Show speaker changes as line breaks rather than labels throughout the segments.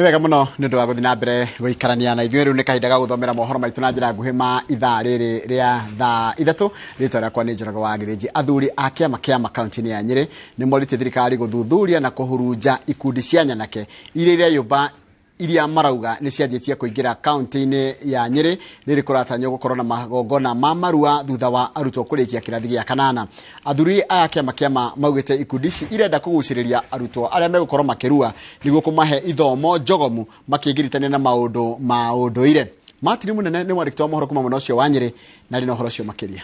Nĩ wega mũno nĩ ũndũ wa gũthiĩ na mbere gũikarania na ithuĩ. Rĩu nĩ kahinda ga gũthomera mohoro maitũ na njĩra nguhĩ ma ithaa rĩrĩ rĩa thaa 3. Rĩtwa rĩakwa nĩ Njoroge wa Gĩthĩnji. Athuri a kĩama kĩa makaunti-inĩ ya Nyĩrĩ nĩ morĩtie thirikari gũthuthuria na kũhurunja ikundi cia nyanake iria ireyũmba iria marauga nĩ cianjĩtie kũingĩra kaunti-inĩ ya Nyĩrĩ rĩrĩ kũratanywo gũkorwo na magongona ma marua thutha wa arutwo kũrĩkia kĩrathi gĩa kanana. Athuri aya kĩama kĩama maugĩte ikundi ici irenda kũgucĩrĩria arutwo arĩa megũkorwo makĩrua nĩguo kũmahe ithomo njogomu makĩgiritania na maũndũ ma ũndũire. Martin Mũnene nĩ mwandĩki wa mohoro kuma mwena ũcio wa Nyĩrĩ na arĩ na ũhoro ũcio makĩria.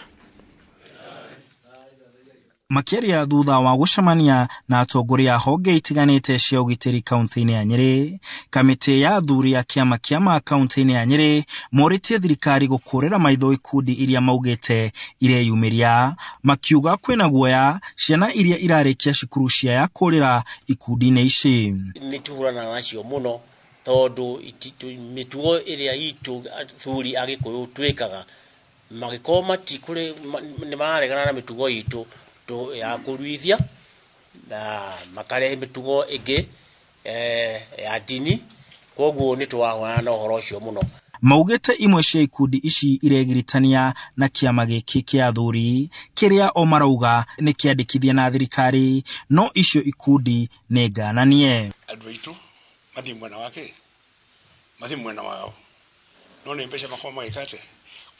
Makĩaria thutha wa gũcemania na atongoria a honge itiganĩte cia ũgitĩri kaunti-inĩ ya Nyĩrĩ, kamĩtĩ ya athuri a kĩama kĩama kaunti-inĩ ya Nyĩrĩ morĩtie thirikari gũkũrĩra maitho ikundi iria maugĩte ireyumĩria, makiuga kwĩna guoya ciana iria irarĩkia cukuru ciaya kũrĩra ikundi-inĩ ici.
Nĩ tũhũranaga nacio mũno tondũ mĩtugo ĩrĩa itũ athuri a Gĩkũyũ twĩkaga magĩkorwo matikũrĩ nĩ mararegana na mĩtugo itũ ya kũruithia na makarehe mĩtugo ĩngĩ ya ndini, koguo nĩ tũrahũrana na ũhoro ũcio mũno.
Maugĩte imwe cia ikundi ici iregiritania na kĩama gĩkĩ kĩa athuri kĩrĩa o marauga nĩ kĩandĩkithie na thirikari, no icio ikundi nĩ ngananie.
Andũ aitũ mathiĩ mwena wake, mathiĩ mwena wao, no nĩ mbeca makorwo magĩka atĩa.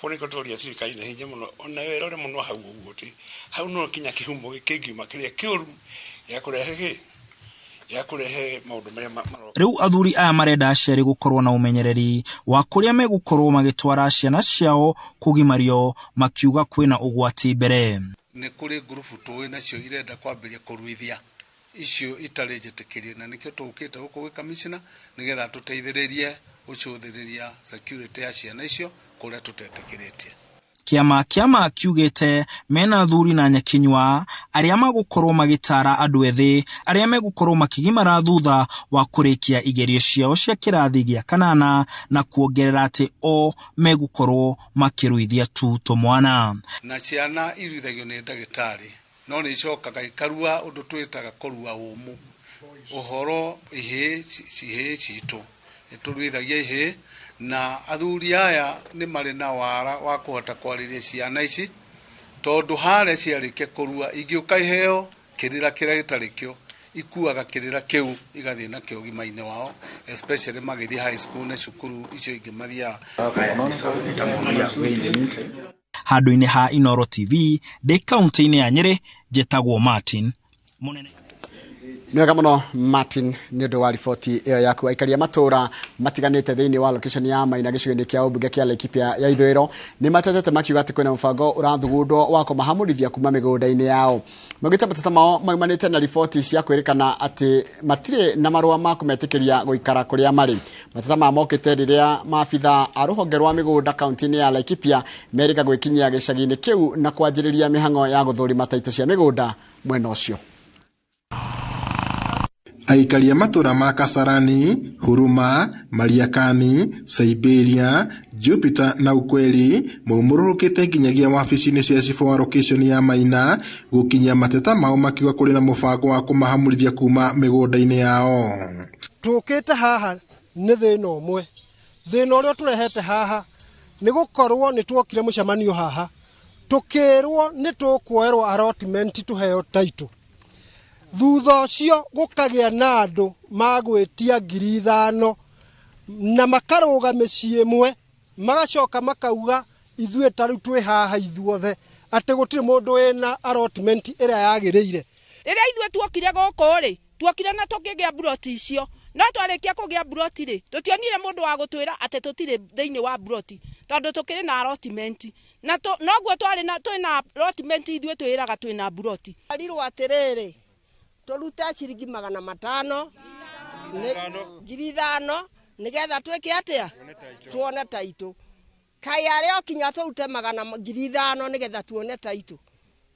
Koguo nĩkĩo tũroria thirikari na hinya mũno ona ĩrore mũno hau ũguo atĩ hau no kinya kĩhumo kĩngiuma kĩrĩa kĩũru gĩa kũrehe kĩ gĩa kũrehe maũndũ marĩa maroka.
Rĩu athuri aya marenda aciari gũkorwo na ũmenyereri wa kũrĩa megũkorwo magĩtwara ciana ciao kũgimario, makiuga kwĩna ũgwati mbere.
Nĩ kũrĩ ngurubu tũĩ nacio irenda kwambĩrĩria kũruithia icio itarĩ njĩtĩkĩrie, na nĩkĩo tũkĩte gũkũ gwĩ commissioner nĩgetha tũteithĩrĩrie gũcũthĩrĩria security ya ciana icio kũrĩa tũtetĩkĩrĩtie.
Kĩama kĩama kiugĩte mena athuri na nyakinyua arĩa magũkorwo magĩtara andũ ethĩ arĩa megũkorwo makĩgimara thutha wa kũrĩkia igerio ciao cia kĩrathi gĩa kanana, na kuongerera atĩ o megũkorwo makĩruithia tu tũmwana.
Na ciana iruithagio nĩ ndagĩtarĩ, no nĩ icokaga ikarua ũndũ twĩtaga kũrua ũmũ ũhoro ihĩĩ ihĩĩ citũ nĩ tũruithagia ihĩĩ, na athuri aya nĩ marĩ na wara wa kũhota kwarĩria ciana ici tondũ harĩa ciarĩkia kũrua ingĩũka iheo kĩrĩra kĩrĩa gĩtarĩ kĩo ikuaga kĩrĩra kĩu igathiĩ nakĩo ũgima-inĩ wao, especially magĩthiĩ high school na cukuru icio ingĩ mathiaga.
Handũ-inĩ ha Inooro TV ndĩ kaunti-inĩ ya Nyĩrĩ, njĩtagwo Martin Mũnene.
Nĩ wega mũno Martin nĩ ũndũ wa riboti ĩyo yaku. Aikari a matũũra matiganĩte thĩinĩ wa location ya Maina gĩcigo-inĩ kĩa ũmbunge kĩa Laikipia ya ithũĩro nĩ matetete makiuga atĩ kwĩna mũbango ũrathugundwo wa kũmahamũrithia kuma mĩgũnda-inĩ yao. Maugĩte mateta mao maumanĩte na riboti cia kwĩrĩkana atĩ matirĩ na marũa ma kũmetĩkĩria gũikara kũrĩa marĩ. Mateta maya mokĩte rĩrĩa maabitha a rũhonge rwa mĩgũnda kaunti-inĩ ya Laikipia merĩga gwĩkinyia gĩcagi-inĩ kĩu na kwanjĩrĩria mĩhang'o ya gũthũrima taitũ cia mĩgũnda mwena ũcio.
Aikari a matũũra ma Kasarani, Huruma, Mariakani, Siberia, Jupiter na Ukweli maumũrũrũkĩte nginyagia wabici-inĩ cia cibũ wa location ya Maina gũkinyia mateta mao makiuga kũrĩ na mũbango wa kũmahamũrithia kuma mĩgũnda-inĩ yao.
Tũkĩte haha nĩ thĩna ũmwe. Thĩna ũrĩa ũtũrehete haha nĩ gũkorwo nĩ tuokire mũcemanio haha tũkĩrwo nĩ tũkuoerwo allotment tũheo taitũ. Thutha ũcio gũkagĩa na andũ magwĩtia 5,000 na makarũga mĩciĩ ĩmwe magacoka makauga ithuĩ ta rĩu twĩ haha ithuothe atĩ gũtirĩ mũndũ wĩna allotment ĩrĩa yagĩrĩire.
Rĩrĩa ithuĩ tuokire gũkũ rĩ, tuokire na tũkĩgĩa mburoti icio, no twarĩkia kũgĩa mburoti rĩ, tũtionire mũndũ wa gũtwĩra atĩ tũtirĩ thĩinĩ wa mburoti tondũ tũkĩrĩ na allotment. Na noguo twarĩ na twĩna allotment ithuĩ twĩraga twĩna mburoti.
Arirwo atĩrĩrĩ, tũrute ciringi 500, 5,000, nĩgetha twĩke atĩa? Tuone taitũ. Kaĩ arĩa o kinya tũrute magana 5,000 nĩgetha tuone taitũ.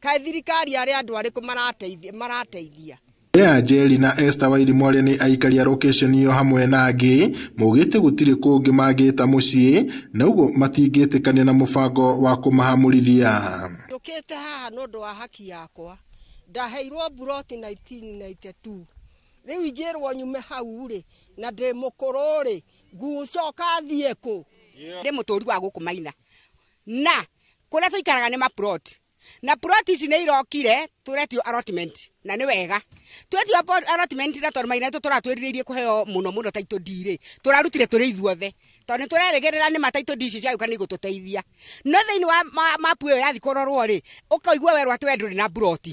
Kaĩ thirikari arĩa andũ arĩkũ marateithia?
Lea Njeri na Esther Wairimu arĩa nĩ aikari a location ĩyo hamwe na angĩ maugĩte gũtirĩ kũngĩ mangĩta mũciĩ na ũguo matingĩtĩkania na mũbango wa kũmahamũrithia.
Njũkĩte haha nĩ ũndũ wa haki yakwa. Ndaheirwo mburoti 1992. Rĩu ingĩrwo nyume hau rĩ na ndĩ mũkũrũ rĩ ngũcoka thiĩ kũ?
Ndĩ mũtũri wa gũkũ Maina na kũrĩa tũikaraga nĩ maplot na plot ici nĩ irokire tũretio allotment na nĩ wega twetio allotment na tondũ Maina tũratwĩrirĩirie kũheo mũno mũno title deed rĩ tũrarutire tũrĩ ithuothe tondũ nĩ tũrerĩgĩrĩra nĩ ma title deed icio ciagĩũka nĩ igũtũteithia no thĩinĩ wa mapu ĩyo yathiĩ kũrorwo rĩ ũkaigua werwo atĩ we ndũrĩ na plot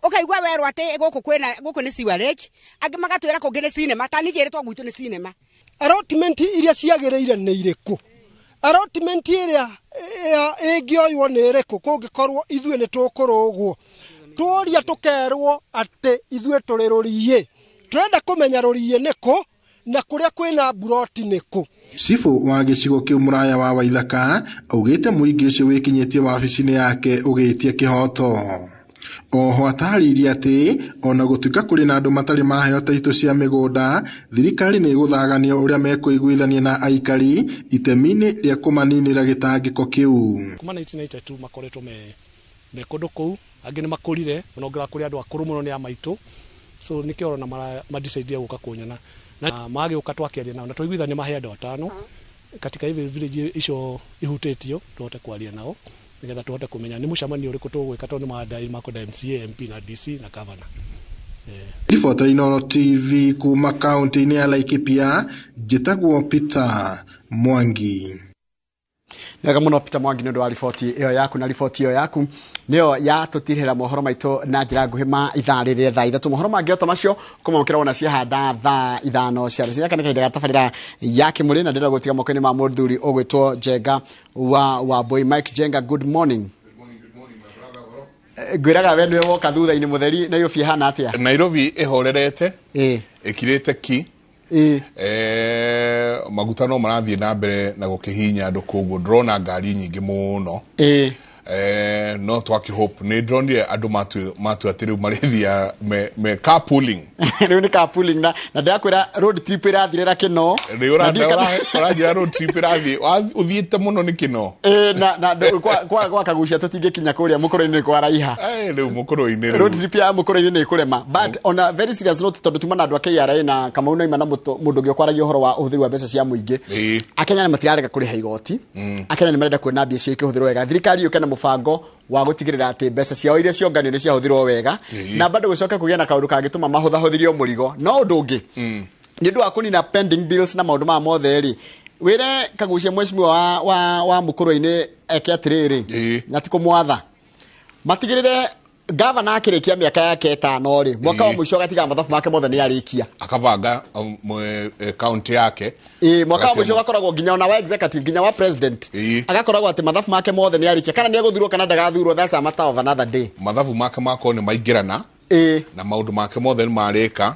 ũkaigua werwo atĩ gũkũ kwĩna gũkũ nĩ sewerage angĩ magatwĩra kũngĩ nĩ cinema ta niĩ njĩrĩtwo gwitũ nĩ cinema.
Allotment iria ciagĩrĩire nĩ irĩkũ? Allotment ĩrĩa ĩngĩoywo nĩ ĩrĩkũ kũngĩkorwo ithuĩ nĩ tũkũrũgwo? Tũria tũkerwo atĩ ithuĩ tũrĩ rũriĩ. Tũrenda kũmenya rũriĩ nĩkũ na kũrĩa kwĩna mburoti nĩkũ.
Cibũ wa gĩcigo kĩu Mũraya wa Waithaka augĩte mũingĩ ũcio wĩkinyĩtie wabici-inĩ yake ũgĩtie kĩhoto. Oho atarĩirie atĩ ona gũtuĩka kũrĩ na andũ matarĩ maheo taitũ cia mĩgũnda, thirikari nĩ ĩgũthagania ũrĩa mekũiguithania na aikari itemi-inĩ rĩa kũmaninĩra gĩtangĩko kĩu.
Kuma 1992 makoretwo me kũndũ kũu, angĩ nĩ makũrire mũno ngĩra kũrĩ andũ akũrũ mũno nĩ a maitũ, so nĩkĩo ũrona madecide gũka kũnyona na magĩũka twakĩaria nao na twaiguithania mahe andũ atano katika hivi village icio ihutĩtio tũhote kwaria nao nĩgetha tũhote kũmenya nĩ mũcemanio ũrĩkũ tũgwĩka tondũ nĩ makwenda MCA, MP na DC na governor.
Ribota Inooro TV kuma kaunti-inĩ ya Laikipia, njĩtagwo Peter Mwangi.
Nĩwega mũno Peter Mwangi nĩ ũndũ wa riboti ĩyo yaku, na riboti ĩyo yaku nĩyo yatũtirĩra mohoro maitũ na njĩra nguhĩ ma ithaa rĩrĩa thaa 3. Mohoro mangĩ o ta macio kũmamũkĩra wona ciahanda thaa 5 cia rũcinĩ. Gaka nĩ kahinda ga tabarĩra ya Kĩmũrĩ na ndĩrenda gũtiga moko-inĩ ma mũthuri ũgwĩtwo Njenga wa Wambui. Mike Njenga, good morning. Ngwĩraga we nĩwe woka thutha-inĩ mũtheri. Nairobi ĩhana atĩa?
Nairobi ĩhorerete, ĩkirĩte ki. Maguta no marathiĩ na mbere na gũkĩhinya andũ, koguo ndĩrona ngari nyingĩ mũno. No twaki hope nĩ ndĩronire andũ matua atĩ rĩu marĩthia me carpooling.
Rĩu nĩ carpooling na ndĩrakwĩra road trip ĩrathirĩra Kĩno.
Ũranjĩra road trip ĩrathiĩ ũthiĩte mũno nĩ Kĩno.
Na kwa kagucia tũtingĩkinya kũrĩa mũkũrũ-inĩ kwa raiha.
Rĩu mũkũrũ-inĩ
road trip ya mũkũrũ-inĩ nĩ ĩkũrema. But on a very serious note, tondũ tuma na andũ a KRA na Kamau Naima na mũndũ ũngĩ ũkwaragia ũhoro wa ũhũthĩri wa mbeca cia mũingĩ. Akenya nĩ matirarega kũrĩha igoti. Akenya nĩ marenda kuona mbia ciao ikĩhũthĩrwo wega. Thirikari yũke na mũbango wa gũtigĩrĩra atĩ mbeca ciao iria cionganio nĩ ciahũthĩrwo wega na bado gũcoka kũgĩa na kaũndũ kangĩtũma mahũthahũthĩrio mũrigo. No ũndũ ũngĩ nĩ ũndũ wa kũnina pending bills na maũndũ maya mothe rĩ, wĩre Kagucia mheshimiwa wa mũkũrũ-inĩ eke atĩrĩrĩ, na ti kũmwatha, matigĩrĩre gavana akĩrĩkia mĩaka yake 5 rĩ, mwaka wa mũico agatiga mathabu make mothe nĩ arĩkia,
akabanga kaunti yake.
Mwaka wa mũico agakoragwo nginya ona wa executive nginya wa president agakoragwo atĩ mathabu make mothe nĩ arĩkia, kana nĩ egũthurwo kana ndagathurwo, that's a matter of another day.
Mathabu make makorwo nĩ maingĩrana na maũndũ make mothe nĩ marĩka.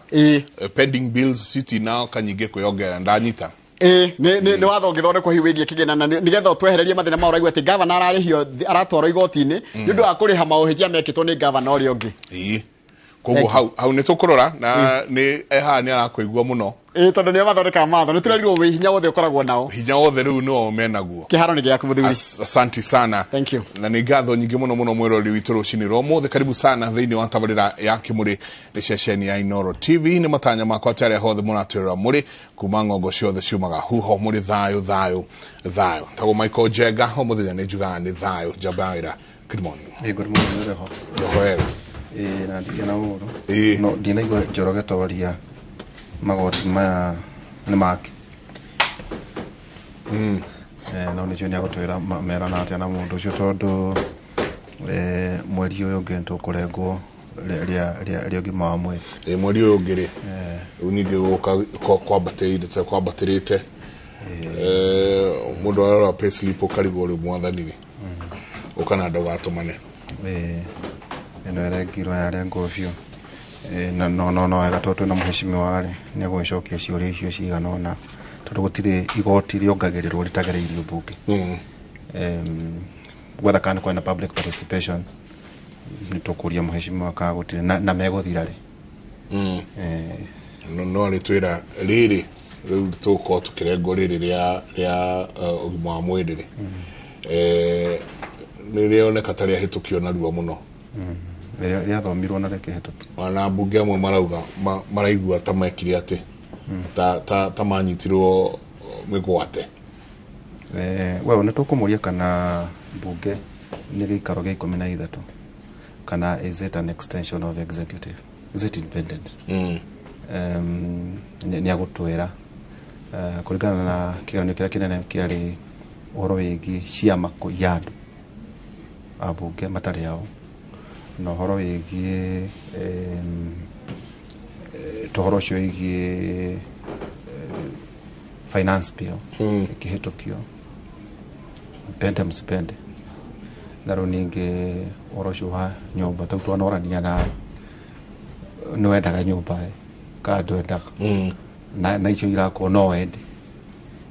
Pending bills citinaka nyingĩ kwĩongerera ndanyita.
Nĩ watho ũngĩthondekwo hihi wĩgiĩ kĩgĩna na nĩgetha ũtwehererie mathĩna ma ũraigua atĩ gavana ararĩhio aratwarwo igoti-inĩ nĩ ũndũ wa kũrĩha maũhĩtia mekĩtwo nĩ gavana ũrĩa ũngĩ.
Koguo hau nĩ tũkũrora na nĩ haha nĩ arakũigua mũno.
Tondũ nĩo mathondekaga mawatho, nĩ tũrerirwo wĩ hinya wothe ũkoragwo nao.
Hinya wothe rĩu nĩo menaguo.
Kĩharo nĩ gĩaku mũthuri.
Asante sana.
Thank you.
Na nĩ ngatho nyingĩ mũno mũno mwĩroreri witũ rũcinĩ rwa ũmũthĩ. Karibu sana thĩinĩ wa tabarĩra ya Kĩmũrĩ nĩ ceceni ya Inooro TV. Nĩ matanya makwa atĩ arĩa hothe mũratwĩrora mũrĩ kuma ng'ongo ciothe ciumaga huho mũrĩ thayũ thayũ thayũ. Tagwo Michael Njenga, o mũthenya nĩ njugaga nĩ thayũ. Njamba ya wĩra. Good morning.
Good morning, ũrĩho.
Njohera.
Na ndikena ũru. No ndinaigua Njoroge twaria magoti maya nĩ make. No nĩcio nĩ agũtwĩra merana atĩa na mũndũ ũcio tondũ mweri ũyũ ũngĩ nĩtũkũrengwo rĩa ũgima wa mwĩrĩ.
Mweri ũyũ ũngĩ rĩ, rĩu ningĩ gũka kwambatĩrĩte. Mũndũ arora pay slip ũkarigwo rĩu mwathani rĩ, ũkana ndũgatũmane.
Ĩno ĩrengirwo yarengwo biũ. Na no wega tondũ twĩna mũheshimiwa rĩ, nĩ egũgĩcokia ciũria icio cigana ũna tondũ gũtirĩ igoti rĩongagĩrĩrwo rĩtagereirio mbunge. Gwetha kana kwĩna public participation nĩ tũkũria mũheshimiwa kana gũtirĩ na megũthira rĩ.
No arĩtwĩra rĩrĩ rĩu tũgũkorwo tũkĩrengwo rĩrĩ rĩa ũgima wa mwĩrĩ rĩ, nĩ rĩoneka ta rĩahĩtũkio narua mũno.
Rĩathomirwo na rĩkĩhĩtũkio.
Ona mbunge amwe marauga maraigua ta mekire atĩ ta manyitirwo mĩgwate.
Well, nĩ tũkũmũria kana mbunge nĩ gĩikaro gĩa 13 kana is it an extension of executive, is it independent? Nĩ agũtwĩra kũringana na kĩgeranio kĩrĩa kĩnene kĩarĩ ũhoro wĩgiĩ ciama kũiya andũ ambunge matarĩ ao, na ũhoro wĩgiĩ tũhoro ũcio wĩgiĩ finance bill ĩkĩhĩtũkio, mpende msipende. Na rĩu ningĩ ũhoro ũcio wa nyũmba tau twanorania nawe, nĩ wendaga nyũmba kana ndwendaga? Na icio irakorwo no wende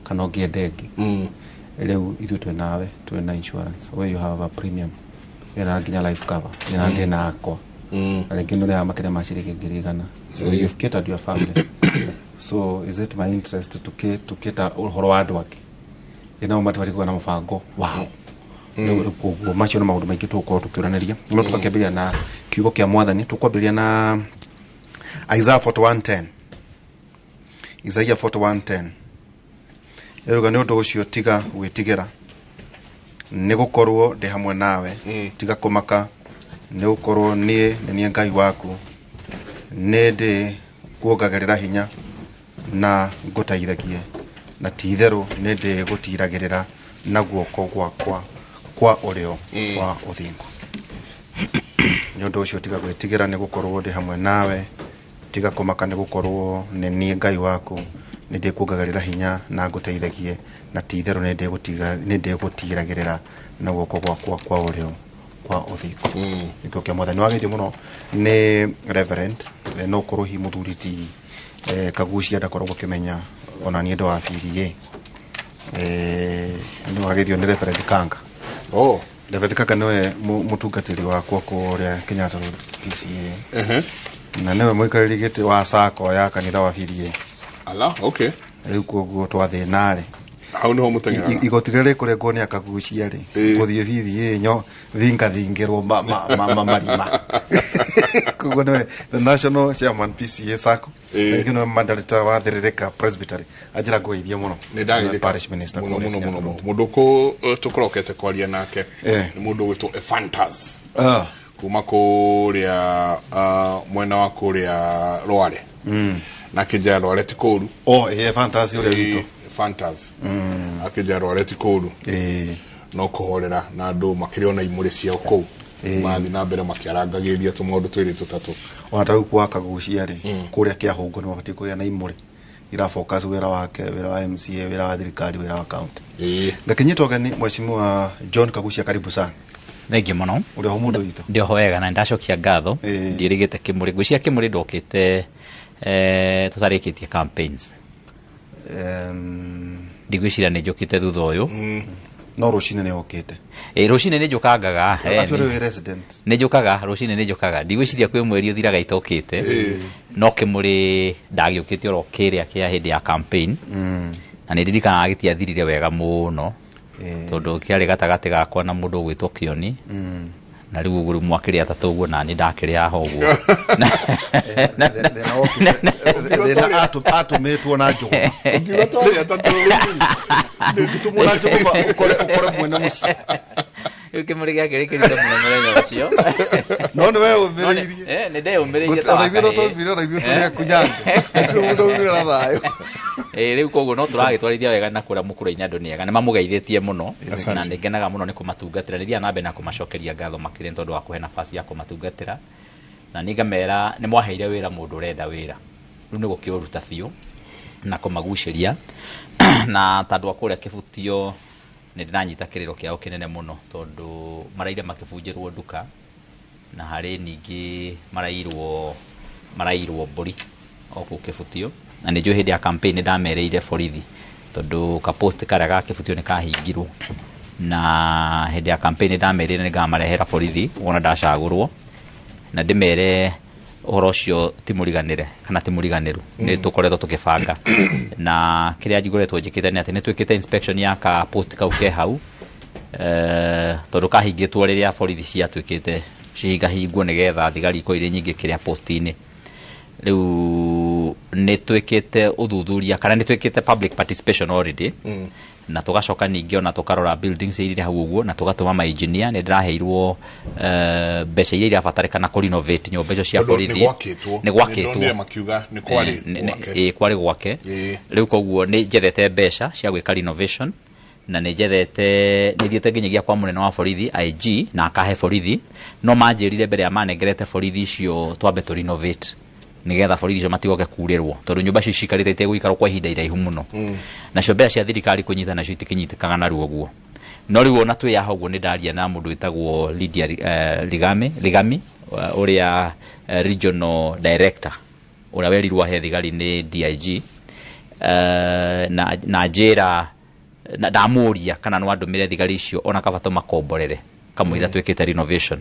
kana ũngĩenda ĩngĩ. Rĩu ithuĩ twĩ nawe, twĩ na insurance where you have a premium ĩna nginya life cover ĩna ndĩ na akwa, na rĩngĩ nĩ ũrĩhaga makĩria ma ciringi 100,000, so you've catered your family. So is it my interest tukĩta ũhoro wa andũ angĩ ĩnao matibatiĩ kũgĩa na mũbango wao? Rĩu koguo macio nĩ maũndũ maingĩ tũgũkorwo tũkĩũranĩria, no tũgakĩambĩrĩria na kiugo kĩa mwathani. Tũkwambĩrĩria na Isaiah 41:10. Isaiah 41:10 ĩruga, nĩ ũndũ ũcio tiga gwĩtigĩra, nĩ gũkorwo ndĩ hamwe nawe, tiga kũmaka, nĩ gũkorwo niĩ nĩ niĩ Ngai waku, nĩ ndĩ kuongagĩrĩra hinya na ngũteithagie, na ti itherũ nĩ ndĩ gũtiragĩrĩra na guoko gwakwa kwa ũrĩo kwa ũthingu. Nĩ ũndũ ũcio tiga gwĩtigĩra, nĩ gũkorwo ndĩ hamwe nawe, tiga kũmaka, nĩ gũkorwo nĩ niĩ Ngai waku, nĩ ndĩkuongagĩrĩra hinya na ngũteithagie, na ti itherũ nĩ ndĩgũtiragĩrĩra na guoko gwakwa kwa ũrĩo kwa ũthingu. Nĩkĩo kĩa mwathani wagĩithio mũno nĩ reverend. No korwo hihi mũthuri ti Kagucia ndakoragwo akĩmenya ona niĩ ndo wa BDA, nĩ wagĩithio nĩ Reverend Kanga.
Oh.
Reverend Kanga nĩwe mũtungatĩri wakwa kũrĩa Kenyatta Road PCA, na nĩwe mũikarĩri gĩtĩ wa sacco ya kanitha wa BDA.
Ala, okay.
Rĩu koguo twathĩna rĩ,
hau niho mũteng'eraga.
Igoti rĩrĩa rĩkũrengwo nĩ Akagucia rĩ, gũthiĩ BDA nyo thingathingĩrwo marima. Koguo nĩwe the national chairman PCA sacco, rĩngĩ nĩwe moderator wa Thĩrĩrĩka Presbytery. Anjĩra ngũgeithie mũno.
Nĩ ndageithĩka
Parish minister
mũno
kũrĩa
mũno
Kenyatta
mũno.
Road.
Mũndũ kũ tũkorokete kwaria nake nĩ mũndũ ũgwĩtwo Ephantas kuma kũrĩa mwena wa kũrĩa Rware, na akĩnjĩra Rware ti kũru.
Oh, Ephantas ũrĩa witũ.
Ephantas akĩnjĩra Rware ti kũru, no kũhorera na andũ makĩrĩ ona imũrĩ ciao kũu, marathiĩ na mbere makĩarangagĩria tũmaũndũ twĩrĩ tũtatũ.
Ona ta rĩu kwa Kagucia rĩ, kũrĩa Kĩahũngũ nĩ mabatiĩ kũgĩa na imũrĩ ira focus wĩra wake, wĩra wa MCA, wĩra wa thirikari, wĩra wa county. Ngakinyitwo ũgeni Mheshimiwa John Kagucia, karibu sana.
Thengiũ mũno.
Ũrĩ ho mũndũ witũ?
Ndĩ oho wega na ndacokia ngatho. Ndiĩrĩgĩte kĩmũrĩ, ngwĩciria kĩmũrĩ ndokĩte tũtarĩkĩtie campaigns. Ndigwĩciria nĩ njũkĩte thutha ũyũ.
No rũcinĩ nĩ ũkĩte?
Rũcinĩ nĩ njũkangaga.
Actually wĩ resident.
Nĩ njũkaga rũcinĩ, nĩ njũkaga. Ndigwĩciria kwĩ mweri ũthiraga itokĩte, no kĩmũrĩ ndagĩũkĩte oro kĩrĩa kĩa hĩndĩ ya campaign, na nĩ ndirikanaga gĩtiathirire wega mũno, tondũ kĩarĩ gatagatĩ gakwa na mũndũ ũgwĩtwo Kĩoni, na rĩu ũguo rĩu mwakĩrĩ atatũ ũguo, na niĩ ndakĩrĩ haha ũguo.
Thĩna atũmĩtwo na njũgũma.
Ũngiuga twarĩ atatũ
Ndũngĩtũmwo na njũgũma ũkore mwene mũciĩ.
Rĩu kĩmũrĩ gĩake kĩritũ mũno mũthenya ũcio.
No nĩ we ũmĩrĩirie.
Nĩ ndeyũmĩrĩirie ta
Ona ithuĩ no
wa kahĩĩ.
twaumire, ona ithuĩ tũrĩ akunyange. Mũndũ aumire na thayũ.
Rĩu koguo no tũragĩtwarithia wega na kũrĩa mũkũrũ-inĩ andũ nĩ ega, nĩ mamũgeithĩtie mũno.
Asante.
Na nĩ ngenaga mũno nĩ kũmatungatĩra. Nĩ thiaga na mbere na kũmacokeria ngatho makĩria nĩ tondũ wa kũhe nafasi ya kũmatungatĩra, na niĩ ngamera nĩ mwaheire wĩra mũndũ ũrenda wĩra, rĩu nĩ gũkĩũruta biũ na kũmagucĩria. Na ta andũ a kũrĩa Kĩbutio nĩ ndĩranyita kĩrĩro kĩao kĩnene mũno, tondũ maraire makĩbunjĩrwo nduka, na harĩ ningĩ marairwo mbũri o kũu Kĩbutio. Na nĩ njũĩ hĩndĩ ya campaign nĩ ndamereire borithi, tondũ ka post karĩa ga Kĩbutio nĩ kahingirwo, na hĩndĩ ya campaign nĩ ndamerire nĩ ngamarehera borithi wona ndacagũrwo, na ndĩmere ũhoro ũcio ti mũriganĩre kana ti mũriganĩru. Nĩ tũkoretwo tũkĩbanga, na kĩrĩa ngoretwo njĩkĩte nĩ atĩ nĩ twĩkĩte inspection ya ka post kau ke hau, tondũ kahingĩtwo rĩrĩa borithi ciatuĩkĩte Cihingahingwo nĩgetha thigari ikorwo irĩ nyingĩ kĩrĩa post-inĩ. Rĩu nĩ twĩkĩte ũthuthuria kana nĩ twĩkĩte public participation already, na tũgacoka ningĩ ona tũkarora buildings iria irĩ hau ũguo, na tũgatũma ma engineer. Nĩ ndĩraheirwo mbeca iria irabatarĩkana kũ renovate nyũmba icio cia
Tondũ
borithi.
nĩ gwakĩtwo.
Nĩ gwakĩtwo.
Nĩndonire makiuga nĩ kwarĩ gwake.
Ĩĩ, kwarĩ gwake. Rĩu koguo nĩ njethete mbeca cia gwĩka renovation, na nĩ njethete, nĩ thiĩte nginyagia kwa mũnene wa borithi IG na akahe borithi, no manjĩrire mbere ya manengerete borithi icio twambe tũ renovate nĩgetha borithi icio matigoke kurĩrwo, tondũ nyũmba icio cikarĩte itegũikarwo kwa ihinda iraihu mũno. Nacio mbeca cia thirikari kũnyita nacio itikĩnyitĩkaga narua ũguo. No rĩu ona twĩ haha ũguo, nĩ ndaria na mũndũ wĩtagwo Lydia Ligami, ũrĩa regional director ũrĩa werirwo ahe thigari nĩ DIG, na njĩra na ndamũria kana no andũmĩre thigari icio ona kaba tũmakomborere kamũira twĩkĩte renovation.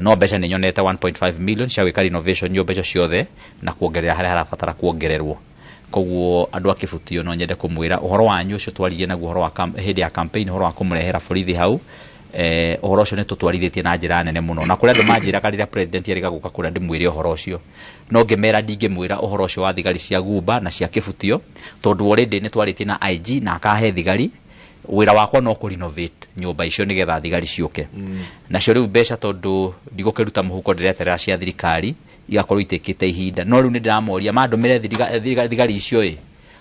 No mbeca nĩ nyonete 1.5 million cia gwĩka renovation nyũmba icio ciothe na kuongerera harĩa harabatara kuongererwo. Koguo andũ a Kĩbutio, no nyende kũmwĩra ũhoro wanyu ũcio twaririe naguo, ũhoro wa hĩndĩ ya campaign, ũhoro wa kũmũrehera borithi hau, ũhoro ũcio nĩ tũtwarithĩtie na njĩra nene mũno, na kũrĩ andũ manjĩraga rĩrĩa president erĩga gũka kũrĩa ndĩmwĩre ũhoro ũcio, no ngĩmera ndingĩmwĩra ũhoro ũcio wa thigari cia Gumba na cia Kĩbutio, tondũ already nĩ twarĩtie na IG na akahe thigari. Wĩra wakwa no kũ renovate nyũmba icio nĩgetha thigari ciũke. Nacio rĩu mbeca, tondũ ndigũkĩruta mũhuko, ndĩreterera cia thirikari igakorwo itĩkĩte ihinda. No rĩu nĩ ndĩramoria mandũmĩre thigari icio ĩ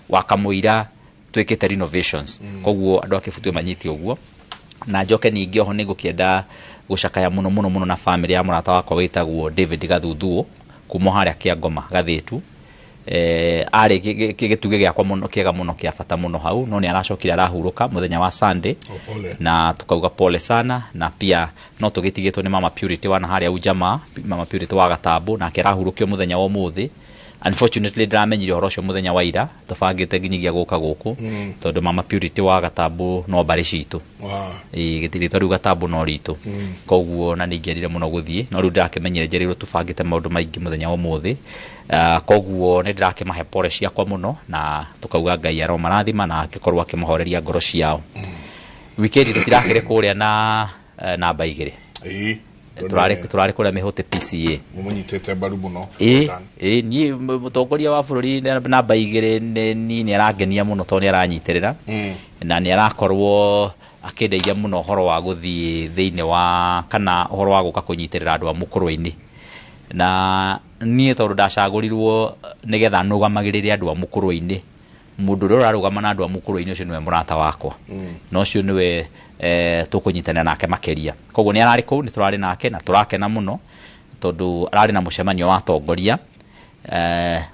wakamũira twĩkĩte renovations. Koguo andũ a Kĩbutio manyite ũguo. Na njoke ningĩ oho nĩ ngũkĩenda gũcakaya mũno mũno mũno na famĩlĩ ya mũrata wakwa wĩtagwo David Gathuthuo kuma harĩa Kĩangoma Gathĩtu. Arĩ gĩtugĩ gĩakwa mũno kĩega mũno kĩa bata mũno hau, no nĩ aracokire arahurũka mũthenya wa Sunday.
Pole.
Na tukauga pole sana. Na pia no tũgĩtigĩtwo nĩ Mama Purity wana harĩa ujamaa, Mama Purity wa Gatambo, nake arahurũkio mũthenya wa ũmũthĩ. Unfortunately ndĩramenyire ũhoro ũcio mũthenya wa ira, tũbangĩte nginyagia gũka gũkũ, tondũ Mama Purity wa Gatambo no mbarĩ citũ. Ĩĩ, rĩtwa rĩu Gatambo no ritũ. Koguo na ningĩendire mũno gũthiĩ, no rĩu ndĩrakĩmenyire njereirwo tũbangĩte maũndũ maingĩ mũthenya wa ũmũthĩ. Koguo nĩ ndĩrakĩmahe pole ciakwa mũno, na tũkauga Ngai aromarathima na akĩkorwo akĩmahoreria ngoro ciao. Wikendi tũtirakĩrĩ kũrĩa na namba 2. Tũrarĩ kũrĩa Mĩhũtĩ PCA.
Mũmũnyitĩte mbaru mũno.
Ĩĩ, niĩ mũtongoria wa bũrũri namba 2 niĩ nĩ arangenia mũno, tondũ nĩ aranyitĩrĩra na nĩ arakorwo akĩndeithia mũno ũhoro wa gũthiĩ thĩinĩ wa kana ũhoro wa gũka kũnyitĩrĩra andũ a mũkũrwe-inĩ. Na niĩ tondũ ndacagũrirwo nĩgetha nũgamagĩrĩre andũ a mũkũrwe-inĩ, mũndũ ũrĩa ũrarũgama na andũ a mũkũrwe-inĩ ũcio nĩwe mũrata wakwa, na ũcio nĩwe tũkũnyitanĩra nake makĩria. Koguo nĩ ararĩ kũu, nĩ tũrarĩ nake na tũrakena mũno, tondũ ararĩ na mũcemanio wa atongoria,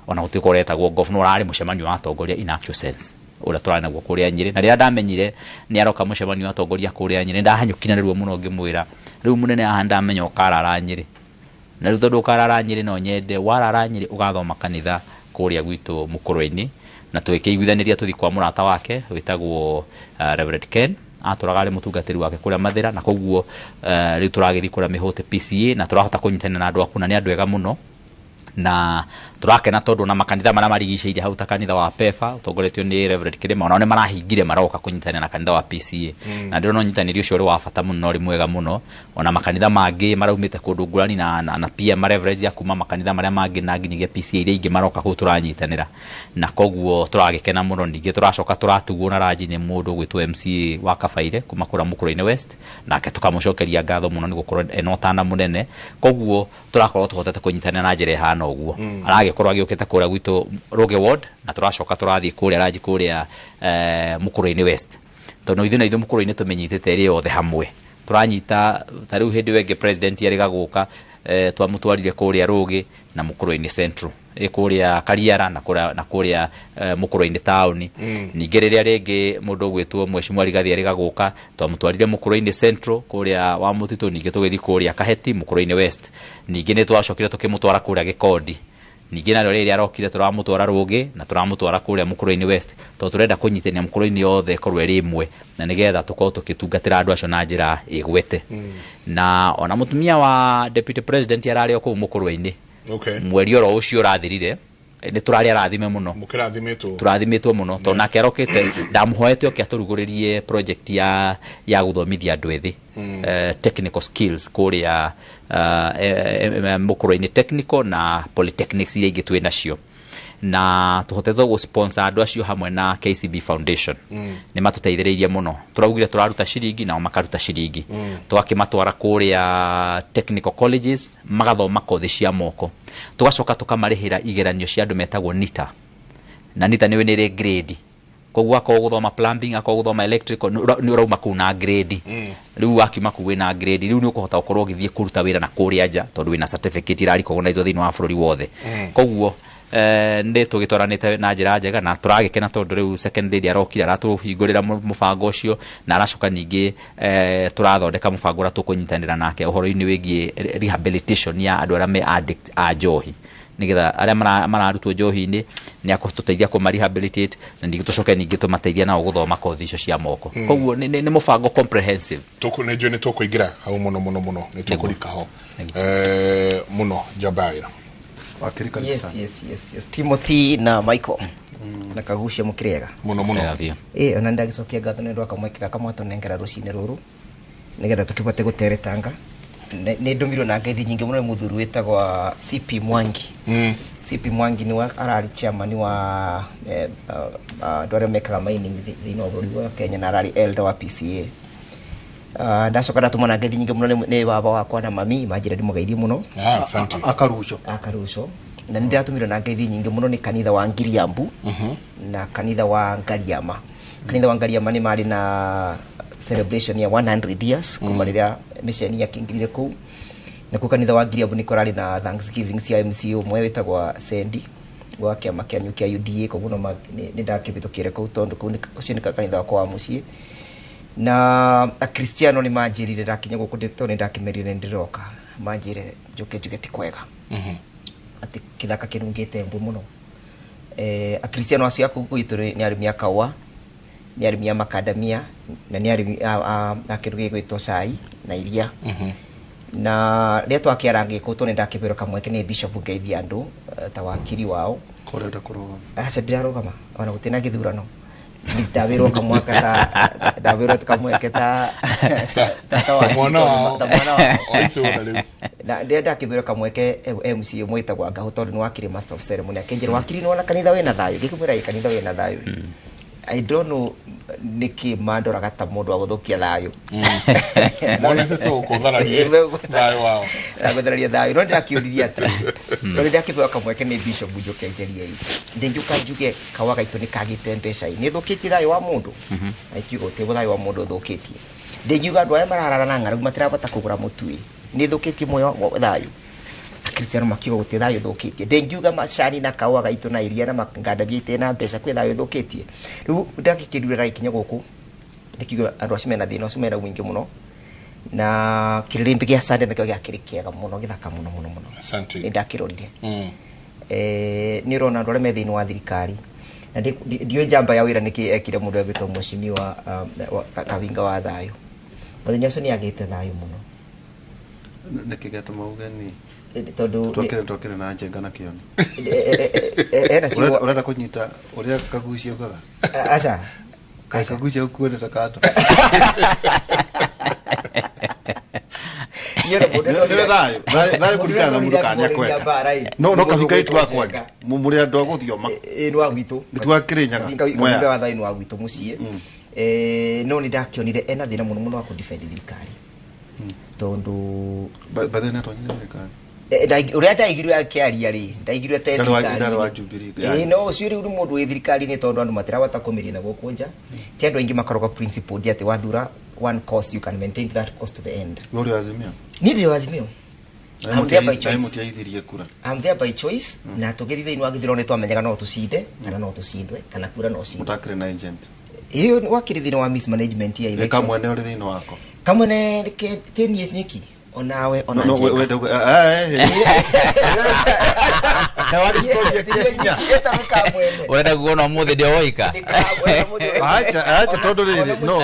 ona gũtuĩka ũretagwo golf, no ũrarĩ mũcemanio wa atongoria in actual sense ũrĩa tũrarĩ naguo kũrĩa Nyĩrĩ. Na rĩrĩa ndamenyire nĩ aroka mũcemanio wa atongoria kũrĩa Nyĩrĩ, ndahanyũkire narua mũno ngĩmwĩra, rĩu mũnene haha ndamenya ũkarara Nyĩrĩ, na rĩu tondũ ũkarara Nyĩrĩ, no nyende warara Nyĩrĩ ũgathoma kanitha kũrĩa gwitũ mũkũrwe-inĩ. Na tũgĩkĩiguithanĩria tũthiĩ kwa mũrata wake wĩtagwo Reverend Ken, atũraga arĩ mũtungatĩri wake kũrĩa Mathĩra. Na koguo rĩu tũragĩthiĩ kũrĩa Mĩhũtĩ PCA na tũrahota kũnyitanĩra na andũ aku, na nĩ andũ ega mũno, na tũrakena tondũ na makanitha marĩa marigicĩirie hau ta kanitha wa PEFA ũtongoretio nĩ Reverend Kĩrĩma, onao nĩ marahingire maroka kũnyitanĩra na kanitha wa PCA. Na ndĩrona ũnyitanĩri ũcio ũrĩ wa bata mũno na ũrĩ mwega mũno. Ona makanitha mangĩ maraumĩte kũndũ ngũrani na pia ma reverends ya kuma makanitha marĩa mangĩ na nginyagia PCA iria ingĩ maroka kũu tũranyitanĩra, na koguo tũragĩkena mũno. Ningĩ tũracoka tũratugwo na ranji nĩ mũndũ ũgwĩtwo MCA wa Kabaire kuma kũrĩa Mũkũrwe-inĩ West, nake tũkamũcokeria ngatho mũno nĩ gũkorwo ena ũtana mũnene. Koguo tũrakorwo tũhotete kũnyitanĩra na njĩra ĩhana ũguo. Aragĩkorwo agĩũkĩte kũrĩa gwitũ Rũge Ward, na tũracoka tũrathiĩ kũrĩa ranji kũrĩa Mũkũrwe-inĩ West, tondũ ithuĩ na ithuĩ Mũkũrwe-inĩ tũmĩnyitĩte ĩrĩ yothe hamwe. Tũranyita ta rĩu hĩndĩ ĩyo ĩngĩ president arĩ gagũka, twamũtwarire kũrĩa Rũgĩ na Mũkũrwe-inĩ Central, kũrĩa Kariara na kũrĩa Mũkũrwe-inĩ taũni. Ningĩ rĩrĩa rĩngĩ mũndũ ũgwĩtwo Mheshimiwa Rigathi arĩ gagũka, twamũtwarire Mũkũrwe-inĩ Central kũrĩa wa Mũtitũ, ningĩ tũgĩthiĩ kũrĩa Kaheti Mũkũrwe-inĩ West, ningĩ nĩ twacokire tũkĩmũtwara kũrĩa Gĩkondi, ningĩ narĩo rĩrĩa arokire tũramũtwara Rũgĩ na tũramũtwara kũrĩa Mũkũrwe-inĩ West, tondũ tũrenda kũnyitania Mũkũrwe-inĩ yothe ĩkorwo ĩrĩ ĩmwe, na nĩgetha tũkorwo tũgĩtungatĩra andũ acio na njĩra ĩgwete. Na ona mũtumia wa deputy president ararĩ o kũu Mũkũrwe-inĩ mweri oro ũcio ũrathirire. Nĩ tũrarĩ arathime mũno.
Mũkĩrathimĩtwo.
Tũrathimĩtwo mũno tondũ nake arokĩte ndamũhoete oke atũrugũrĩrie project ya gũthomithia andũ ethĩ technical skills kũrĩa Mũkũrwe-inĩ technical na polytechnics iria ingĩ twĩ nacio, na tũhotete gũ sponsor andũ acio hamwe na KCB Foundation. Nĩ matũteithĩrĩirie mũno. Tũraugire tũraruta ciringi, nao makaruta ciringi. Tũgakĩmatwara kũrĩa technical colleges magathoma kothi cia moko, tũgacoka tũkamarĩhĩra igeranio cia andũ metagwo NITA, na NITA nĩ nĩ ĩrĩ grade, koguo akorwo gũthoma plumbing, akorwo gũthoma electrical, nĩ ũrauma kũu na grade. Rĩu wakiuma kũu wĩna grade, rĩu nĩ ũkũhota gũkorwo ũgĩthiĩ kũruta wĩra na kũrĩa nja tondũ wĩna certificate ira recognizwo thĩinĩ wa bũrũri wothe. Koguo nĩ tũgĩtwaranĩte na njĩra njega na tũragĩkena tondũ rĩu second lady arokire aratũhingũrĩra mũbango ũcio, na aracoka ningĩ tũrathondeka mũbango ũrĩa tũkũnyitanĩra nake ũhoro-inĩ wĩgiĩ rehabilitation ya andũ arĩa me addict a njohi, nĩgetha arĩa mararutwo njohi-inĩ nĩ akũtũteithia kũma rehabilitate, na ningĩ tũcoke ningĩ tũmateithia nao gũthoma kothi icio cia moko. Koguo nĩ mũbango comprehensive.
Tũkũ nĩ njũĩ nĩ tũkũingĩra hau mũno mũno mũno, nĩ tũkũrika ho mũno njamba ya wĩra.
Wakiri, karibu
Yes,
sana.
yes. Timothy na Michael na Kagucia, mũkĩrĩega?
Mũno mũno.
Wega biũ.
Ĩ ona ndagĩcokia ngatho nĩ ũndũ wa kamweke gaka mwatũnengera rũcinĩ rũrũ nĩgetha tũkĩbote gũteretanga. Nĩ ndũmirwo na ngeithi nyingĩ mũno nĩ mũthuri wĩtagwo CP Mwangi. CP Mwangi nĩ ararĩ chairman wa andũ arĩa mekaga mining thĩinĩ wa bũrũri wa Kenya, na ararĩ elder wa PCA. Ndacoka ndatũmwo na ngeithi nyingĩ mũno nĩ baba wakwa na mami, manjĩra ndĩmũgeithie mũno.
Ah, asante.
Akaruco.
Akaruco. Na nĩ ndĩratũmirwo na ngeithi nyingĩ mũno nĩ kanitha wa Ngiriambu na kanitha wa Ngariama. Kanitha wa Ngariama nĩ marĩ na celebration ya 100 years kuma rĩrĩa mĩceni yakĩingĩrire kũu. Nakuo kanitha wa Ngiriambu nĩ kũrarĩ na thanksgiving cia MC ũmwe wĩtagwo Sendi wa kĩama kĩanyu kĩa UDA, koguo no nĩ ndakĩhĩtũkĩre kũu tondũ kũu ũcio nĩ kanitha wakwa wa mũciĩ. Na akristiano nĩ manjĩrire ndakinya gũkũ tondũ nĩ ndakĩmerire nĩ ndĩroka, manjĩre njũke njuge ti kwega, atĩ kĩthaka kĩnungĩte mbu mũno. Akristiano acio a kũu gwitũ nĩ arĩmi a kaũa, nĩ arĩmi a makandamia, na nĩ arĩmi a kĩndũ gĩgwĩtwo cai na iria. Na rĩrĩa twakĩarangia kũu, tondũ nĩ ndakĩbĩrwo kamweke nĩ bishop ngeithia andũ ta wakiri wao.
Kũrenda kũrũgama?
Aca, ndirarũgama ona gũtirĩ na gĩthurano. Ndawĩrwo kamwaka ta ndawĩrwo kamweke ta
Ta mwana wao.
Ta mwana wao.
O itũũra rĩu.
Na ndĩrĩa ndakĩbĩrwo kamweke, MC ũmwe wĩtagwo Ngahũ, tondũ nĩ wakiri master of ceremony, akĩnjĩra, "Wakiri, nĩwona kanitha wĩna thayũ?" Ngĩkĩmwĩra, "Ĩ, kanitha wĩna thayũ." I don't know nĩkĩ mandoraga ta mũndũ wa gũthũkia thayũ.
Monete tũgũkũthararie thayũ wao.
Gũthararia thayũ, no ndĩrakĩũririe atĩ tondũ ndĩrakĩbeo kamweke nĩ bishop njoke njerie ĩ, ndĩnjũka njuge kawa gaitũ nĩ kagĩte mbeca ĩ, nĩ thũkĩtie thayũ wa mũndũ? Na ikiuga ũtĩ thayũ wa mũndũ ũthũkĩtie. Ndĩngiuga andũ arĩa mararara na ng'aragu matirabota kũgũra mũtu ĩ, nĩ thũkĩtie muoyo wa thayũ? Akristiano makiuga gũtirĩ thayũ ũthũkĩtie. Ndĩngiuga macani na kaũa gaitũ na iria na ngandamia itĩ na mbeca, kwĩ thayũ ũthũkĩtie? Rĩu ndagĩkĩrire ndagĩkinya gũkũ ndĩkiuga andũ acio mena thĩna ũcio mena mũingĩ mũno, na kĩrĩrĩmbĩ gĩa Sunday nakĩo gĩakĩrĩ kĩega mũno, gĩthaka mũno mũno mũno.
Asante.
Nĩ ndakĩrorire. Nĩ ũrona andũ arĩa me thĩinĩ wa thirikari na ndiũĩ njamba ya wĩra nĩkĩ ekire mũndũ egwĩtwo mheshimiwa Kawinga wa thayũ, mũthenya ũcio nĩ agĩte thayũ mũno.
Nĩkĩ gĩatũma uge ni?
Tondũ
Twakĩrĩ na njenga na kĩoni.
Ena ciugo.
Ũrenda kũnyita ũrĩa Kagucia ugaga?
Aca.
Kaĩ Kagucia ũkuonete kando? Nĩwe thayũ thayũ kũringana na mũndũ kana nĩakwenda. No Kahinga gĩtu wa kwanyu mũrĩ andũ a gũthioma.
Ĩ, nĩ wa gwitũ.
Nĩ wa Kĩrĩnyaga.
Kahinga
Mwea.
wa thayũ nĩ wa gwitũ mũciĩ. No nĩ ndakĩonire ena thĩna mũno mũno wa kũdefend thirikari tondũ
Bathe nĩ atonyire thirikari.
Ũrĩa ndaigirwe akĩaria rĩ, ndaigirwe te
Ndarĩ wa
thirikari-inĩ.
Jubilee.
Ĩĩ, no ũcio rĩu nĩ mũndũ wĩ thirikari-inĩ tondũ andũ matirahota kũmĩria na gũkũ nja. Ti andũ aingĩ makoragwo principled atĩ wathura one course, you can maintain that course to the end.
We ũrĩ wa Azimio?
Niĩ ndĩ wa Azimio. I'm there by choice.
Mũtiaithirie kura.
I'm there by choice. Na tũgĩthiĩ thĩinĩ wa gĩthurano nĩ twamenyaga no tũcinde kana no tũcindwe, kana kura no cinde.
Mũtakĩrĩ na agent?
Ĩyo wakĩrĩ thĩinĩ wa mismanagement ya
Nĩ
elections.
kamwene ũrĩ thĩinĩ wako?
Kamwene ti niĩ nyiki, onawe ona
No,
Njenga.
we
Ũrenda kuona ũmũthĩ ndĩ woika.
Acha, acha, tondũ rĩrĩ no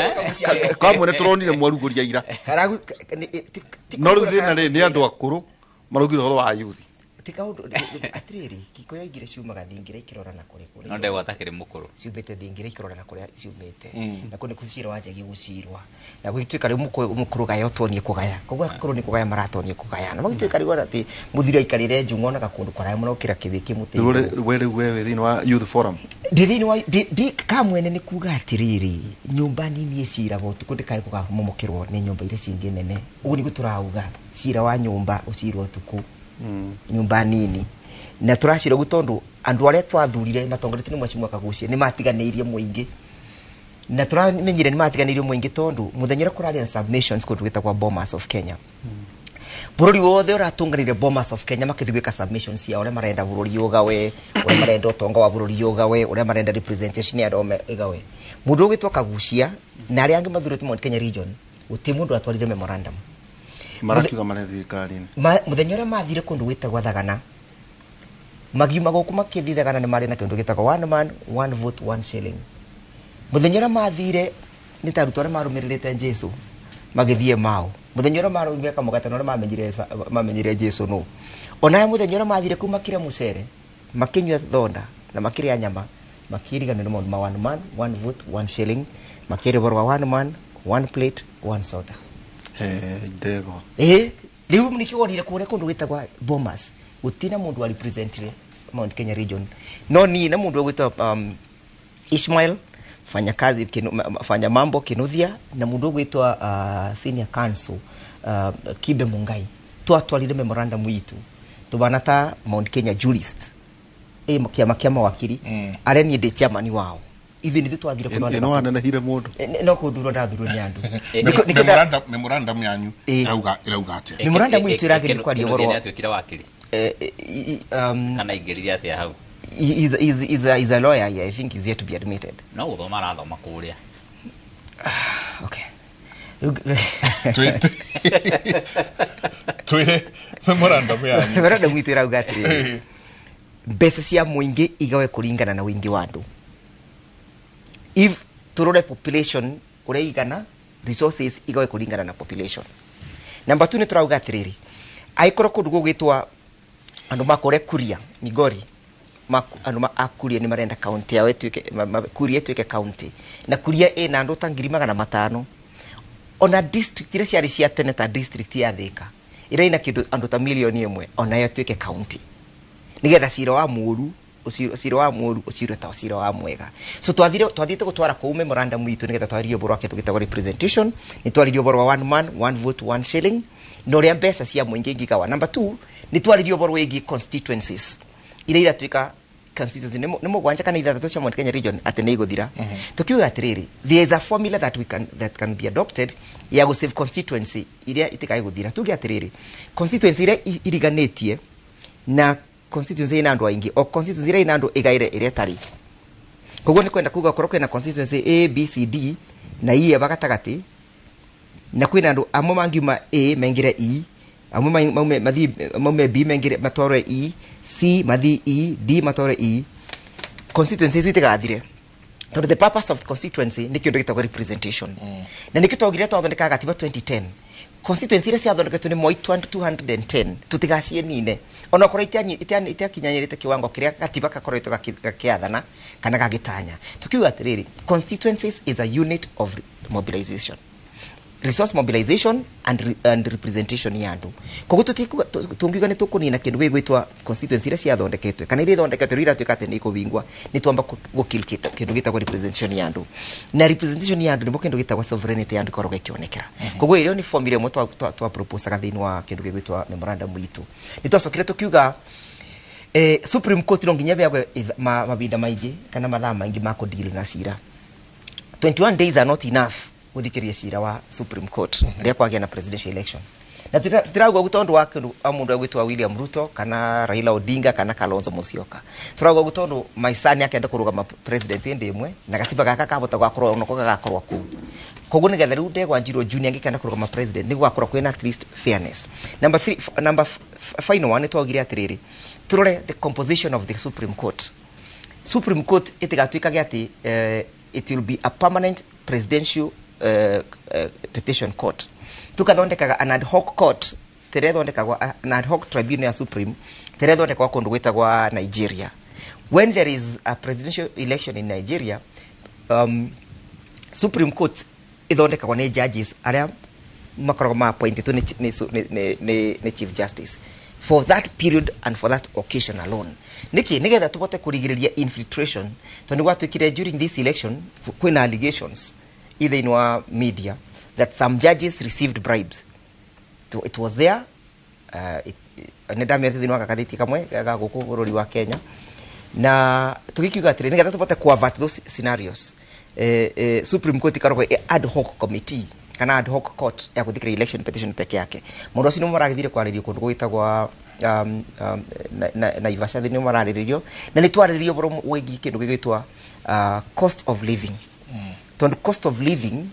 kamwene tũronire mwarugũria ira. No rĩu thĩna rĩ nĩ andũ akũrũ maraugire ũhoro wa yuthi.
Ti kaũndũ atĩrĩrĩ, Gĩkũyũ oigire ciumaga thingira ikĩrora na kũrĩa kũrĩa.
No ndegwa atakĩrĩ mũkũrũ.
Ciumĩte thingira ikĩrora na kũrĩa ciumĩte. Na kũu nĩ gũcirwo wanjagia gũcirwa. Na gũgĩtuĩka rĩu mũkũrũ gaya ũtonie kũgaya. Koguo akũrũ nĩ kũgaya maratonie kũgaya. Na magĩtuĩka rĩu atĩ mũthuri aikarĩre njung'o onaga kũndũ kũraya mũno gũkĩra kĩbĩ kĩmũtĩ.
We rĩu we wĩ thĩinĩ wa youth forum.
Ndĩ thĩinĩ wa ndĩ kamwene nĩ kuga atĩrĩrĩ, nyũmba nini ĩciraga ũtukũ ndĩkae kũkamomokĩrwo nĩ nyũmba iria cingĩ nene. Ũguo nĩguo tũrauga cira wa nyũmba ũcirwo ũtukũ. Nyũmba nini na tũracira ũguo tondũ andũ arĩa twathurire matongoretio nĩ Mheshimiwa Kaguchia nĩ matiganĩirie mũingĩ, na tũramenyire nĩ matiganĩirie mũingĩ tondũ mũthenya ũrĩa kũrarĩ na submissions kũndũ gwĩtagwo Bomas of Kenya, bũrũri wothe ũratũnganire Bomas of Kenya makĩthiĩ gwĩka submissions ciao, ũrĩa marenda bũrũri ũgawe, ũrĩa marenda ũtonga wa bũrũri ũgawe, ũrĩa marenda representation ya andũ ĩgawe. Mũndũ ũgwĩtwo Kaguchia na arĩa angĩ mathurĩtwo Mount Kenya region, gũtirĩ mũndũ atwarire memorandum.
Marakiuga marĩ thirikari-inĩ.
Mũthenya ũrĩa mathire kũndũ gwĩtagwo Thagana, magiuma gũkũ makĩthiĩ Thagana nĩ marĩ na kĩndũ gĩtagwo one man one vote one shilling. Mũthenya ũrĩa mathire nĩ ta arutwo arĩa marũmĩrĩrĩte Jesũ magĩthiĩ Mau. Mũthenya ũrĩa marũmire kamũgate na ũrĩa mamenyire Jesũ nũ. Ona mũthenya ũrĩa mathire kũu makĩrĩa mũcere, makĩnyua thonda na makĩrĩa nyama, makĩriganĩrwo nĩ maũndũ ma one man one vote one shilling, makĩrĩa ũhoro wa one man one plate one soda.
Ndegwa.
Rĩu nĩkĩo wonire kũrĩa kũndũ gwĩtagwo Bomas, gũtirĩ mũndũ wa representire Mount Kenya region. No niĩ na mũndũ ũgwĩtwo Ishmael fanya kazi fanya mambo Kinuthia na mũndũ ũgwĩtwo senior counsel Kibe Mungai, twatwarire memorandum itu tubana ta Mount Kenya jurist kĩama kĩa mawakiri arĩa niĩ ndĩ chairman wao. Ithuĩ nithuĩ twathire kũthondeka.
Ĩno wanenehire mũndũ.
No kũthurwo ndathurwo nĩ andũ.
Memorandum yanyu ĩrauga atĩa?
Memorandum itũ ĩrageria kwaria ũhoro wa
Nĩatuĩkire wakiri. Kana aingĩrire atĩa hau?
He's a lawyer, yeah, I think he's yet to be admitted.
No gũthoma arathoma kũrĩa.
Okay.
Twĩre memorandum yanyu.
Memorandum itũ ĩrauga atĩrĩrĩ, mbeca cia mũingĩ igawe kũringana na ũingĩ wa andũ. If turore population ũrĩa igana, resources igawe kũringana na population. Number 2 nĩ tũrauga atĩrĩrĩ, angĩkorwo kũndũ gũgwĩtwo andũ makũrĩa Kuria, Migori, andũ a Kuria nĩ marenda county yao ĩtuĩke Kuria ĩtuĩke county, na Kuria ĩna andũ ta 500,000. Ona district iria ciarĩ cia tene ta district ya Thika ĩrĩa ĩna kĩndũ andũ ta 1 million, onayo ĩtuĩke county, nĩgetha cira wa mũũru ũcira wa mũũru ũcirwo ta ũcira wa mwega. So twathiĩte gũtwara kũu memorandum itũ nĩgetha twaririe ũhoro wa kĩndũ gĩtagwo representation, nĩ twaririe ũhoro wa one man one vote one shilling na ũrĩa mbeca cia mũingĩ ingĩgawa. Number 2 nĩ twaririe ũhoro wĩgiĩ constituencies iria iratuĩka constituency nĩ mũgwanja kana ithathatũ cia Mount Kenya region atĩ nĩ igũthira. Tukiuga atĩrĩrĩ, there is a formula that we can that can be adopted ya gũ save constituency iria itikae gũthira. Tuge atĩrĩrĩ, constituency iria iriganĩtie na constituency ina andũ aingĩ, o constituency iria ina andũ ĩgaĩre ĩrĩa ĩtarĩ. Koguo nĩ kwenda kuga korwo kwĩna constituency A, B, C, D na E ĩba gatagatĩ, na kwĩna andũ amwe mangiuma A maingĩre E, amwe maume mathiĩ maume B maingĩre matwarwe E, C mathiĩ E, D matwarwe E, constituency icio itigathire. Tondũ the purpose of the constituency nĩ kĩndũ gĩtagwo representation. Na nĩkĩo twaugire twathondekaga gatiba 2010, constituency iria ciathondeketwo nĩ Moi 210 tũtigacienine, onokorwo itiakinyanĩrĩte kiwango kĩrĩa gatiba gakoretwo gakĩathana kana gagĩtanya. Tukiuga atĩrĩrĩ, constituencies is a unit of mobilization, resource mobilization and representation ya andũ. Koguo tũngiuga nĩ tũkũnina kĩndũ gĩgwĩtwo constituency iria ciathondeketwe kana iria ithondeketwe rĩu iratuĩka atĩ nĩ ikũbingwa, nĩ twamba gũkill kĩndũ gĩtagwo representation ya andũ. Na representation ya andũ nĩmo kĩndũ gĩtagwo sovereignty ya andũ ĩkoragwo ĩkĩonekera. Koguo ĩrĩa nĩ formula ĩmwe twa proposaga thĩinĩ wa kĩndũ gĩgwĩtwo memorandum itũ. Nĩ twacokire tũkiuga Supreme Court no nginya ĩheagwo mahinda maingĩ kana mathaa maingĩ ma kũdeal na cira. 21 days are not enough gũthikĩrĩria cira wa Supreme Court rĩrĩa kwagĩa na presidential election. Na tũtirauga ũguo tondũ wa kĩndũ wa mũndũ ũgwĩtwo William Ruto kana Raila Odinga kana Kalonzo Musyoka. Tũrauga ũguo tondũ Maisani akenda kũrũgama president hĩndĩ ĩmwe na gatiba gaka kahota gwakorwo onako gagakorwo kũu. Koguo nĩgetha rĩu Ndegwa Njirũ Junior angĩkenda kũrũgama president nĩguo gwakorwo kwĩna at least fairness. Number three, number final one, nĩ twaugire atĩrĩrĩ, tũrore the composition of the Supreme Court. Supreme Court ĩtigatuĩkage atĩ it will be a permanent presidential petition court. Tukathondekaga an ad hoc court tĩrĩa ĩthondekagwo, an ad hoc tribunal ya Supreme tĩrĩa ĩthondekagwo kũndũ gwĩtagwa Nigeria. When there is a presidential election in Nigeria, Supreme Court ithondekagwo nĩ judges arĩa makoragwo ma appointed nĩ Chief Justice for that period and for that occasion alone. Nĩkĩ? Nĩgetha tũhote kũrigĩrĩria infiltration, tondũ nĩ gwatuĩkire during this election kwĩna allegations thĩinĩ wa media that some judges received bribes. It was there, nĩ ndamĩrete thĩinĩ wa gagathĩti kamwe ga gũkũ bũrũri wa Kenya, na tũgĩkiuga atĩrĩ, nĩgetha tũhote ku-avert those scenarios, Supreme Court ikoragwo ĩ ad hoc committee kana ad hoc court ya gũthikĩrĩria election petition peke yake. Maũndũ acio nĩmo maragĩthire kwarĩrio kũndũ gwĩtagwa Naivasha, thĩinĩ mararĩrĩrio, na nĩ twarĩrĩrio ũhoro wĩgiĩ kĩndũ gĩgwĩtwa cost of living, tondũ cost of living,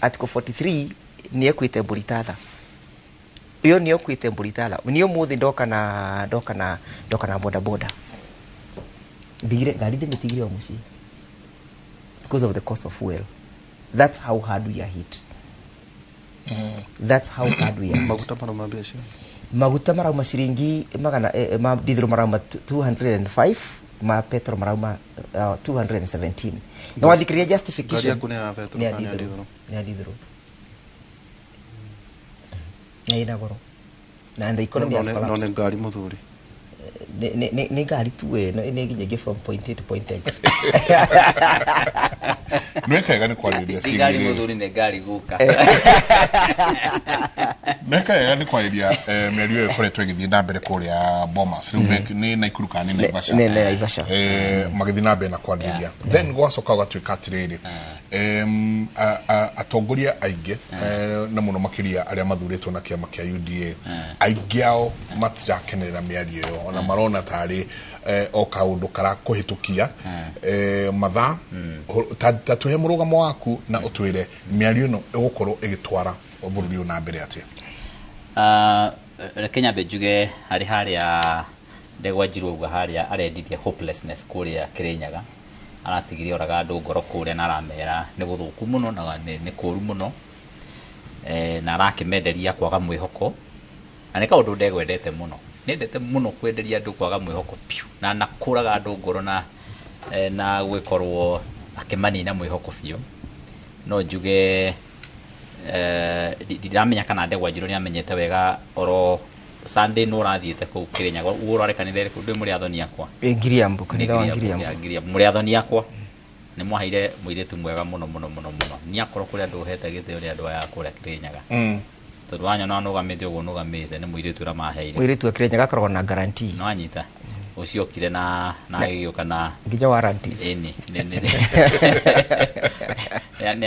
article 43 nĩ ĩkuĩte mbũri tatha ĩyo, nĩ ĩkuĩte mbũri tatha. Niĩ ũmũthĩ ndoka na boda boda, ndigire ngari, ndĩmĩtigire o mũciĩ because of the cost of fuel. That's how hard we are hit. That's how hard we are hit.
Maguta marauma mbeca?
Maguta marauma ciringi magana ma diesel marauma 205, ma petrol marauma 217, na wathikĩrĩria justification.
Ngari yaku nĩ ya petrol
Nĩ ya
kana nĩ ya
diesel.
Diesel?
Nĩ ya diesel na ĩna goro na the economy has
No
collapsed.
nĩ ngari mũthuri.
Nĩ ngari tu, we nĩ nginya ĩngĩ from point A to point X.
Nwĩkega nĩ kwarĩrĩria
Ti ngari
ciĩgiĩ
mũthuri, nĩ ngari guka.
Nwĩkega nĩ kwarĩrĩria mĩario ĩyo ĩkoretwo ĩgĩthiĩ na mbere kũrĩa Bomas rĩu, nĩ Naikuru kana nĩ Naivasha?
Nĩ Naivasha.
Magĩthiĩ na mbere na kwarĩrĩria, then gwacoka gũgatuĩka atĩrĩrĩ, atongoria aingĩ, na mũno makĩria arĩa mathurĩtwo na kĩama kĩa UDA, aingĩ ao matirakenerera mĩario ĩyo, ona marona tarĩ o kaũndũ karakũhĩtũkia mathaa. Ta tũhe mũrũgamo waku na ũtwĩre mĩario ĩno ĩgũkorwo ĩgĩtwara bũrũri ũyũ na mbere atĩa.
Reke nyambe njuge harĩ harĩa Ndegwa Njirũ auga, harĩa arendirie hopelessness kũrĩa Kĩrĩnyaga, aratigire oraga andũ ngoro kũrĩa na aramera nĩ gũthũku mũno na nĩ kũru mũno, na arakĩmenderia kwaga mwĩhoko, na nĩ kaũndũ Ndegwa endete mũno, nĩendete mũno kwenderia andũ kwaga mwĩhoko piũ, na nakũraga andũ ngoro na gwĩkorwo akĩmanina mwĩhoko biũ. No njuge ndiramenya kana Ndegwa Njirũ nĩamenyete wega oro Sunday no ũrathiĩte kũu Kĩrĩnyaga ũguo ũrarĩ kanitha ĩrĩkũ? Ndũĩ mũrĩ athoni akwa?
Ngiriambu, kanitha wa Ngiriambu.
Ya Ngiriambu, mũrĩ athoni akwa, nĩ mwaheire mũirĩtu mwega mũno mũno mũno mũno. Niĩ akorwo kũrĩ andũ hete gĩtĩo nĩ andũ aya kũrĩa Kĩrĩnyaga, tondũ wanyona nũgamĩte ũguo nũgamĩte nĩ mũirĩtu ũrĩa maheire.
Mũirĩtu wa Kĩrĩnyaga akoragwo na guarantee.
No anyita ũcio okire na agĩgĩũka na
nginya warranties.
Ĩni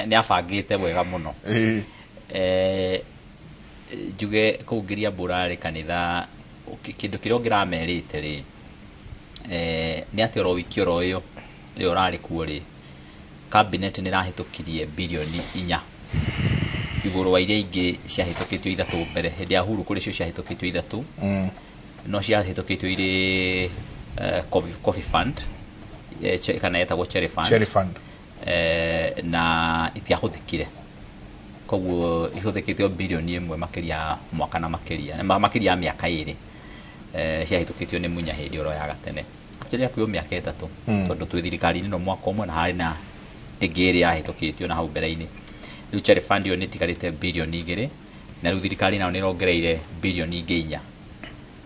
nĩ abangĩte wega mũno. Njuge kũu Ngiriambu ũrarĩ kanitha, kĩndũ kĩrĩa ũngĩramerĩte rĩ, nĩ atĩ oro wiki oro ĩyo ĩyo ũrarĩ kuo rĩ, cabinet nĩ ĩrahĩtũkirie birioni 4 igũrũ wa iria ingĩ ciahĩtũkĩtio ithatũ mbere hĩndĩ ya Uhuru. Kũrĩ cio ciahĩtũkĩtio ithatũ, no ciahĩtũkĩtio irĩ coffee fund, kana yetagwo cherry fund.
Cherry fund.
Na itiahũthĩkire, koguo ihũthĩkĩte o birioni 1 makĩria ya mwaka na makĩria makĩria ya mĩaka 2, ciahĩtũkĩtio nĩ Munya hĩndĩ oro ya gatene, actually hakuhĩ o mĩaka 3, tondũ twĩ thirikari-inĩ no mwaka ũmwe na harĩ na ĩngĩ ĩrĩa yahĩtũkĩtio na hau mbere-inĩ. Rĩu cherry fund ĩyo nĩ ĩtigarĩte birioni 2, na rĩu thirikari nayo nĩ ĩrongereire birioni ingĩ 4.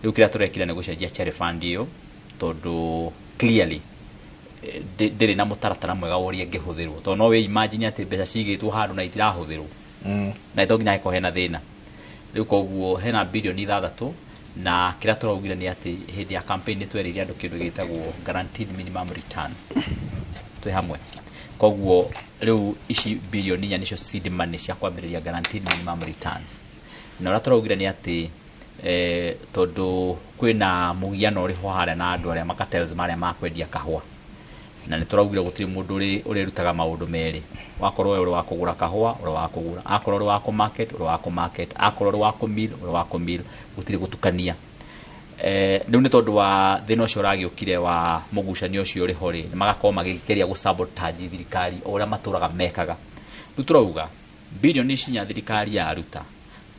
Rĩu kĩrĩa tũrekire nĩ gũcenjia cherry fund ĩyo, tondũ clearly ndĩrĩ na mũtaratara mwega wa ũrĩa ĩngĩhũthĩrwo, tondũ no wĩ imagine atĩ mbeca cigĩtwo handũ na itirahũthĩrwo, na to nginya hagĩkorwo hena thĩna. Rĩu koguo hena birioni 6, na kĩrĩa tũraugire nĩ atĩ hĩndĩ ya campaign nĩ twerĩire andũ kĩndũ gĩtagwo guaranteed minimum returns twĩ hamwe. Koguo rĩu ici birioni 4 nĩcio seed money cia kwambĩrĩria guaranteed minimum returns. Na ũrĩa tũraugire nĩ atĩ tondũ kwĩna mũgiano ũrĩ ho harĩa na andũ arĩa macartels marĩa makwendia kahũa, na nĩ tũraugire gũtirĩ mũndũ ũrĩrutaga maũndũ merĩ. Wakorwo we ũrĩ wa kũgũra kahũa, ũrĩ wa kũgũra; akorwo ũrĩ wa kũ-market, ũrĩ wa kũ-market; akorwo ũrĩ wa kũ-mill, ũrĩ wa kũ-mill. Gũtirĩ gũtukania. Rĩu nĩ tondũ wa thĩna ũcio ũragĩũkire wa mũgucanio ũcio ũrĩ ho rĩ, magakorwo magĩgeria gũ-sabotage thirikari o ũrĩa matũraga mekaga. Rĩu tũrauga birioni ici 4 thirikari yaruta,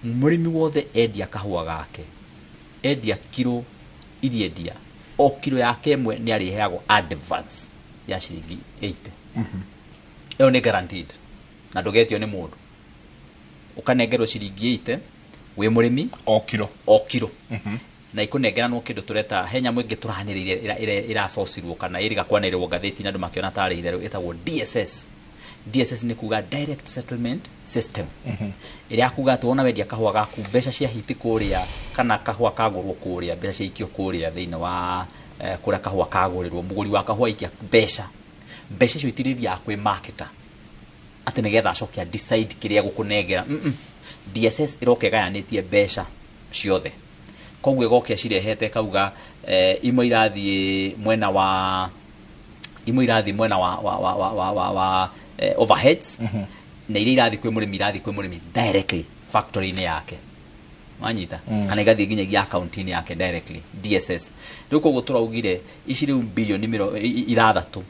Mũrĩmi wothe endia kahũa gake, endia kiro iria endia, o kiro yake ĩmwe nĩ arĩheagwo advance ya ciringi 80. Ĩyo nĩ guaranteed na ndũgetio nĩ mũndũ. Ũkanengerwo ciringi 80 wĩ mũrĩmi
o kiro,
o kiro. Na ikũnengeranwo kĩndũ tũreta, he nyamũ ĩngĩ tũranĩrĩire ĩracocirwo kana ĩrĩga kwanĩrĩrwo ngathĩti-inĩ andũ makĩona tarĩ itherũ, ĩtagwo DSS. DSS nĩ kuga Direct Settlement System, ĩrĩa kuga atĩ wona wendia kahũa gaku, mbeca cia hiti kũrĩa kana kahũa kagũrwo kũrĩa, mbeca ciaikio kũrĩa thĩinĩ wa kũrĩa kahũa kagũrĩrwo, mũgũri wa kahũa aikia mbeca, mbeca icio itirĩthiaga kwĩ marketer atĩ nĩgetha acoke a decide kĩrĩa gũkũnengera. DSS ĩroka ĩgayanĩtie mbeca ciothe, koguo ĩgoka ĩcirehete ĩkauga imwe irathiĩ mwena wa, imwe irathiĩ mwena wa, wa, wa, wa, wa, wa, wa overheads, na iria irathiĩ kwĩ mũrĩmi irathiĩ kwĩ mũrĩmi directly factory-inĩ yake, wanyita? Kana igathiĩ nginyagia account-inĩ yake directly, DSS. Rĩu koguo tũraugire ici rĩu bilioni 60,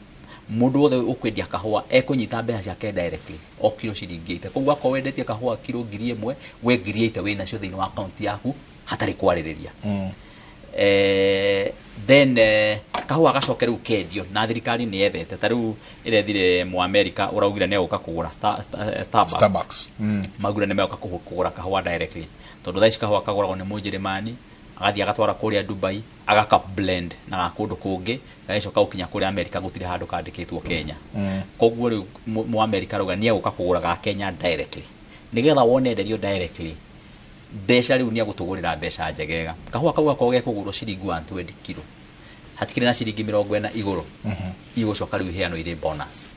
mũndũ wothe ũkwendia kahũa ekũnyita mbeca ciake directly o kiro ciringi 80. Koguo akorwo wendetie kahũa kiro 1000, we 1080 wĩ nacio thĩinĩ wa account yaku hatarĩ kwarĩrĩria. Then kahũa gacoke rĩu kendio na thirikari nĩ yethete, ta rĩu ĩrethire mu America ũraugire nĩ egũka kũgũra Starbucks.
Starbucks.
Maugire nĩ megũka kũgũra kahũa directly, tondũ thaa ici kahũa kagũragwo nĩ Mũnjĩrĩmani, agathiĩ agatwara kũrĩa Dubai, agaka blend na ga kũndũ kũngĩ, gagacoka gũkinya kũrĩa America gũtirĩ handũ kandĩkĩtwo Kenya. Koguo rĩu mu America arauga nĩ egũka kũgũra ga Kenya directly, nĩgetha wone enderio directly mbeca rĩu nĩ egũtũgũrĩra mbeca njegega. Kahũa kau gakorwo gekũgũrwo ciringi 120 kiro, hatikĩrĩ na ciringi 40 igũrũ, igũcoka rĩu iheanwo irĩ bonus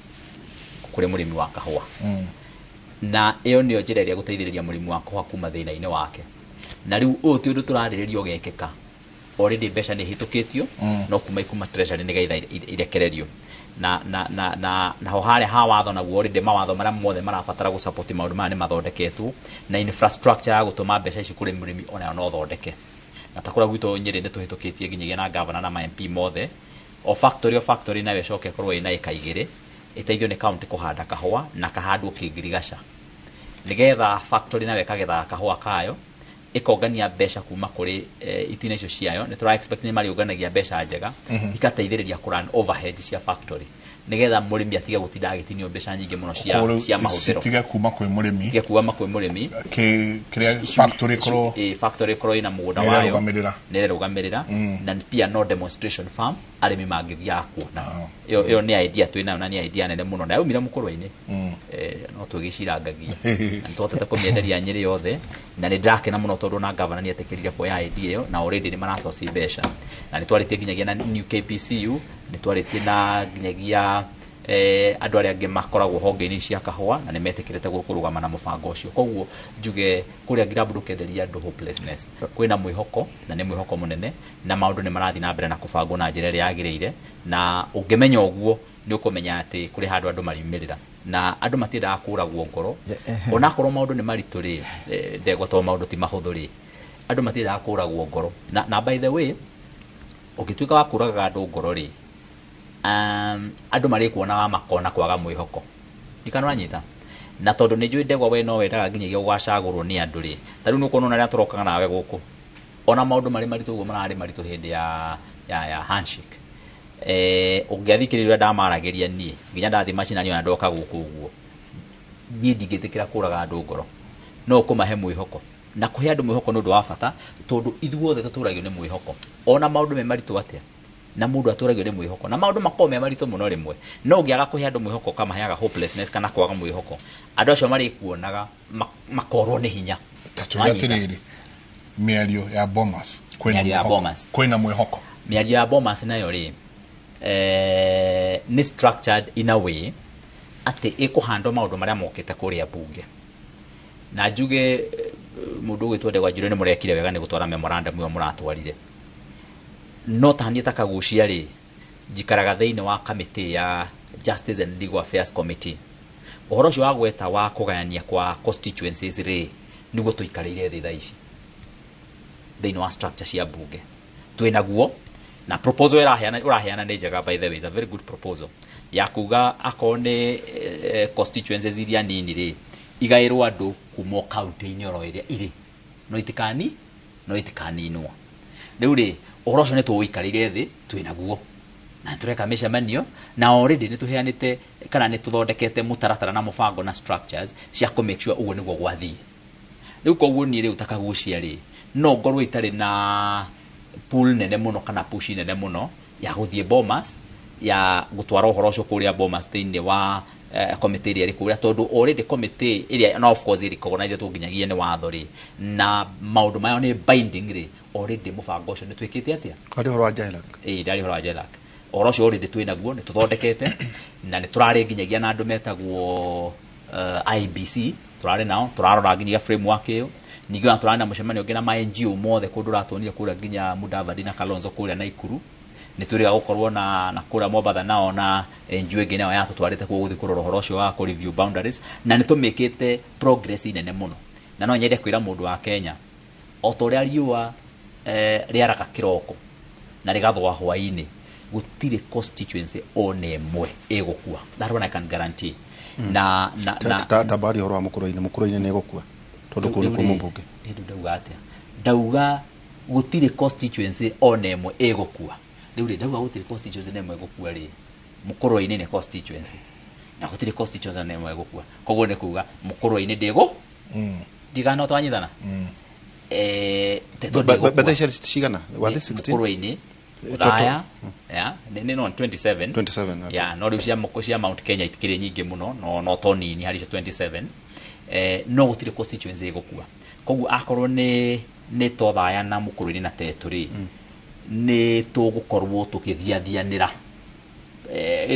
kũrĩ mũrĩmi wa kahũa. Na ĩyo nĩyo njĩra ĩrĩa ĩgũteithĩrĩria mũrĩmi wa kahũa kuma thĩna-inĩ wake. Na rĩu ũyũ ti ũndũ tũrarĩrĩria ũgekĩka, already mbeca nĩ ihĩtũkĩtio, no kuma ikuma treasury nĩgetha irekererio. Na na na na naho harĩa ha watho naguo already mawatho marĩa mothe marabatara gũ support maũndũ maya nĩ mathondeketwo, na infrastructure ya gũtũma mbeca ici kũrĩ mũrĩmi onayo no thondeke. Na ta kũrĩa gwitũ Nyĩrĩ nĩ tũhĩtũkĩtie nginyagia na governor na ma MP mothe, o factory o factory nayo ĩcoke ĩkorwo ĩna ĩka 2, ĩteithio nĩ county kũhanda kahũa na kahandwo kĩngirigaca, nĩgetha factory nayo ĩkagethaga kahũa kayo, ĩkongania mbeca kuma kũrĩ itina icio ciayo. Nĩ tũra expect nĩ marĩũnganagia mbeca njega, ikateithĩrĩria kũ run overhead cia factory, nĩgetha mũrĩmi atige gũtinda agĩtinio mbeca nyingĩ mũno cia mahũthĩro,
citige kuma kwĩ mũrĩmi,
citige kuma kwĩ mũrĩmi,
kĩrĩa factory ĩkorwo
factory ĩkorwo ĩna mũgũnda wayo,
nĩ
nĩrerũgamĩrĩra. Na pia no demonstration farm arĩmi mangĩthiaga kuona. Ĩyo nĩ idea twĩ nayo, na nĩ idea nene mũno, na yaumire mũkũrwe-inĩ, no twĩgĩcirangagia na nĩ tũhotete kũmĩenderia Nyĩrĩ yothe, na nĩ ndĩrakena mũno tondũ na governor nĩ etĩkĩrire kuoya idea ĩyo, na already nĩ maracoci mbeca, na nĩ twarĩtie nginyagia na new KPCU, nĩ twarĩtie na nginyagia andũ arĩa angĩ makoragwo honge-inĩ cia kahũa, na nĩ metĩkĩrĩte kũrũgama na mũbango ũcio. Koguo njuge kũrĩa Ngirambu ndũkenderia andũ hopelessness, kwĩna mwĩhoko, na nĩ mwĩhoko mũnene, na maũndũ nĩ marathiĩ na mbere na kũbangwo na njĩra ĩrĩa yagĩrĩire, na ũngĩmenya ũguo nĩ ũkũmenya atĩ kũrĩ handũ andũ mariumĩrĩra, na andũ matiendaga kũragwo ngoro, onakorwo maũndũ nĩ maritũ rĩ, ndegwa, tondũ maũndũ ti mahũthũ rĩ, andũ matiendaga kũragwo ngoro. Na by the way, ũngĩtuĩka wa kũragaga andũ ngoro rĩ, andũ marĩkuonaga makona kwaga mwĩhoko, ndikana ũranyita? Na tondũ nĩ njũĩ ndegwa we no wendaga nginyagia ũgacagũrwo nĩ andũ rĩ, ta rĩu nĩ ũkuona ona rĩrĩa tũrokaga nawe gũkũ, ona maũndũ marĩ maritũ ũguo mararĩ maritũ hĩndĩ ya handshake, ũngĩathikĩrĩria ũrĩa ndamaragĩria niĩ nginya ndathiĩ macinani ona ndoka gũkũ ũguo, niĩ ndingĩtĩkĩra kũraga andũ ngoro, no ũkũmahe mwĩhoko. Na kũhe andũ mwĩhoko nĩ ũndũ wa bata, tondũ ithuothe tũtũragio nĩ mwĩhoko, ona maũndũ me maritũ atĩa, na mũndũ atũragio nĩ mwĩhoko, na maũndũ makoragwo me maritũ mũno rĩmwe, no ũngĩaga kũhe andũ mwĩhoko ũkamaheaga hopelessness kana kwaga mwĩhoko, andũ acio marĩkuonaga makorwo nĩ hinya.
Ta tuge atĩrĩrĩ, mĩario ya Bomas kwĩna
Mĩario ya
mwĩhoko.
Bomas.
Kwĩna mwĩhoko.
Mĩario ya Bomas nayo rĩ, nĩ structured in a way atĩ ĩkũhandwo maũndũ marĩa mokĩte kũrĩa bunge, na njuge mũndũ ũgwĩtwo Ndegwa Njũrĩ nĩ mũrekire wega nĩ gũtwara memorandum ĩyo mũratwarire, no ta niĩ ta Kagucia rĩ, njikaraga thĩinĩ wa kamĩtĩ ya Justice and Legal Affairs Committee. Ũhoro ũcio wa gweta wa kũgayania kwa constituencies rĩ, nĩguo tũikarĩire thĩ thaa ici thĩinĩ wa structure cia bunge twĩnaguo, na proposal ũraheana nĩ njega. By the way, it's a very good proposal ya kuga akorwo nĩ constituencies iria nini rĩ, igaĩrwo andũ kuma o county-inĩ oro ĩrĩa irĩ. no itikani no itikaninwo. Rĩu rĩ ũhoro ũcio nĩ tũũikarĩire thĩ twĩ naguo na tũreka mĩcemanio na already nĩ tũheanĩte kana nĩ tũthondekete mũtaratara na mũbango na structures cia kũ make sure ũguo nĩguo gwathiĩ. Rĩu koguo niĩ rĩu ta Kagucia rĩ no ngorwo itarĩ na pool nene mũno kana push nene mũno ya gũthiĩ Bomas ya gũtwara ũhoro ũcio kũrĩa Bomas thĩinĩ wa committee ĩrĩa ĩrĩ kũrĩa, tondũ already committee ĩrĩa na of course ĩrĩ nginyagia nĩ watho rĩ na maũndũ mayo nĩ binding rĩ, already mũbango ũcio nĩ twĩkĩte atĩa.
Harĩ ũhoro wa JLAC.
Ĩĩ, ndarĩ ũhoro wa JLAC. Ũhoro ũcio already twĩ naguo, nĩ tũthondekete na nĩ tũrarĩ nginyagia na andũ metagwo IBC, tũrarĩ nao tũrarora nginyagia framework ĩyo. Ningĩ ona tũrarĩ na mũcemanio ũngĩ na ma NGO mothe kũndũ ũratuonire kũrĩa nginya Mudavadi na Kalonzo kũrĩa Naikuru. Nĩ twĩrĩga gũkorwo na kũrĩa Mombatha nao na NGO ĩngĩ nayo yatũtwarĩte kuo gũthiĩ kũrora ũhoro ũcio wa kũ review boundaries, na nĩ tũmĩkĩte progress nene mũno. Na no nyende kwĩra mũndũ wa Kenya o ta ũrĩa riũa rĩaraga kĩroko na rĩgathũa hwaĩ-inĩ, gũtirĩ constituency ona ĩmwe ĩgũkua. That one I can guarantee. Na na na
Tabari ũhoro wa Mũkũrũ-inĩ, Mũkũrũ-inĩ nĩ ĩgũkua tondũ kũu nĩkuo mũmbunge.
Rĩu ndauga atĩa? Ndauga gũtirĩ constituency ona ĩmwe ĩgũkua. Rĩu rĩ ndauga gũtirĩ constituency ona ĩmwe ĩgũkua rĩ, Mũkũrũ-inĩ nĩ constituency na gũtirĩ constituency ona ĩmwe ĩgũkua, koguo nĩ kuga Mũkũrũ-inĩ ndĩgũ ndigana twanyitana Teto ndĩgũkua.
Betha icio cigana? Were they 16?
Mũkũrũ-inĩ Othaya ya nĩ no 27.
27, okay.
Ya no rĩu cia Mount Kenya itikĩrĩ nyingĩ mũno, no to nini harĩ icio 27. No gũtirĩ constituency ĩgũkua, koguo akorwo nĩ Tothaya na Mũkũrũ-inĩ na Tetu rĩ, nĩ tũgũkorwo tũkĩthiathianĩra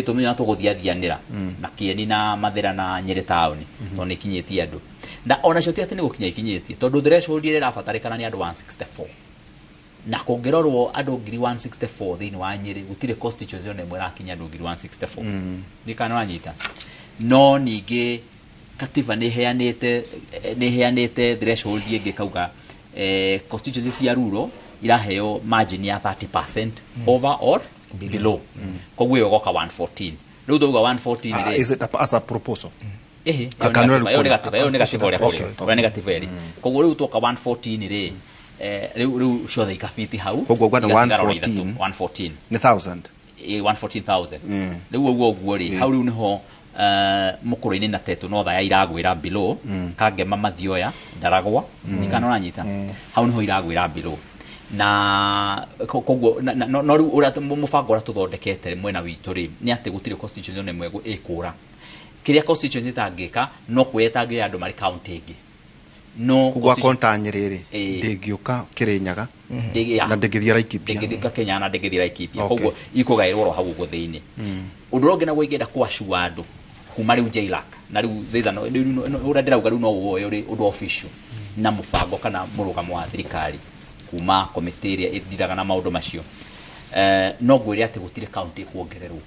tũmenya tũgũthiathianĩra na Kieni na Mathĩra na Nyĩrĩ taũni, tondũ nĩ ikinyĩtie andũ na onacio ti atĩ nĩ gũkinya ikinyĩtie, tondũ threshold ĩrĩa ĩrabatarĩkana nĩ andũ 164, na kũngĩrorwo andũ 164,000 thĩinĩ wa Nyĩrĩ gũtirĩ constituency ona ĩmwe ĩrakinya andũ 164,000. Ndikana wanyita. No ningĩ katiba nĩ ĩheanĩte threshold ĩngĩ kauga constituency cia rural iraheo margin ya 30% over or below, koguo ĩyo ĩgoka 114. Rĩu twauga 114 rĩ,
Is it as a proposal?
Ĩhĩ,
Kana
ĩyo nĩ gatiba, ĩyo nĩ gatiba ũrĩa kũrĩ. Ũrĩa nĩ gatiba ĩrĩ. Koguo rĩu twoka 114 rĩ, rĩu ciothe ikabiti hau.
Koguo ũguo nĩ
Igatigara o
114.
ithatũ, 114.
Nĩ 1000.
Ĩ, 114,000. Rĩu ũguo rĩ, hau rĩu nĩho Mũkũrũ-inĩ na Tetu no Thaya iragwĩra below, Kangema, Mathioya, Ndaragwa, nikana ũranyita, hau nĩho iragwĩra below. Na koguo no rĩu ũrĩa mũbango ũrĩa tũthondekete mwena witũ rĩ, nĩ atĩ gũtirĩ constituency ona ĩmwe ĩkũra. Kĩrĩa constituency ĩtangĩka no kuoya ĩtangĩoya andũ marĩ county ĩngĩ. No
Koguo akorwo ta Nyĩrĩ rĩ,
Ĩĩ.
ndĩngĩũka Kĩrĩnyaga
Ya.
na ndĩngĩthiĩ Laikipia.
Ndĩngĩthika Kenya na ndĩngĩthiĩ Laikipia.
Okay.
Koguo ikũgaĩrwo oro hau ũguo thĩinĩ. Ũndũ ũrĩa ũngĩ naguo ingĩenda kũacua andũ kuma rĩu JLAC na rĩu there's an- rĩu ũrĩa ndĩrauga rĩu no ũwoe ũrĩ ũndũ official na mũbango kana mũrũgamo wa thirikari kuma komĩtĩ ĩrĩa ĩthiraga na maũndũ macio. No ngwĩre atĩ gũtirĩ county ĩkuongererwo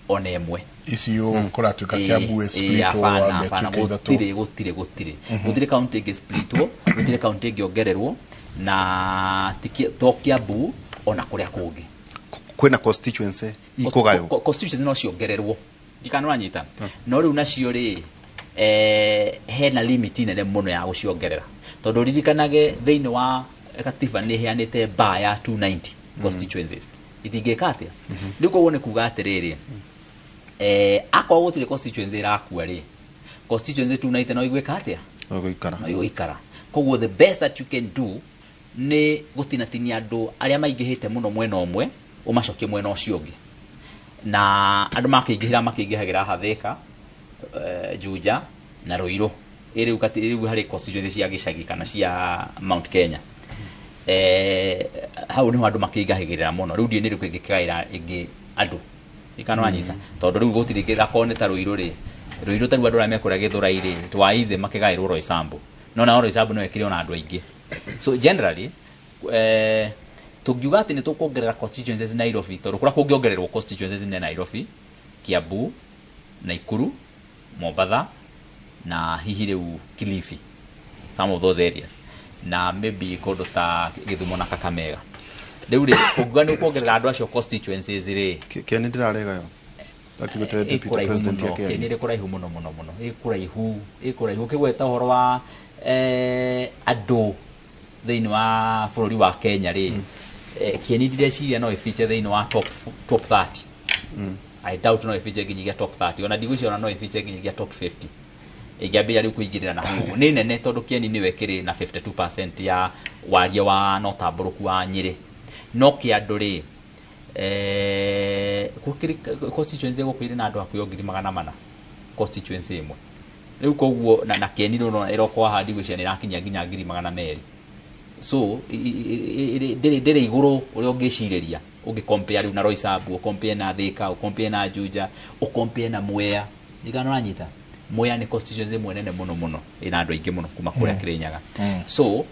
ona ĩmwe.
Icio kũratuĩka Kiambu ĩsplitwo,
hapana,
ambe
hapana,
ĩtuĩke ithatũ.
Gũtirĩ gũtirĩ county ĩngĩ splitwo, gũtirĩ county ĩngĩ ongererwo na to Kiambu ona kũrĩa kũngĩ.
Kwĩna constituency ikũgaywo.
Constituency no ciongererwo, ndikana ũranyita, no rĩu nacio rĩ hena limit nene mũno ya gũciongerera, tondũ ririkanage thĩinĩ wa katiba nĩ ĩheanĩte bar ya 290 constituencies itingĩka atĩa. Rĩu koguo nĩ kuga atĩrĩrĩ, akorwo gũtirĩ constituency ĩrakua rĩ, constituency 290 no igwĩka atĩa?
No gũikara.
No igũikara. Koguo the best that you can do nĩ gũtinatinia andũ arĩa maingĩhĩte mũno mwena ũmwe ũmacokie mwena ũcio ũngĩ, na andũ makĩingĩhĩra makĩingĩhagĩra Hathĩka, Juja na Ruiru. Ĩ rĩu rĩu harĩ constituency cia gĩcagi kana cia Mount Kenya, hau niho andũ makĩingahĩgĩrĩra mũno. Rĩu ndiũĩ nĩ rĩkũ ĩngĩkĩgaĩra ĩngĩ andũ ikana wanyita, tondũ rĩu gũtirĩ akorwo nĩ ta Ruiru rĩ, Ruiru ta rĩu andũ arĩa mekũrĩa Gĩthũrai rĩ, twaize makĩgaĩrwo Roysambu, no nao Roysambu no ĩkĩrĩ ona andũ aingĩ. So generally tũngiuga atĩ nĩ tũkuongerera constituencies Nairobi, tondũ kũrĩa kũngĩongererwo constituencies nĩ Nairobi, Kiambu, Naikuru, Mombatha na hihi rĩu Kilifi, some of those areas, na maybe kũndũ ta Gĩthumo na Kakamega. Rĩu rĩ ũngiuga nĩ ũkuongerera andũ acio constituencies rĩ,
Kĩeni ndĩrarega yo. Akiuga deputy
ĩkũraihu
president
mũno
ya Kenya.
Kĩeni ĩrĩ kũraihu mũno mũno mũno, ĩkũraihu ĩkũraihu. Ũkĩgweta ũhoro wa andũ thĩinĩ wa bũrũri wa Kenya rĩ, Kieni ndireciria no ĩfiche thĩinĩ wa top 30. I doubt no ĩfiche nginyagia top 30, ona ndigwĩciria ona no ĩfiche nginyagia top 50 ĩngĩambĩrĩria rĩu kũingĩrĩra na hau ũguo. Nĩ nene tondũ Kieni nĩwe ĩkĩrĩ na 52% ya waria wa na ũtambũrũku wa Nyĩrĩ. No kĩandũ rĩ, gũkĩrĩ constituency gũkũ irĩ na andũ hakuhĩ o 400,000 constituency ĩmwe. Rĩu koguo na Kieni rĩu no ĩrokwo haha ndigwĩciria nĩ ĩrakinyia nginya 200,000. So ndĩrĩ igũrũ ũrĩa ũngĩcirĩria ũngĩ compare rĩu na Roysambu, ũcompare na Thika, ũcompare na Juja, ũcompare na Mwea. Ndigana ũranyita, Mwea nĩ constituency ĩmwe nene mũno mũno, ĩna andũ aingĩ mũno kuma kũrĩa Kĩrĩnyaga. So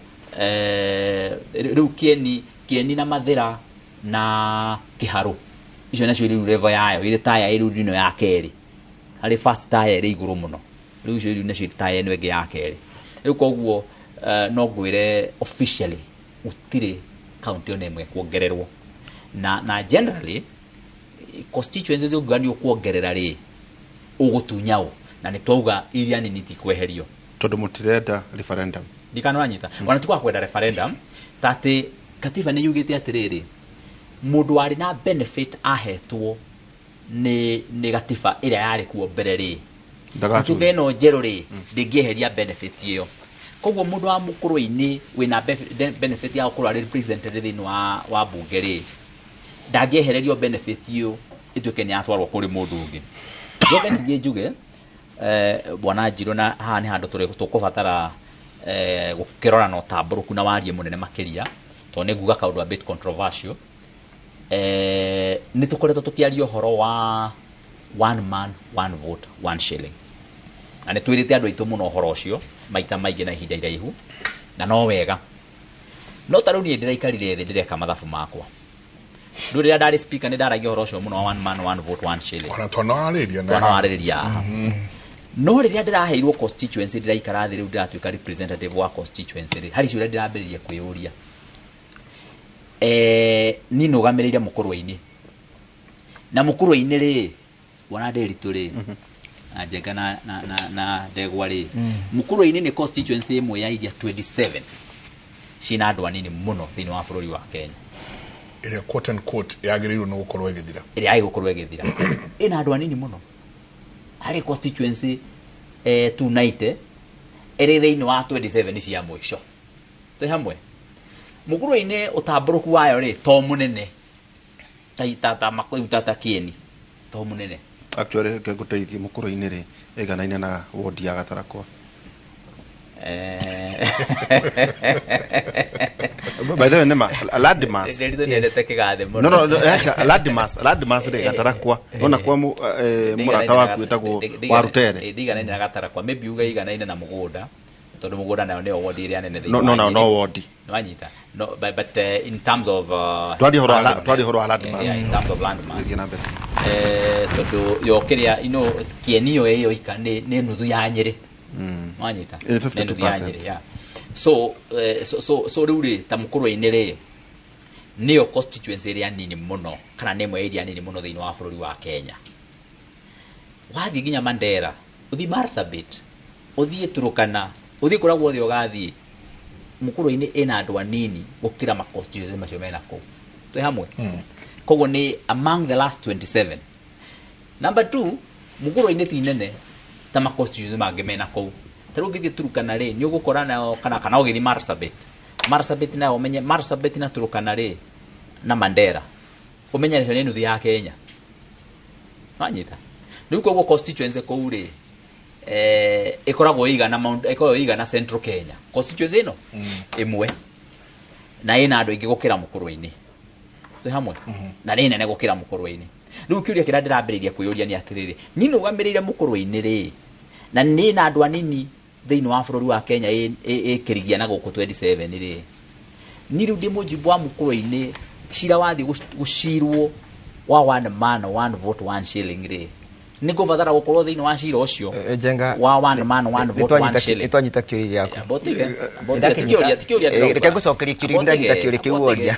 rĩu Kieni na Mathĩra na Kĩharũ, icio nacio rĩu level yayo ĩrĩ taya ĩrĩ ĩno ya kerĩ, harĩ first taya ĩrĩ igũrũ mũno, rĩu icio rĩu nacio taya ĩno ĩngĩ ya kerĩ. Rĩu koguo no ngwĩre officially gũtirĩ kaunti ona ĩmwe kuongererwo, na generally constituencies ũngiuga nĩ ũkuongerera rĩ, ũgũtunya ũ? Na nĩ twauga iria nini tikweherio.
Tondũ mũtirenda referendum.
Ndikana ũranyita, ona tikwaga kwenda referendum, ta atĩ katiba nĩ yugĩte atĩrĩrĩ, mũndũ warĩ na benefit ahetwo nĩ gatiba ĩrĩa yarĩ kuo mbere rĩ,
Ndagatunywo.
katiba ĩno njerũ rĩ ndĩngĩeheria benefit ĩyo. Koguo mũndũ wa mũkũrũ-inĩ wĩna benefit ya gũkorwo arĩ represented thĩinĩ wa bunge rĩ, ndangĩehererio benefit ĩyo ĩtuĩke nĩ yatwarwo kũrĩ mũndũ ũngĩ. Njoke ningĩ njuge, bwana Njirũ, na haha nĩ handũ tũkũbatara gũkĩrora na ũtambũrũku na warie mũnene makĩria, tondũ nĩ nguga kaũndũ a bit controversial. Nĩ tũkoretwo tũkĩaria ũhoro wa one man, one vote, one shilling, na nĩ twĩrĩte andũ aitũ mũno ũhoro ũcio maita maingĩ na ihinda iraihu, na no wega. No ta rĩu niĩ ndĩraikarire thĩ ndĩreka mathabu makwa. Rĩu rĩrĩa ndarĩ speaker nĩ ndaragia ũhoro ũcio mũno wa one man, one vote, one shilling.
Ona twanawarĩria na
Twanawarĩrĩria haha. No rĩrĩa ndĩraheirwo constituency, ndĩraikara thĩ rĩu ndĩratuĩka representative wa constituency rĩ, harĩ ciũria ndĩrambĩrĩria kwĩyũria. Niĩ nũgamĩrĩire mũkũrwe-inĩ, na mũkũrwe-inĩ rĩ, wona ndĩritũ rĩ, na Njenga na Ndegwa rĩ, mũkũrwe-inĩ nĩ constituency ĩmwe ya iria 27 ciĩna andũ anini mũno thĩinĩ wa bũrũri wa Kenya.
Ĩrĩa quote and quote yagĩrĩirwo nĩ gũkorwo ĩgĩthira.
Ĩrĩa yagĩrĩirwo gũkorwo ĩgĩthira ĩna andũ anini mũno harĩ constituency, 290 ĩrĩ thĩinĩ wa 27 cia mũico. Twĩ hamwe? Mũkũrwe-inĩ ũtambũrũku wayo rĩ to mũnene ta Kieni, to mũnene.
Actually, reke ngũteithie, mũkũrũ-inĩ rĩ ĩganaine na wodi ya Gatarakwa. By the way, nĩma landmass.
Ndĩritũ nĩendete kĩgathe mũno.
No, acha, landmass rĩ Gatarakwa nona kwa mũrata waku wĩtagwo Warutere.
Ndiganaine na Gatarakwa, maybe uge iganaine na mũgũnda, tondũ mũgũnda nayo nĩyo wodi ĩrĩa nene thĩinĩ
No,
wa
no, no,
Nyĩrĩ.
No wodi.
Nĩwanyita? No, but in terms of
Twaria ũhoro wa
landmass.
Twaria ũhoro wa landmass.
Yeah, in terms of landmass.
Thiĩ na mbere.
Tondũ yo kĩrĩa Kieni yo ĩyo ika nĩ nuthu ya Nyĩrĩ. Wanyita?
52%.
Nĩ nuthu ya Nyĩrĩ, yeah. So rĩu rĩ, ta mũkũrwe-inĩ rĩ, nĩyo constituency ĩrĩa nini mũno, kana nĩ ĩmwe ya iria nini mũno thĩinĩ wa bũrũri wa Kenya. Wathiĩ nginya Mandera, ũthiĩ Marsabit, ũthiĩ Turkana, ũthiĩ kũrĩa guothe ũgathiĩ, mũkũrwe-inĩ ĩna andũ anini gũkĩra ma constituency macio mena kũu. Twĩ hamwe? Koguo nĩ among the last 27. Number 2, mũkũrwe-inĩ ti nene ta ma constituency mangĩ mena kũu. Ta rĩu ũngĩthiĩ Turkana rĩ, nĩ ũgũkora nayo, kana ũgĩthiĩ Marsabit, Marsabit nayo ũmenye Marsabit na Turkana rĩ na Mandera, ũmenye nacio nĩ nuthu ya Kenya. Wanyita? Rĩu koguo constituency kũu rĩ, ĩkoragwo ĩigana ĩkoragwo ĩigana Central Kenya constituency ĩno ĩmwe, na ĩna andũ aingĩ gũkĩra mũkũrwe-inĩ. Twĩ hamwe? Na nĩ nene gũkĩra mũkũrwe-inĩ. Rĩu kĩũria kĩrĩa ndĩrambĩrĩria kwĩyũria nĩ atĩrĩrĩ, niĩ nũgamĩrĩire mũkũrwe-inĩ rĩ, na nĩ na andũ anini thĩinĩ wa bũrũri wa Kenya ĩkĩrigia na gũkũ 27 rĩ, niĩ rĩu ndĩ mũjumbe wa mũkũrwe-inĩ, cira wathiĩ gũcirwo wa one man, one vote, one shilling rĩ, Nĩ ngũbatara gũkorwo thĩinĩ wa cira ũcio wa one man one vote one shilling.
Nĩtwanyita kĩũria gĩaku.
Tikĩũria.
Reke ngũcokerie kĩũria, ndanyita kĩũria kĩu woria.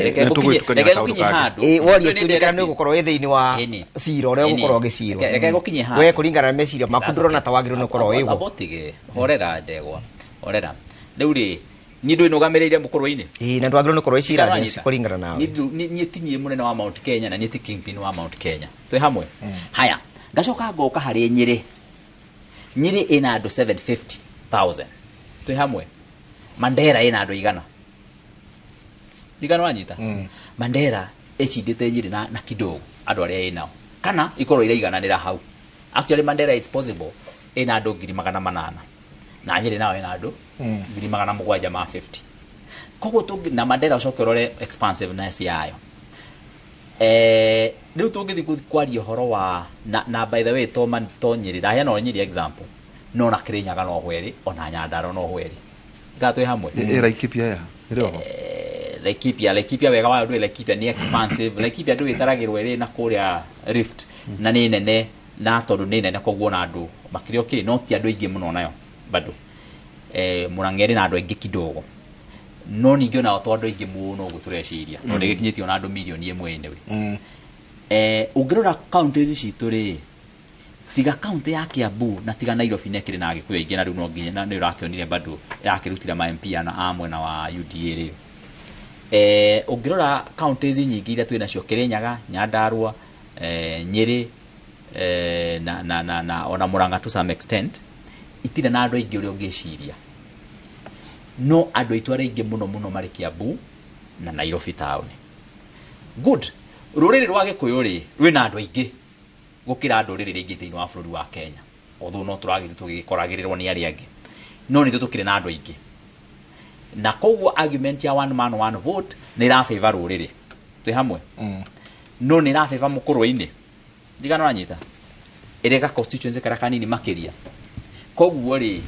Reke ngũkinyie handũ.
Woria kĩũria kana nĩ ũgũkorwo wĩ thĩinĩ wa cira ũrĩa ũgũkorwo ũgĩcirwo.
Reke ngũkinyie handũ.
We kũringana na meciria maku ndũrona ta wagĩrĩirwo nĩ ũkorwo wĩ guo.
Abotige horera ndegwa horera. Rĩu rĩ, niĩ ndũĩ nũgamĩrĩire mũkũrũ-inĩ.
Ĩĩ, na ndwagĩrĩirwo nĩ ũkorwo wĩ cira-inĩ ũcio kũringana nawe.
Niĩ ti niĩ mũnene wa Mount Kenya na niĩ ti kingpin wa Mount Kenya. Twĩ hamwe. Haya, ngacoka ngoka harĩ Nyĩrĩ. Nyĩrĩ ĩna andũ 750,000. Twĩ hamwe. Mandera ĩna andũ igana. Igana wanyita? Mandera ĩcindĩte Nyĩrĩ na kidogo andũ arĩa ĩnao. Kana ikorwo iraigananĩra hau. Actually Mandera is possible ĩna andũ 800,000. Na Nyĩrĩ nayo ĩna andũ 750,000. Koguo tũngĩ na Mandera ũcoke ũrore expansiveness yayo. Rĩu tũngĩthiĩ kwaria ũhoro wa na by the way to Nyĩrĩ ndaheana o Nyĩrĩ example, no na Kĩrĩnyaga no hwerĩ ona Nyandarua no hwerĩ. Nga twĩ hamwe.
Laikipia ya ĩrĩ oho.
Laikipia wega wayo ndũĩ Laikipia nĩ expansive. Laikipia ndũĩ ĩtaragĩrwo ĩrĩ na kũrĩa Rift na nĩ nene, na tondũ nĩ nene koguo na andũ makĩrĩ okay, no ti andũ aingĩ mũno nayo bado. Mũrang'a ĩrĩ na andũ aingĩ kidogo, no ningĩ onao to andũ aingĩ mũno ũguo tũreciria, tondũ ĩgĩkinyĩtie ona andũ 1 million anyway. Ũngĩrora counties citũ rĩ, tiga county ya Kiambu na tiga Nairobi nĩ ĩkĩrĩ na Agĩkũyũ aingĩ, na rĩu no nginya na nĩ ũrakĩonire bado ĩrakĩrutire ma MP ana a mwena wa UDA rĩ. Ũngĩrora counties nyingĩ iria twĩ nacio, Kĩrĩnyaga, Nyandarua, Nyĩrĩ, na ona Murang'a to some extent, itirĩ na andũ aingĩ ũrĩa ũngĩciria. No andũ aitũ arĩa aingĩ mũno mũno marĩ Kiambu na Nairobi town. Good. Rũrĩrĩ rwa Gĩkũyũ rĩ, rwĩna andũ aingĩ gũkĩra ndũrĩrĩ iria ingĩ thĩinĩ wa bũrũri wa Kenya. Although no tũragĩthiĩ tũgĩkoragĩrĩrwo nĩ arĩa angĩ, no nĩ ithuĩ tũkĩrĩ na andũ aingĩ. Na koguo argument ya one man one vote nĩ ĩrabĩva rũrĩrĩ. Twĩ hamwe? No nĩ ĩrabĩva mũkũrũ-inĩ. Ndigana ũranyita? Ĩrĩ ga constituency karĩa kanini makĩria. Koguo rĩ,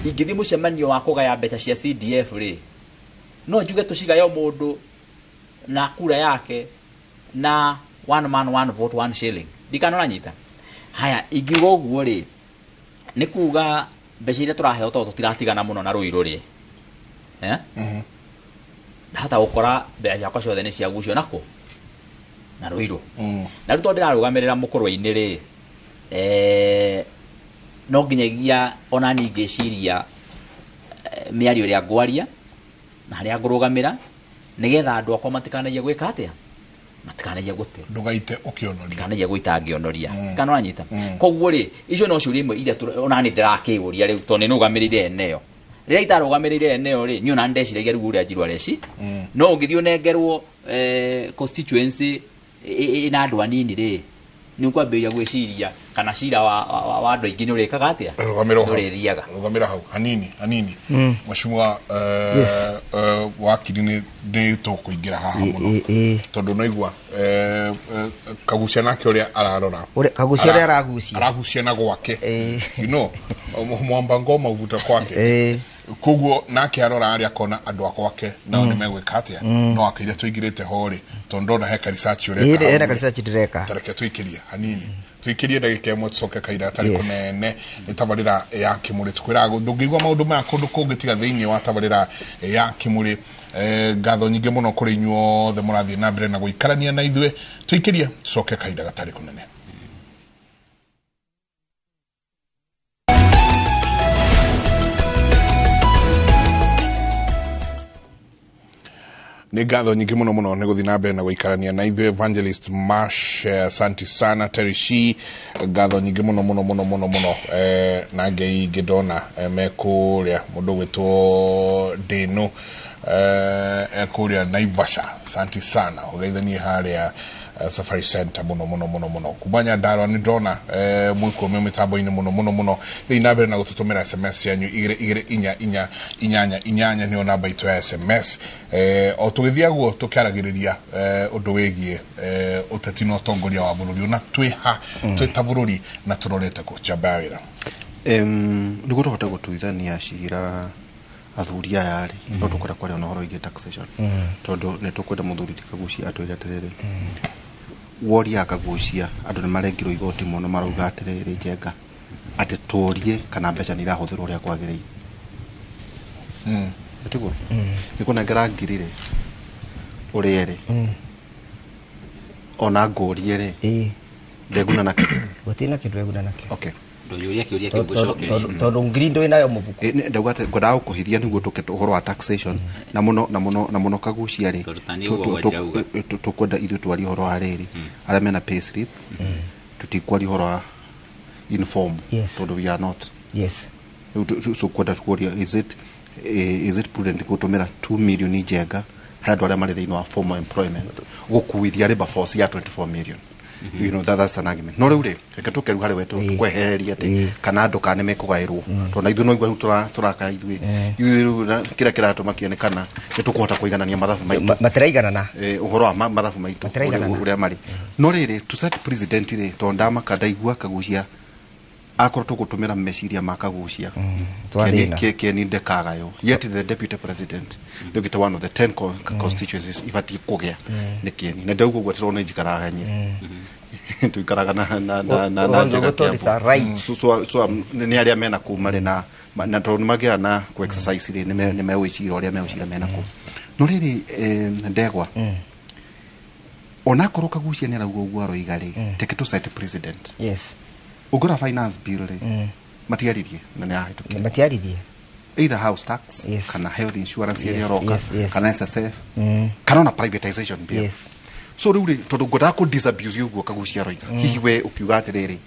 ingĩthiĩ mũcemanio wa kũgaya mbeca cia CDF rĩ, no njuge tũcigaye o mũndũ na kura yake na one man one vote one shilling. Ndikana ũranyita? Haya, ingiuga ũguo rĩ, nĩ kuga mbeca iria tũraheo tondũ tũtiratigana mũno na Rũirũ rĩ, ndahota gũkora mbeca ciakwa ciothe nĩ ciagucio nakũ na Rũirũ. Na rĩu tondũ ndĩrarũgamĩrĩra mũkũrũ-inĩ rĩ, no nginyagia ona niĩ ngĩciria mĩario ĩrĩa ngwaria na harĩa ngũrũgamĩra, nĩgetha andũ akwa matikanagie gwĩka atĩa, matikanagie gũte.
Ndũgaite ũkĩonoria.
Matikanagie gũita ngĩonoria. Kana ũranyita? Koguo rĩ, icio no ciũria imwe iria ona niĩ ndĩrakĩũria rĩu tondũ nĩ nũgamĩrĩire eneo. Rĩrĩa itarũgamĩrĩire eneo rĩ, niĩ ona ndeciragia rĩu ũrĩa Njirũ areci. No ũngĩthiĩ ũnengerwo constituency ĩna andũ anini rĩ, nĩ ũkwambĩrĩria gwĩciria kana cira wa andũ aingĩ nĩ ũrĩkaga atĩa?
Rũgamĩra hau.
Nĩ ũrĩthiaga.
Rũgamĩra hau hanini hanini. Mheshimiwa wakiri, nĩ tũkũingĩra haha mũno tondũ naigua Kagucia nake ũrĩa ararora.
Kagucia ũrĩa aragucia.
Aragucia na gwake, mwamba ngoma uvuta kwake. Koguo nake arora arĩa akona andũ a gwake nao nĩ megwĩka atĩa, no akĩire tũingĩrĩte ho rĩ, tondũ ndona he ka research ũreka hau
Hena
rĩ.
ka research ndĩreka.
Tareke tũikĩrie hanini, tũikĩrie ndagĩka ĩmwe, tũcoke kaira gatarĩ kũnene. Nĩ tabarĩra ya Kĩmũrĩ. Tũkwĩraga ndũngĩigua maũndũ maya kũndũ kũngĩ tiga thĩinĩ wa tabarĩra ya Kĩmũrĩ. Ngatho nyingĩ mũno kũrĩ inyuothe mũrathiĩ na mbere na gũikarania na ithuĩ. Tũikĩrie, tũcoke kahinda gatarĩ kũnene. Nĩ ngatho nyingĩ mũno mũno nĩ gũthiĩ na mbere na gũikarania na ithuĩ. Evangelist Marsh, asante sana. Terry Shi, ngatho nyingĩ mũno mũno mũno mũno mũno, na ngei ingĩ ndona me kũrĩa mũndũ ũgwĩtwo Ndĩnũ, e kũrĩa Naivasha, asante sana. Ũgeithanie harĩa Safari Center mũno mũno mũno mũno. Kuma Nyandarua nĩ ndona mwĩkuo me mĩtambo-inĩ mũno mũno mũno. Thiĩ na mbere na gũtũtũmĩra SMS cianyu, 22488 nĩyo namba itũ ya SMS. O tũgĩthiaguo tũkĩaragĩrĩria ũndũ wĩgiĩ ũteti na ũtongoria wa bũrũri, ona twĩ ha twĩ ta bũrũri na tũrorete kũ njamba ya wĩra.
Nĩguo tũhote gũtuithania cira athuri aya rĩ, no tũkwenda kwaria na ũhoro wĩgiĩ taxation, tondũ nĩ tũkwenda mũthuri ti Kagucia atwĩre atĩrĩrĩ, Woria Kagucia andũ nĩ marengirwo igoti mũno marauga atĩrĩrĩ Njenga atĩ tũrie kana mbeca nĩ irahũthĩrwo ũrĩa kwagĩrĩire. Tiguo ngĩkũnengera ngiri rĩ ũrĩe rĩ ona ngũrie rĩ ndenguna nakĩ?
Gũtirĩ na kĩndũ eguna nakĩo.
Okay.
Ndũyũria kĩũria kĩu ngũcokerie.
Tondũ ngiri ndũrĩ nayo mũbuko.
Ndauga atĩ ngwendaga gũkũhithia nĩguo tũke ũhoro wa taxation na mũno na mũno na mũno Kagucia rĩ
Tondũ ta niĩ ũguo ndĩrauga.
tũkwenda ithuĩ twarie ũhoro wa rĩrĩ arĩa mena pay slip, tũtikwaria ũhoro wa inform tondũ we are not. Rĩu so kwenda kũria is it prudent gũtũmĩra 2 million Njenga harĩ andũ arĩa marĩ thĩinĩ wa formal employment gũkuithia labour force ya 24 million? That's an argument. No rĩu rĩ, reke tũke rĩu harĩ we tũkwehereria atĩ kana andũ kana nĩ mekũgaĩrwo, tondũ na ithuĩ no igua rĩu tũraka ithuĩ rĩu kĩrĩa kĩratũmakia nĩ kana nĩ tũkũhota kũiganania mathabu maitũ.
Matiraiganana.
Ũhoro wa mathabu maitũ
Matiraiganana.
ũrĩa marĩ. No rĩrĩ, to set president rĩ, tondũ ndamaka ndaigua Kagucia akorwo tũgũtũmĩra meciria ma Kagucia,
Twathĩna.
Keni ndekagayo, yet the deputy president ndĩgĩte one of the 10 constituencies ibatiĩ kũgĩa nĩ Kieni, na ndauga ũguo tĩrona njikaraga Nyĩrĩ, tuikaraga na Njenga
Ũguo
Kiambu.
right.
So nĩ arĩa mena kũu marĩ na tondũ nĩ magĩaga na ku exercise rĩ, nĩ megwĩcira ũrĩa megwĩcira mena kũu. No rĩrĩ, Ndegwa, onakorwo Kagucia nĩ arauga ũguo aroiga rĩ, reke tũ set president. Ũngĩrora finance bill rĩ, matiaririe na nĩ yahĩtũkire.
Matiaririe.
Either house tax kana health insurance ĩrĩa ĩroka kana SSF kana ona privatization bill. So rĩu rĩ, tondũ ngwendaga kũ disabuse ũguo Kagucia aroiga, hihi we ũkiuga atĩrĩrĩ,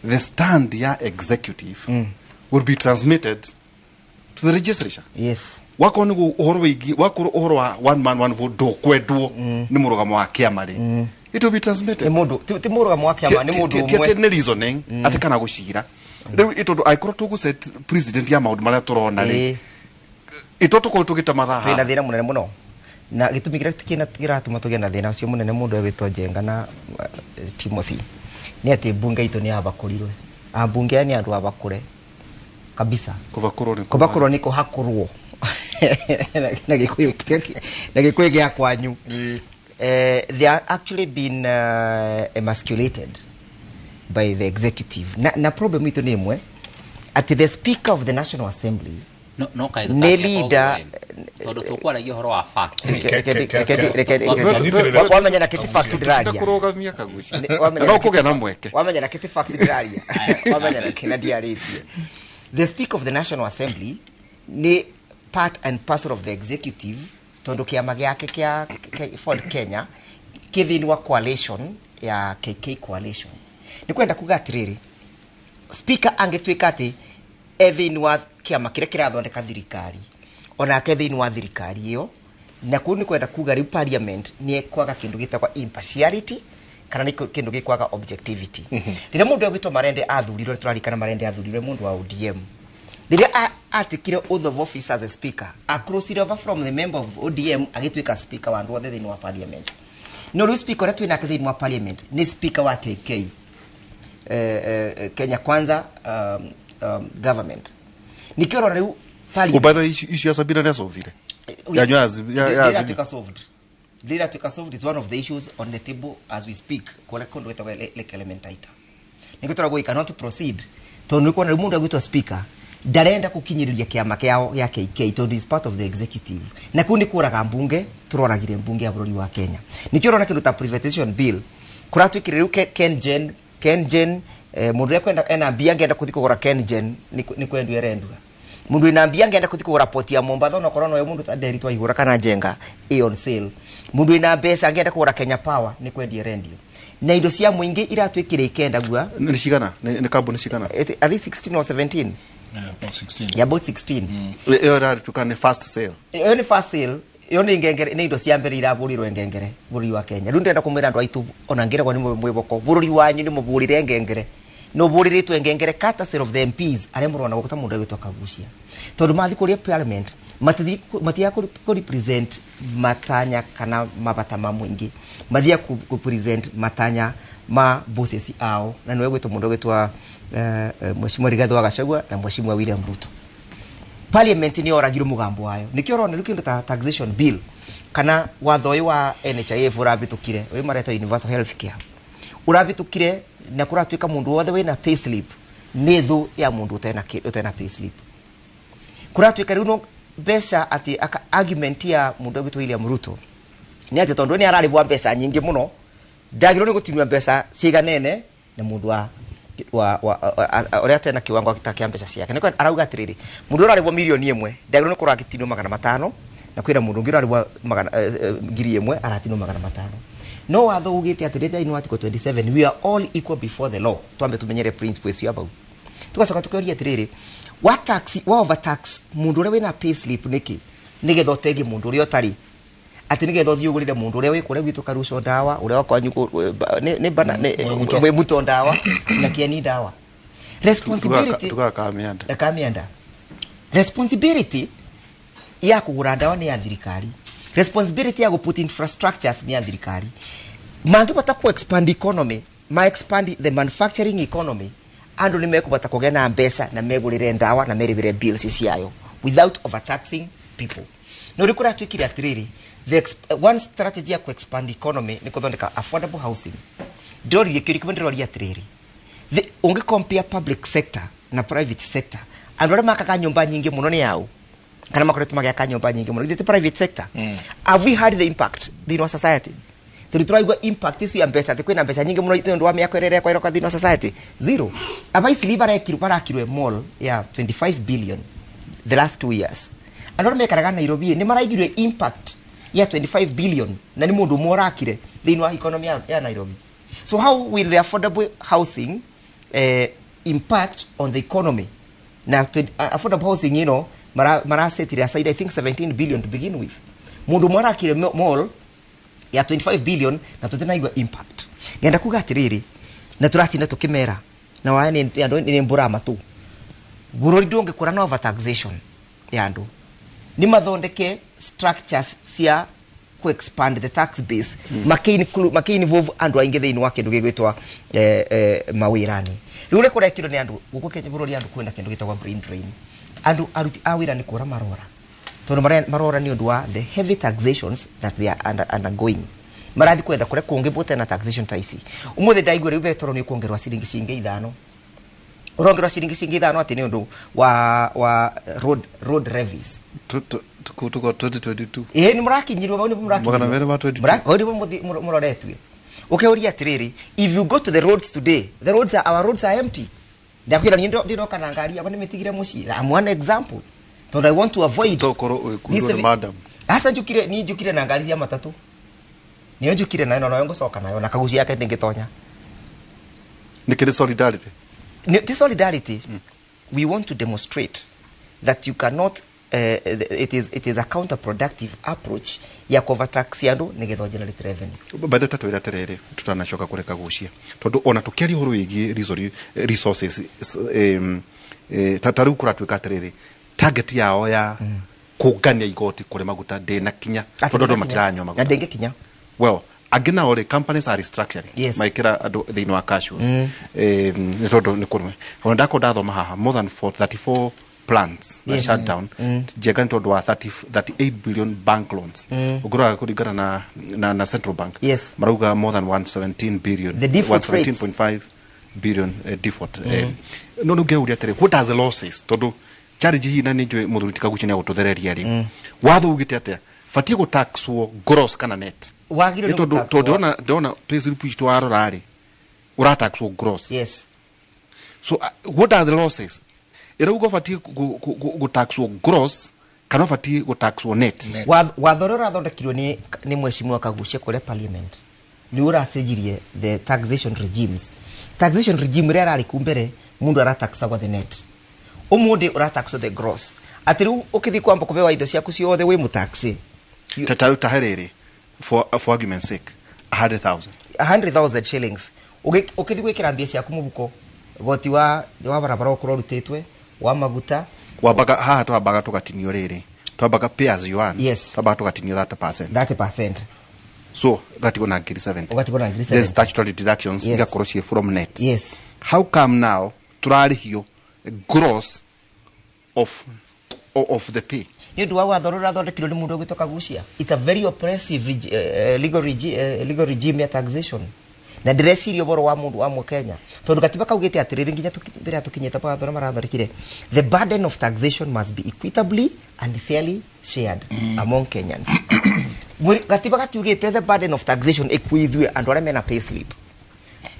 the stand ya executive will be transmitted to the legislature? Wakorwo nĩguo ũhoro wĩgiĩ, wakorwo ũhoro wa one man one vote ndũkwendwo nĩ mũrũgamo wa kĩama rĩ, it will be transmitted.
Nĩ mũndũ ti mũrũgamo wa kĩama, nĩ mũndũ
Ti
ũmwe.
atĩ nĩ reasoning atĩ kana gũcira rĩu tondũ angĩkorwo tũgũ set president ya maũndũ marĩa tũrona rĩ, ĩto tũkorwo tũgĩte mathaa.
Twĩna thĩna mũnene mũno, na gĩtũmi kĩrĩa kĩratũma tũgĩe na thĩna ũcio mũnene, mũndũ egwĩtwo Njenga na Timothy, nĩ atĩ mbunge itũ nĩ yabakũrirwe. Ambunge aya nĩ andũ abakũre kabisa.
Kũbakũrwo nĩ
Kũbakũrwo nĩ kũhakũrwo na Gĩkũyũ na Gĩkũyũ gĩa kwanyu. They are actually been emasculated by the executive, na problem itũ nĩ ĩmwe, atĩ the Speaker of the National Assembly
No kaĩ
nĩ leader.
Tondũ tũkwaragia ũhoro wa facts.
Wamenya na kĩti facts ndĩraria.
Kũrũgamia Kagucia.
Wamenya
No
na
kũgĩa na mweke.
Wamenya na kĩti facts ndĩraria, wamenya na kĩna ndiarĩtie. The Speaker of the National Assembly nĩ part and parcel of the executive, tondũ kĩama gĩake kĩa Ford Kenya kĩ thĩinĩ wa coalition ya KK coalition. Nĩ kwenda kuga atĩrĩrĩ, speaker angĩtuĩka atĩ e thĩinĩ wa kĩama kĩrĩa kĩrathondeka thirikari, onake thĩinĩ wa thirikari ĩyo, na kũu nĩ kwenda kuga rĩu parliament nĩ ekwaga kĩndũ gĩtagwo impartiality kana nĩ kĩndũ gĩkwaga objectivity. Rĩrĩa mũndũ egwĩtwo Marende athurirwo, tũrarikana Marende athurirwe mũndũ wa ODM, rĩrĩa atikire oath of office as a speaker, acrossed over from the member of ODM agĩtuĩka speaker wa andũ othe thĩinĩ wa parliament. No rĩu speaker ũrĩa twĩnake thĩinĩ wa parliament nĩ speaker wa KK, Kenya Kwanza government. Nikĩo ũrona rĩu
Oh, by the way, issue ya Sabina nĩ asolvire yanyu ya Azimio.
Ndĩratuĩka solved, ndĩratuĩka solved. It's one of the issues on the table as we speak kũrĩa kũndũ gwĩtagwo Lake Elementaita. Nĩkĩo tũragwo we cannot proceed, tondũ nĩ kuona rĩu mũndũ agwĩtwo speaker ndarenda gũkinyĩrĩria kĩama kĩao gĩa KK tondũ is part of the executive, na kũu nĩ kũraga mbunge. Tũroragire mbunge ya bũrũri wa Kenya. Nĩkĩo ũrona kĩndũ ta privatization bill kũratuĩkire rĩu KenGen, mũndũ ũrĩa kwenda ena mbia angĩenda kũthi kũgũra KenGen nĩ kwendio erendua. Mũndũ wĩna mbia angĩenda kũthi kũgũra poti ya Mombatha, onokorwo noyo mũndũ ta Nderi twaihũra kana Njenga ĩ on sale. Mũndũ wĩna mbeca angĩenda kũgũra Kenya Power nĩ kwendia erendio, na indo cia mũingĩ iratuĩkire ikendagua.
Nĩ cigana? Nĩ kambuni cigana?
Are they 16 or 17?
Yeah, about 16.
Yeah, about 16.
Ĩyo ĩratuĩka nĩ first sale.
Ĩyo nĩ first sale. Ĩyo nĩ ngengere, nĩ indo cia mbere irabũrirwo ngengere bũrũri wa Kenya. Rĩu ndĩrenda kũmwĩra andũ aitũ, ona ngĩragwo nĩ mwĩboko, bũrũri wanyu nĩ mũbũrire ngengere, no bũrĩrĩtwo ngengere courtesy of the MPs arĩa mũrona gũkũ ta mũndũ agwĩtwo Kagucia, tondũ mathiĩ kũrĩa parliament mathiaga kũ represent matanya kana mabata ma mũingĩ, mathiaga kũ present matanya ma bosses ao, na nĩwe gwĩtwo mũndũ gwĩtwo Mheshimiwa Rigathi wa Gachagua na Mheshimiwa William Ruto. Parliament nĩ yoragirwo mũgambo wayo. Nĩkĩo ũrona rĩu kĩndũ ta taxation bill kana watho ũyũ wa NHIF ũrabĩtũkire, ũyũ mareta universal health care. Ũrabĩtũkire na kũratuĩka mũndũ wothe wĩna payslip nĩ thũ ya mũndũ ũtena payslip. Kũratuĩka rĩu no mbeca atĩ argument ya mũndũ ũgwĩtwo William Ruto nĩ atĩ tondũ nĩ ararĩhwo mbeca nyingĩ mũno, ndagĩrĩirwo nĩ gũtinio mbeca ciiganene na mũndũ wa ũrĩa atena kiwango ta kĩa mbeca ciake. Nĩkĩo arauga atĩrĩrĩ, mũndũ ũrarĩhwo 1,000,000 ndagĩrĩirwo nĩ gũkorwo agĩtinio 500, na kwĩna mũndũ ũngĩ ũrarĩhwo 1,000 aratinio 500. No watho ugĩte atĩrĩrĩ, thĩinĩ wa article 27, we are all equal before the law. Twambe tumenyere principle icio hau. Tugacoka tukoria atĩrĩrĩ, wa tax, wa overtax mũndũ ũrĩa wĩna payslip nĩkĩ, nĩgetha ũteithie mũndũ ũrĩa ũtarĩ, atĩ nĩgetha ũthiĩ ũgũrĩre mũndũ ũrĩa wĩ kũrĩa gwitũ Karuco ndawa, ũrĩa wa kwanyu nĩ bana, nĩ Mwemuto ndawa na Kieni ndawa. Responsibility
Tugaga Kamianda.
Kamianda. Responsibility ya kũgũra ndawa nĩ ya thirikari. Responsibility ya gũ put infrastructures nĩ ya thirikari. Mangĩbota ku expand economy, ma expand the manufacturing economy, andũ nĩ mekũbota kũgĩa na mbeca na megũrĩre ndawa na merĩhĩre bills ciayo without overtaxing people. No rĩu kũratuĩkire atĩrĩrĩ, the one strategy ya ku expand economy nĩ kũthondeka affordable housing. Ndĩroririe kĩũria kĩmwe, ndĩroria atĩrĩrĩ, ũngĩ compare public sector na private sector, andũ arĩa makaga nyũmba nyingĩ mũno nĩ aũ? Kana makoretwo magĩaka nyũmba nyingĩ mũno? Githĩ ti private sector? Have we had the impact thĩinĩ wa society? Tondũ tũraigua impact icio ya mbeca, atĩ kwĩna mbeca nyingĩ mũno nĩ ũndũ wa mĩako ĩrĩa ĩrekwo ĩroka thĩinĩ wa society. Zero. Aba Eastleigh barakirwe mall ya 25 billion the last 2 years. Andũ arĩa mekaraga Nairobi nĩ maraiguire impact ya 25 billion na nĩ mũndũ ũmwe ũrakire thĩinĩ wa economy ya Nairobi. So how will the affordable housing impact on the economy? Na affordable housing ĩno marasetire aside I think 17 billion to begin with. Mũndũ ũmwe arakire mall ya 25 billion na tũtinaigua impact. Ngenda kuga atĩrĩrĩ, na tũratinda tũkĩmera na waya nĩ andũ nĩ mbũra matũ. Bũrũri ndũngĩkũra na overtaxation ya andũ. Nĩ mathondeke structures cia ku expand the tax base, maki involve andũ aingĩ thĩinĩ wa kĩndũ gĩgwĩtwo mawĩra-inĩ. Rĩu ũrĩa kũrekirwo nĩ andũ gũkũ Kenya bũrũri, andũ kwĩna kĩndũ gĩtagwo brain drain. Andũ aruti a wĩra nĩ kũra marora, tondũ marora nĩ ũndũ wa the heavy taxations that they are undergoing. Marathiĩ kwetha kũrĩa kũngĩ bũte na taxation ta ici. Ũmũthĩ ndaigua rĩu betoro nĩ ũkuongererwo ciringi cingĩ 5. Ũrongererwo ciringi cingĩ 5 atĩ nĩ ũndũ wa road levies.
Tuko 2022.
Ĩĩ, nĩ mũrakinyirwo, hau nĩ mũrakinyirwo.
Magana merĩ ma 22.
Hau nĩ mũroretwe. Ũkĩũria atĩrĩrĩ, if you go to the roads today, our roads are empty. Ndakwĩra niĩ ndĩroka na ngari yakwa nĩmĩtigire mũciĩ. I'm one example. Tondũ I want to avoid
Tokorwo ũgĩkuirwo
this
nĩ madam.
Aca njũkire, niĩ njũkire na ngari cia matatũ. Nĩyo njũkire nayo, na noyo ngũcoka nayo, na kaguci yake ndĩngĩtonya.
Nĩ kĩrĩ solidarity?
Nĩ, ti solidarity. We want to demonstrate that you cannot, it is a counterproductive approach ya overtax andũ nĩgetha generate revenue.
By the way, tatwĩra atĩrĩrĩ, tutanacoka kũreka gucia, tondũ ona tũkĩaria ũhoro wĩgiĩ resources, ta rĩu kũratuĩka atĩrĩrĩ, target yao ya kũngania igoti kũrĩ maguta ndĩnakinya,
Atĩ
tondũ andũ
ndĩnakinya.
matiranyua maguta.
Na ndĩngĩkinya.
Well, angĩ nao rĩ, companies are restructuring. Maikĩra andũ thĩinĩ wa casuals. Nĩ tondũ nĩ kũrũme. Ona ndakorwo ndathoma haha, more than 34 plants na shutdown. Njega nĩ tondũ wa 38 billion bank loans. Ũngĩrora kũringana na Central Bank. Marauga more than 117 billion.
The default rates.
117.5 billion default. No nĩ ũngĩũria atĩrĩ, what are the losses? Tondũ charge hihi na nĩ njũĩ mũthuri ti Kaguchia nĩ agũtũthereria rĩ. Watho ugĩte atĩa? Batiĩ gũtaxwo gross kana net?
Wagĩrĩirwo
Nĩ
nĩ
tondũ
gũtaxwo.
tondũ ndĩrona payslip ici twarora rĩ, ũrataxwo gross. So what are the losses? Ĩrauga ũbatiĩ gũtaxwo gross kana ũbatiĩ gũtaxwo net?
Net. Watho ũrĩa ũrathondekirwo nĩ mheshimiwa Kaguchia kũrĩa parliament nĩ ũracenjirie the taxation regimes. Taxation regime ĩrĩa ĩrarĩ kuu mbere, mũndũ arataxagwo the net. Ũmũthĩ ũrataxwo the gross. Atĩ rĩu ũkĩthiĩ kwamba kũbewa indo ciaku ciothe wĩ mũtaxi.
Ta he rĩrĩ, for argument's sake, 100,000.
100,000 shillings. Ũkĩthiĩ gwĩkĩra mbia ciaku mũhuko, goti wa barabara ũkorwo ũrutĩtwe, wa maguta.
Wambaga haha twambaga tũgatinio rĩrĩ, twambaga pay as you earn. Twambaga tũgatinio 30%.
30%.
So ũgatigwo na ngiri 70.
Ũgatigwo na ngiri
Then
70.
statutory deductions igakorwo ciĩ from net. How come now tũrarĩhio gross of the pay?
Nĩ ũndũ wa watho ũrĩa ũrathondekirwo nĩ mũndũ ũgwĩtwo Kaguchia. It's a very oppressive legal regime ya taxation. Na ndĩreciria ũhoro wa mũndũ wa Mũkenya tondũ gatiba kaugĩte atĩrĩrĩ, nginya mbere ya tũkinyĩte watho ũrĩa marathondekire, the burden of taxation must be equitably and fairly shared among Kenyans. Gatiba gatiugĩte the burden of taxation ĩkuithue andũ arĩa mena pay slip.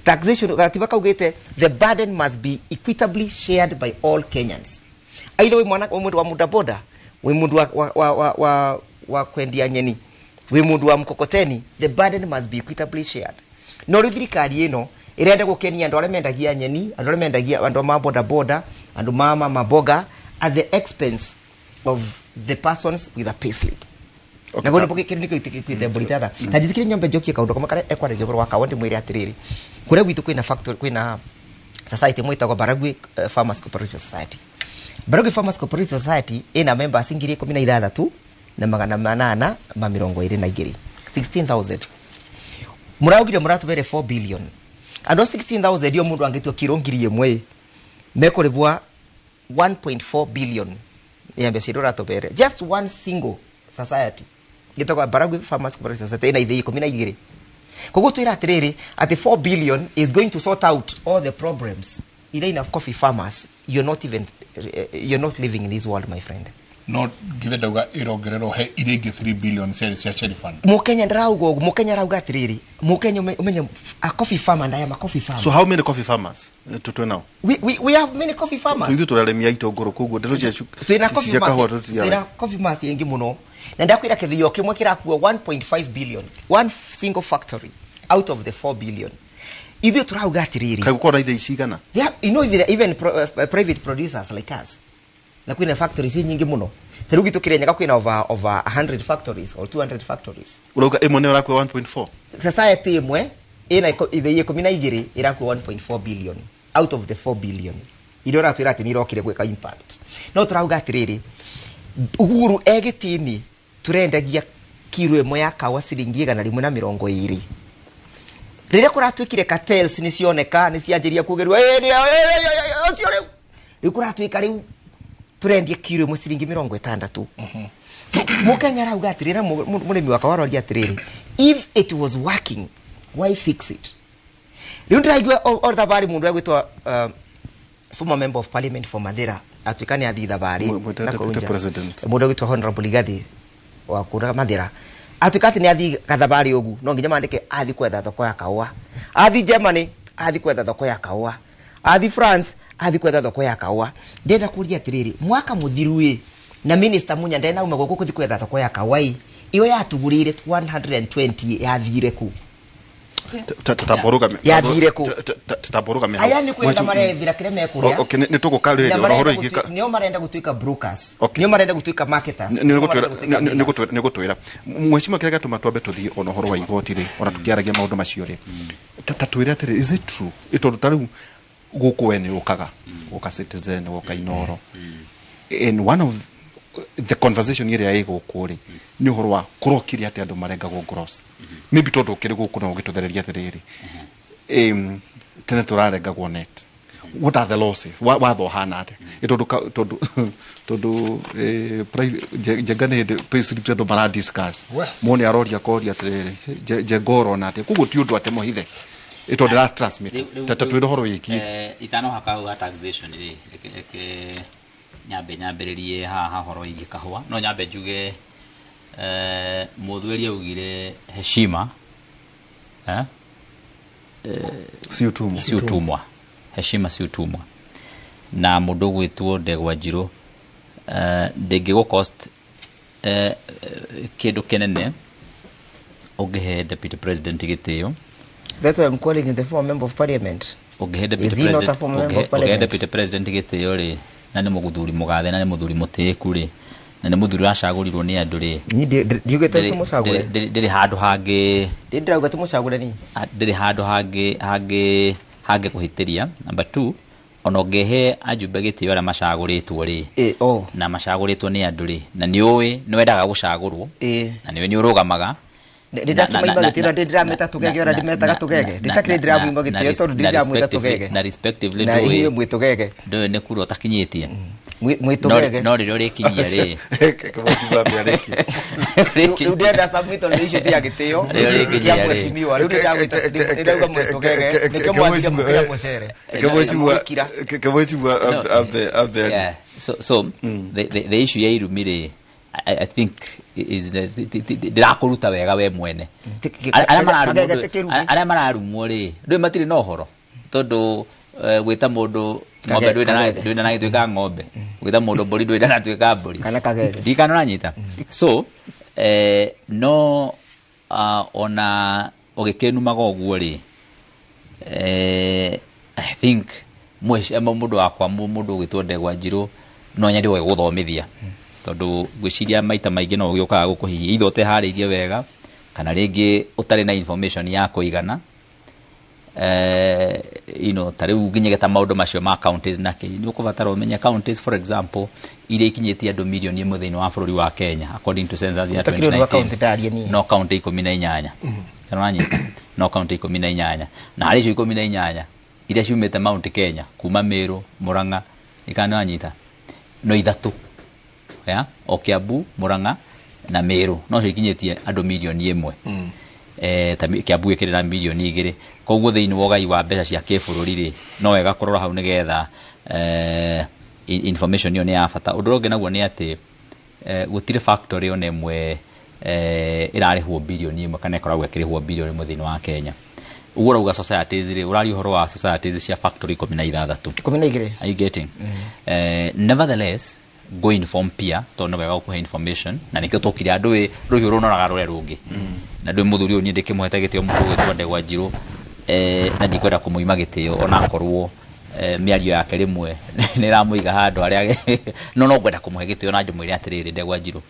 Taxation, gatiba kaugĩte the burden must be equitably shared by all Kenyans, either wĩ mwana, wĩ mũndũ wa bodaboda, wĩ mũndũ wa kwendia nyeni, wĩ mũndũ wa mkokoteni, the burden must be equitably shared. No rĩu thirikari ĩno ĩrenda gũkenia andũ arĩa mendagia nyeni, andũ arĩa mendagia, andũ ma bodaboda, andũ ma maboga, at the expense of the persons with a pay slip. Na bo nĩpo kĩndũ nĩkĩo gĩkwĩte mbũri tatha ta njĩtĩkĩre nyambe njokie kaũndũ kamwe karĩa ekwarĩria ũhoro wa kawa. Ndĩmwĩre atĩrĩrĩ, kũrĩa gwitũ kwĩna factory, kwĩna society ĩmwe ĩtagwo Baragwi Farmers Cooperative Society. Baragwi Farmers Cooperative Society ĩna members 16,822, 16,000. Mũraugire mũratũmere 4 billion. Andũ a 16,000 iyo mũndũ angĩtua kiro 1,000 mekũrĩbwa 1.4 billion ya mbeca iria ũratũbere. Just one single society gĩtagwo Baragwi Farmers Cooperative Society ĩna ithĩi 12. Koguo twĩra atĩrĩrĩ, atĩ 4 billion is going to sort out all the problems iria ina coffee farmers. You're not even you're not living in this world, my friend.
No githe ndauga ĩrongererwo he iria ingĩ 3 billion ciarĩ cia Cherry Fund?
Mũkenya ndarauga ũguo. Mũkenya arauga atĩrĩrĩ, mũkenya ũmenye a coffee farmer, and I am a coffee farmer.
So how many coffee farmers tutwe nao?
We have many coffee farmers.
Ithuĩ tũrĩ arĩmi a itũngũrũ, koguo ndeto cia
twĩna coffee
cia kahũa
farmers,
tũtiara.
Twĩna coffee farmers nyingĩ mũno, na ndakwĩra kĩthĩo kĩmwe kĩrakua 1.5 billion, one single factory out of the 4 billion. Ithuĩ tũrauga atĩrĩrĩ,
Kaĩ gũkorwo na ithĩi cigana?
They have, even private producers like us, na kwĩna factories nyingĩ mũno. Ta rĩu gwitũ Kĩrĩnyaga kwĩna over 100 factories or 200 factories.
Ũrauga ĩmwe nĩyo ĩrakua 1.4?
Society ĩmwe ĩna ithĩi 12 ĩrakua 1.4 billion out of the 4 billion iria ũratwĩra atĩ nĩ irokire gwĩka impact. No tũrauga atĩrĩrĩ, Uhuru e gĩtĩ-inĩ tũrendagia kiro ĩmwe ya kawa ciringi 120. Rĩrĩa kũratuĩkire cartels nĩ cioneka, nĩ cianjĩria kugerwo ũcio, rĩu kũratuĩka rĩu tũrendia kiro ĩmwe ciringi 60. So mũkenya arauga atĩrĩrĩ, na mũrĩmi wakwa aroria atĩrĩrĩ, if it was working, why fix it? Rĩu ndĩraigua o thabarĩ mũndũ egwĩtwo former member of parliament for Mathira atuĩka nĩ athiĩ thabarĩ
Mwĩte
na kũu
deputy
nja.
president.
Mũndũ ũgwĩtwo Honorable Rigathi wa kũrĩa Mathira atuĩka atĩ nĩ athiĩ gathabarĩ ũgu, no nginya mandĩke athiĩ kwetha thoko ya kahũa, athiĩ Germany athiĩ kwetha thoko ya kahũa, athiĩ France athiĩ kwetha thoko ya kahũa. Ndĩrenda kũria atĩrĩrĩ, mwaka mũthiru ĩ na minister Munya ndenauma gũkũ gũthiĩ kwetha thoko ya kahũa ĩ, iyo yatugũrĩire 120 yathire kũ?
Tũtambũrũgame.
Yathire kũ?
Tũtambũrũgame.
Aya nĩ kwetha marethira kĩrĩa mekũrĩa.
Okay, nĩ tũgũka rĩrĩ
Na
ona ũhoro
marenda
ingĩ
nĩo marenda gũtuĩka brokers, nĩo marenda gũtuĩka marketers, nĩo marenda gũtuĩka dealers.
Nĩ gũtwĩra mheshimiwa kĩrĩa gĩatũma twambe tũthiĩ ona ũhoro wa igoti rĩ, ona tũkĩaragia maũndũ macio rĩ, ta twĩre atĩrĩ, is it true ĩ tondũ ta rĩu gũkũ we nĩ ũkaga gũka Citizen, gũka Inoro, in one of the conversation ĩrĩa ĩ gũkũ rĩ, nĩ ũhoro wa kũrokire atĩ andũ marengagwo gross. Maybe tondũ ũkĩrĩ gũkũ no ũgĩtũthereria atĩrĩrĩ, tene tũrarengagwo net. What are the losses? Watho ũhana atĩa? Ĩ tondũ Njenga nĩ hĩndĩ pay slips andũ mara discuss. Mũndũ aroria akoria atĩrĩrĩ, Njenga ũrona atĩa? Koguo ti ũndũ atĩ mũhithe, ĩ tondũ ndĩra transmit. Ta twĩre ũhoro wĩgiĩ
Itanoha kau ga taxation rĩ, reke nyambe nyambĩrĩrie haha horo wĩgiĩ kahũa. No nyambe njuge, mũthweri augire heshima, eh?
Si utumwa.
Si utumwa, heshima si utumwa. Na mũndũ ũgwĩtwo Ndegwa Njirũ, ndĩngĩgũ cost kĩndũ kĩnene ũngĩhe deputy president gĩtĩo.
That's why I'm calling him the former member of parliament.
Ũngĩhe deputy
Is he not a
president
former member of
ũngĩhe
parliament?
deputy president gĩtĩo rĩ, na nĩ mũthuri mũgathe, na nĩ mũthuri mũtĩĩku rĩ, na nĩ mũthuri ũracagũrirwo nĩ andũ rĩ.
Niĩ ndiugĩte tũmũcagũre.
Ndĩrĩ handũ hangĩ.
Ndĩrauga tũmũcagũre ni.
Ndĩrĩ handũ hangĩ kũhĩtĩria. Number two, ona ũngĩhe ajumbe gĩtĩo arĩa macagũrĩtwo rĩ, na macagũrĩtwo nĩ andũ rĩ, na nĩ ũĩ nĩ wendaga gũcagũrwo, na nĩwe nĩ ũrũgamaga.
Ndĩrakĩmaima gĩtĩo na ndĩramĩta tũgege, ona ndĩmetaga tũgege. Ndĩtakĩrĩ ndĩramũima gĩtĩo tondũ ndĩramwĩta tũgege.
Na respectively
Na
ndũĩ
inyuĩ mwĩ tũgege.
Ndũĩ nĩ kura ũtakinyĩtie.
Mwĩtũgege.
No rĩrĩa ũrĩkinyia rĩ
Rĩu ndĩrenda submit nĩ icio cia gĩtĩo
Rĩrĩa ũrĩkinyia
kĩa
rĩ.
mheshimiwa. Rĩu ndĩrauga mwĩtũgege nĩkĩo mwathire mũkĩra mũcere. Mũgĩkira.
Kemwecimwa ambe.
Yeah. So the issue ya irumi rĩ, I think is ndĩrakũruta wega we mwene.
Kagege ti kĩrumi.
Arĩa mararumwo rĩ, ndũĩ matirĩ na ũhoro tondũ gwĩta mũndũ ng'ombe
Kagege.
ndũĩ ndanagĩtuĩka ng'ombe, gwĩta mũndũ mbũri ndũĩ ndanatuĩka mbũri.
Kana kagege.
Ndikana ũranyita. So no ona ũgĩkĩnumaga ũguo rĩ, I think mũndũ wakwa mũndũ ũgwĩtwo Ndegwa Njirũ no nyende gũgũthomithia tondũ ngwĩciria maita maingĩ no ũgĩũkaga gũkũ hihi either ũteharĩirie wega kana rĩngĩ ũtarĩ na information ya kũigana. Ta rĩu nginyage ta maũndũ macio ma counties na kĩ, nĩ ũkũbatara ũmenye counties, for example, iria ikinyĩtie andũ 1 million thĩinĩ wa bũrũri wa Kenya according to census ya
Ũtakĩrĩ ũndũ wa
2019
county ndarie niĩ.
No county 18, kana ũranyita, no county 18, na harĩ icio 18 iria ciumĩte Mount Kenya kuma Meru, Murang'a, ikana ũranyita, no ithatũ ya o Kiambu, Murang'a na Meru no cio ikinyĩtie andũ 1 million. Ta Kiambu ĩkĩrĩ na 2 million. Koguo thĩinĩ wa ũgai wa mbeca cia kĩbũrũri rĩ, no wega kũrora hau nĩgetha information ĩyo nĩ ya bata. Ũndũ ũrĩa ũngĩ naguo nĩ atĩ gũtirĩ factory ona ĩmwe ĩrarĩhwo 1 billion kana ĩkoragwo ĩkĩrĩhwo 1 billion thĩinĩ wa Kenya. Ũguo ũrauga societies rĩ, ũraria ũhoro wa societies cia factory 16.
12.
Are you getting? Nevertheless, go inform pia tondũ nĩ wega gũkũhe information na nĩkĩo tũkire andũ ĩ rũhiũ rũnoraga rũrĩa rũngĩ na ndwĩ mũthuri ũyũ niĩ ndĩkĩmũhete gĩtĩo mũndũ ũgwĩtwo Ndegwa Njirũ, na ndikwenda kũmũima gĩtĩo onakorwo mĩario yake rĩmwe nĩ ĩramũiga handũ harĩa no ngwenda kũmũhe gĩtĩo na njũmwĩre atĩrĩrĩ, Ndegwa Njirũ,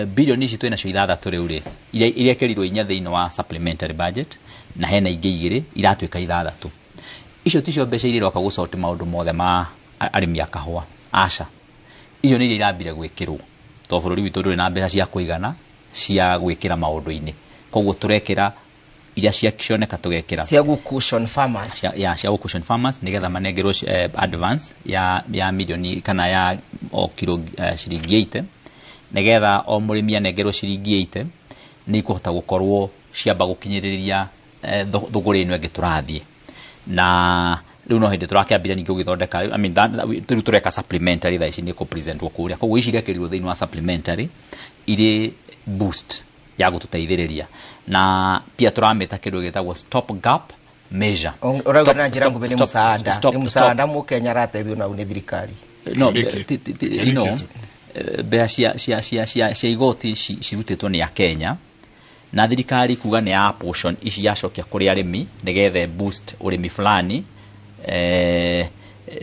bilioni ici twĩ nacio ithathatũ rĩu rĩ, iria ĩkĩrirwo inya thĩinĩ wa supplementary budget na hena ingĩ igĩrĩ iratuĩka ithathatũ, icio ticio mbeca iria iroka gũcoti maũndũ mothe ma arĩmi a kahũa, aca. Icio nĩ iria irambire gwĩkĩrwo tondũ bũrũri witũ ndũrĩ na mbeca cia kũigana cia gwĩkĩra maũndũ-inĩ, koguo tũrekĩra iria cioneka tũgekĩra
cia gũ cushion farmers.
Cia gũ cushion farmers nĩgetha manengerwo advance ya milioni kana ya o kiro ciringi 80, nĩgetha o mũrĩmi anengerwo ciringi 80 nĩ ikũhota gũkorwo ciamba gũkinyĩrĩria thũgũrĩ ĩno ĩngĩ tũrathiĩ na rĩu. No hĩndĩ tũrakĩambire ningĩ gũgĩthondeka, I mean, rĩu tũreka supplementary thaa ici nĩ kũpresentwo kũrĩa, koguo ici irekĩrirwo thĩinĩ wa supplementary irĩ boost ya gũtũteithĩrĩria na pia tũramĩta kĩndũ gĩtagwo stop gap measure.
Ũrauga na njĩra nguhĩ nĩ mũsaada,
Stop,
nĩ
stop.
mũsaada mũkenya arateithio nau nĩ thirikari.
No, mbeca cia igoti cirutĩtwo nĩ Akenya na thirikari kuga nĩ ya portion ici yacokia kũrĩ arĩmi nĩgetha boost ũrĩmi fulani,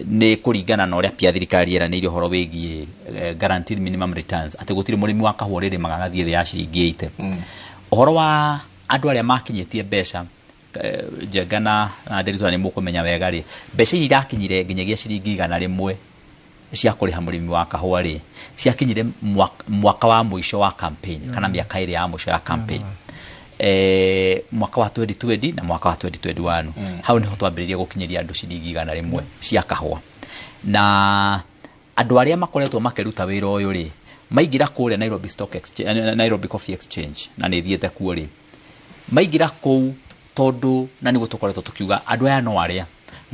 nĩ kũringana na ũrĩa pia thirikari ĩranĩire ũhoro wĩgiĩ guaranteed minimum returns, atĩ gũtirĩ mũrĩmi wa kahũa ũrĩrĩmaga agathiĩ thĩ ya ciringi 80. Ũhoro wa andũ arĩa makinyĩtie mbeca, Njenga na Nderitu nĩ mũkũmenya wega rĩ, mbeca ici irakinyire nginyagia ciringi 100 cia kũrĩha mũrĩmi wa kahũa rĩ, ciakinyire mwaka wa mũico wa campaign kana mĩaka ĩrĩ ya mũico ya campaign, mwaka wa 2020 na mwaka wa 2021. Hau niho twambĩrĩrie gũkinyĩria andũ ciringi 100 cia kahũa, na andũ arĩa makoretwo makĩruta wĩra ũyũ rĩ, maingĩra kũrĩa Nairobi Stock Exchange, Nairobi Coffee Exchange, na nĩ thiĩte kuo rĩ, maingĩra kũu tondũ na nĩguo tũkoretwo tũkiuga andũ aya no arĩa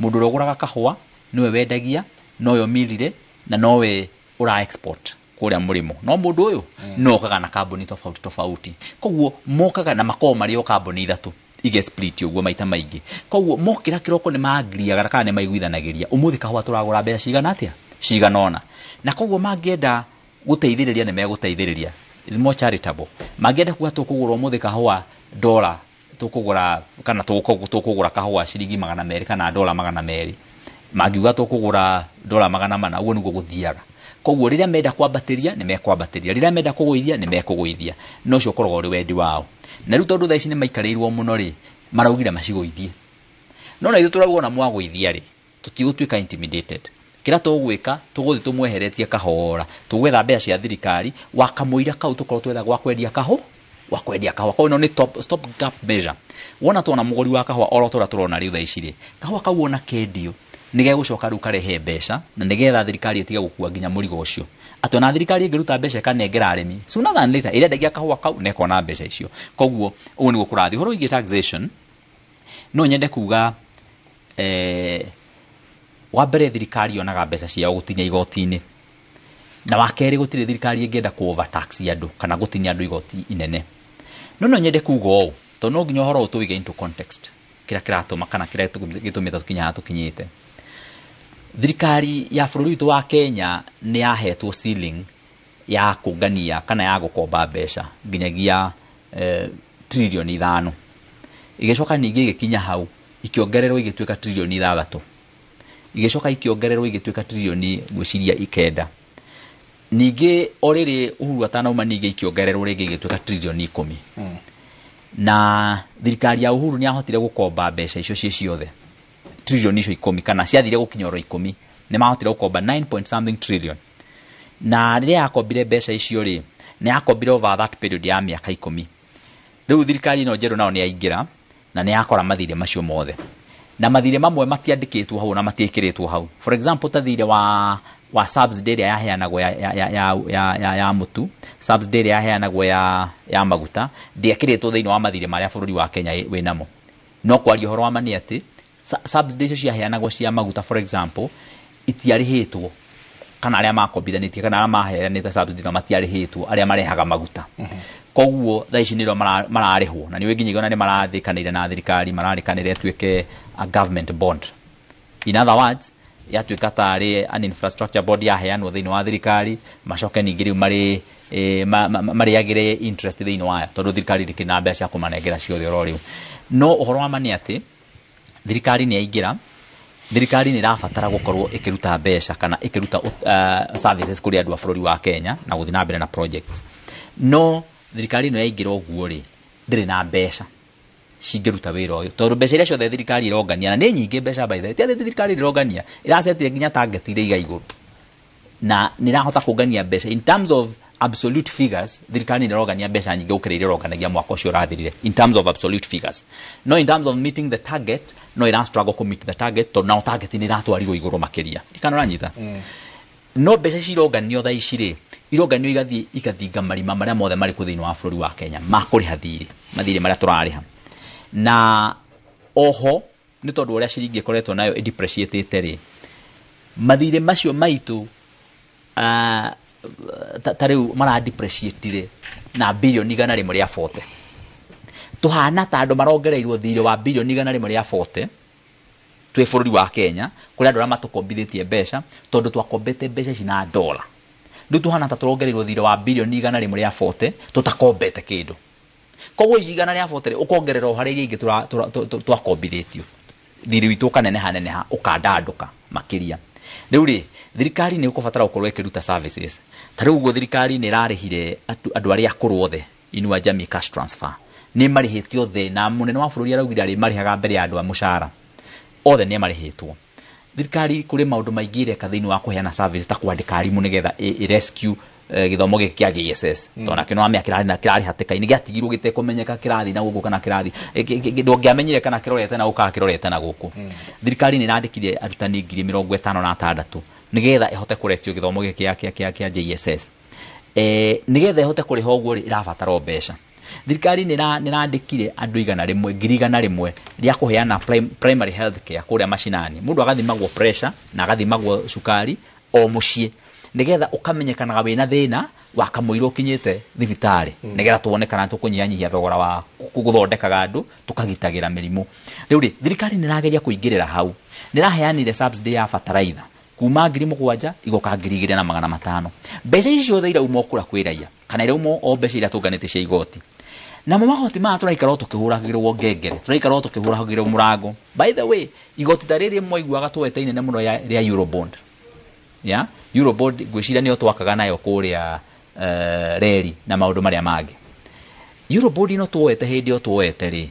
mũndũ ũrĩa ũgũraga kahũa nĩwe wendagia, nowe ũmirire na nowe ũra export kũrĩa mũrĩmo, no mũndũ ũyũ no okaga na kambuni tofauti tofauti, koguo mokaga na makoragwo marĩ o kambuni ithatũ ige split ũguo maita maingĩ, koguo mokĩra kĩroko nĩ maangiriaga kana nĩ maiguithanagĩria ũmũthĩ kahũa tũragũra mbeca cigana atĩa, cigana ũna, na koguo mangĩenda gũteithĩrĩria nĩ megũteithĩrĩria, is more charitable. Mangĩenda kuga tũkũgũra ũmũthĩ kahũa dola tũkũgũra kana tũkũgũra kahũa ciringi 200 kana dola 200, mangiuga tũkũgũra dola 400, ũguo nĩguo gũthiaga. Koguo rĩrĩa menda kwambatĩria nĩ mekwambatĩria, rĩrĩa menda kũgũithia nĩ mekũgũithia, no ũcio ũkoragwo ũrĩ wendi wao. Na rĩu tondũ thaa ici nĩ maikarĩirwo mũno rĩ, maraugire macigũithie, no na ithuĩ tũrauga ona mwagũithia rĩ, tũtigũtuĩka intimidated. Kĩrĩa tũgwĩka, tũgũthiĩ tũmweheretie kahora, tũgwetha mbeca cia thirikari wakamũira kau tũkorwo twetha gwa kwendia kahũ wa kwendia kahũa. Koguo ĩno nĩ stop gap measure. Wona tuona mũgũri wa kahũa oro tũrĩa tũrona rĩu thaa ici rĩ, kahũa kau ona kendio Nĩ gegũcoka rĩu karehe mbeca na nĩgetha thirikari ĩtige gũkua nginya mũrigo ũcio, atĩ ona thirikari ĩngĩruta mbeca ĩkanengera arĩmi, sooner than later ĩrendagia kahũa kau na ĩkona mbeca icio. Koguo ũguo nĩguo kũrathiĩ. Ũhoro wĩgiĩ taxation, no nyende kuga wa mbere, thirikari yonaga mbeca ciao gũtinia igoti-inĩ, na wa kerĩ, gũtirĩ thirikari ĩngĩenda kũ overtax andũ kana gũtinia andũ igoti inene. No nyende kuga ũũ, tondũ no nginya ũhoro ũyũ tũwĩige into context, kĩrĩa kĩratũma kana kĩrĩa gĩtũmĩte tũkinye haha tũkinyĩte. Thirikari ya bũrũri witũ wa Kenya nĩ yahetwo ceiling ya kũngania kana ya gũkomba mbeca nginyagia 5 trillion. Igĩcoka ningĩ ĩgĩkinya hau, ikĩongererwo igĩtuĩka 6 trillion, igĩcoka ikĩongererwo igĩtuĩka tririoni ngwĩciria 9. Ningĩ o rĩrĩ Uhuru atanauma, ningĩ ikĩongererwo rĩngĩ igĩtuĩka 10 trillion. Na thirikari ya Uhuru nĩ yahotire gũkomba mbeca icio ciĩ ciothe, 10 icio trillion kana ciathire gũkinya oro 10. Nĩ mahotire gũkomba 9 point something trillion, na rĩrĩa yakombire mbeca icio rĩ, nĩ yakombire over that period ya mĩaka 10. Rĩu thirikari ĩno njerũ nao nĩ yaingĩra na nĩ yakora mathirĩ macio mothe, na mathirĩ mamwe matiandĩkĩtwo hau na matiĩkĩrĩtwo hau. For example, ta thirĩ wa subsidy ĩrĩa yaheanagwo ya mũtu, subsidy ĩrĩa yaheanagwo ya maguta, ndĩekĩrĩtwo thĩinĩ wa mathirĩ marĩa bũrũri wa Kenya wĩ namo. No kwaria ũhoro wa ma nĩ atĩ subsidy icio ciaheanagwo cia maguta, for example, itiarĩhĩtwo, kana arĩa makombithanĩtie kana arĩa maheanĩte subsidy no matiarĩhĩtwo, arĩa marehaga maguta. Koguo thaa ici nĩrĩo mararĩhwo, na nĩ nginyagia ona nĩ marathĩkanĩire na thirikari, mararĩkanĩre ĩtuĩke a government bond. In other words, yatuĩka tarĩ an infrastructure bond yaheanwo thĩinĩ wa thirikari, macoke ningĩ rĩu marĩ marĩagĩre interest thĩinĩ wayo, tondũ thirikari ndĩkĩrĩ na mbeca cia kũmanengera ciothe oro rĩu. No ũhoro wa ma nĩ atĩ thirikari nĩ yaingĩra, thirikari nĩ ĩrabatara gũkorwo ĩkĩruta mbeca kana ĩkĩruta services kũrĩ andũ a bũrũri wa Kenya na gũthiĩ na mbere na projects. No thirikari ĩno yaingĩra ũguo rĩ, ndĩrĩ na mbeca cingĩruta wĩra ũyũ, tondũ mbeca iria ciothe thirikari ĩrongania, na nĩ nyingĩ mbeca by the way, ti atĩ thirikari ĩrongania, ĩracetire nginya target iria iga igũrũ na nĩ ĩrahota kũngania mbeca. In terms of absolute figures, thirikari nĩ ĩrongania mbeca nyingĩ gũkĩra iria ĩronganagia mwaka ũcio ũrathirire, in terms of absolute figures. No in terms of meeting the target, no ĩra struggle kũ meet the target, tondũ nao target nĩ ĩratwarirwo igũrũ makĩria. Kana ũranyita? No mbeca ici ironganio thaa ici rĩ, ironganio igathiĩ igathinga marima marĩa mothe marĩ kuo thĩinĩ wa bũrũri wa Kenya ma kũrĩha thirĩ, mathirĩ marĩa tũrarĩha. Na oho nĩ tondũ ũrĩa ciringi ĩkoretwo nayo ĩdepreciatĩte rĩ, mathirĩ macio maitũ ta rĩu maradepreciatire na 140 billion. Tũhana ta andũ marongereirwo thirĩ wa 140 billion twĩ bũrũri wa Kenya kũrĩ andũ arĩa matũkombithĩtie mbeca, tondũ twakombete mbeca ici na dola. Rĩu tũhana ta tũrongereirwo thirĩ wa 140 billion tũtakombete kĩndũ. Koguo ici 140 rĩ, ũkongerera o harĩa iria ingĩ twakombithĩtio, thirĩ witũ ũkaneneha neneha, ũkandandũka makĩria. Rĩu rĩ, thirikari nĩ ĩkũbatara gũkorwo ĩkĩruta services. Ta rĩu ũguo thirikari nĩ ĩrarĩhire andũ arĩa akũrũ othe Inua Jamii cash transfer, nĩ marĩhĩte othe, na mũnene wa bũrũri araugire arĩ marĩhaga mbere ya andũ a mũcara othe, nĩ marĩhĩtwo. Thirikari kũrĩ maũndũ maingĩ ĩreka thĩinĩ wa kũheana service, ta kwandĩka arimũ nĩgetha ĩ rescue gĩthomo gĩkĩ kĩa JSS, tondũ nakĩo nĩwamenya kĩrarĩ na kĩrarĩ hatĩka-inĩ, gĩatigirwo gĩtekũmenyeka kĩrathiĩ na gũkũ kana kĩrathiĩ ndũngĩamenyire kana kĩrorete na gũkũ kana kĩrorete na gũkũ. Thirikari nĩ ĩrandĩkire arutani 56,000 nĩgetha ĩhote kũrekio gĩthomo gĩkĩ kĩa JSS. Nĩgetha ĩhote kũrĩha ũguo rĩ, ĩrabatara o mbeca. Thirikari nĩ ĩrandĩkire andũ 100, 100,000 rĩa kũheana primary health care kũrĩa macinani, mũndũ agathimagwo pressure na agathimagwo cukari o mũciĩ, nĩgetha ũkamenyekanaga wĩna thĩna wa kamũira ũkinyĩte thibitarĩ, nĩgetha tuone kana tũkũnyihanyihia thogora wa gũthondekaga andũ, tũkagitagĩra mĩrimũ. Rĩu rĩ, thirikari nĩ ĩrageria kũingĩrĩra hau. Nĩ ĩraheanire subsidy ya bataraitha kuma 7,000 igoka 2,500. Mbeca ici ciothe irauma o kũrĩa kwĩ raia, kana irauma o mbeca iria tũnganĩte cia igoti. Namo magoti maya tũraikara o tũkĩhũragĩrwo ngengere, tũraikara o tũkĩhũragĩrwo mũrango. By the way, igoti ta rĩrĩ mwaiguaga twete inene mũno rĩa Eurobond, ya Eurobond, ngwĩciria nĩyo twakaga nayo kũrĩa reri na maũndũ marĩa mangĩ. Eurobond ĩno tuoete, hĩndĩ ĩyo tuoete rĩ,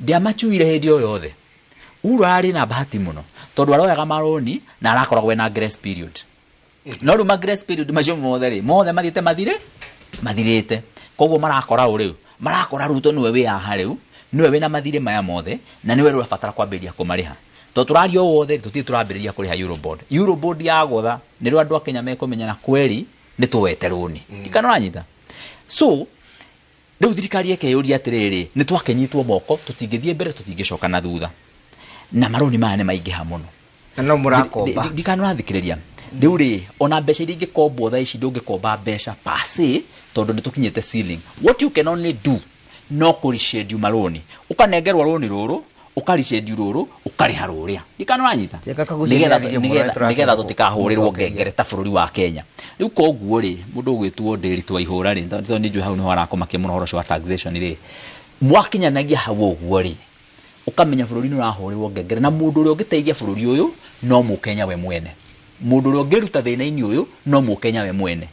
ndĩamacuire hĩndĩ o yothe. Uhuru ararĩ na bahati mũno, tondũ aroyaga marũni na arakoragwo ena grace period. No rĩu ma grace period macio mothe rĩ, mothe mathiĩte mathire mathirĩte. Koguo marakora ũ rĩu, marakora Ruto nĩwe wĩ haha rĩu, nĩwe wĩna mathirĩ maya mothe, na nĩwe rĩu abatara kwambĩrĩria kũmarĩha. To tũraria wothe tũtirĩ tũrambĩrĩria kũrĩha Eurobond. Eurobond yagũtha nĩrĩo andũ a Kenya mekũmenya na kweri nĩ tũwete rũni. Ndikana ũranyita. So rĩu thirikari ĩkeyũria atĩrĩrĩ, nĩ twakĩnyitwo moko, tũtingĩthiĩ mbere, tũtingĩcoka na thutha, na marũni maya nĩ maingĩha mũno.
Na no mũrakomba.
Ndikana ũrathikĩrĩria. Rĩu rĩ, ona mbeca iria ingĩkombwo thaa ici, ndũngĩkomba mbeca per se tondũ nĩ tũkinyĩte ceiling. What you can only do no kũreschedule marũni, ũkanengerwo rũni rũrũ, ũkareschedule rũrũ, ũkarĩha rũrĩa. Ndikana ũranyita.
Njega kagucia nĩaragia mũno,
Nĩgetha tũtikahũrĩrwo ngengere ta bũrũri wa Kenya. Rĩu koguo rĩ, mũndũ ũgwĩtwo Ndĩritũ wa Ihũra rĩ, tondũ nĩ njũĩ hau nĩho arakũmakia mũno ũhoro ũcio wa taxation rĩ, mwakinyanagia hau ũguo rĩ, ũkamenya bũrũri nĩ ũrahũrĩrwo ngengere, na mũndũ ũrĩa ũngĩteithia bũrũri ũyũ no mũkenya we mwene. Mũndũ ũrĩa ũngĩruta thĩna-inĩ ũyũ no mũkenya we mwene.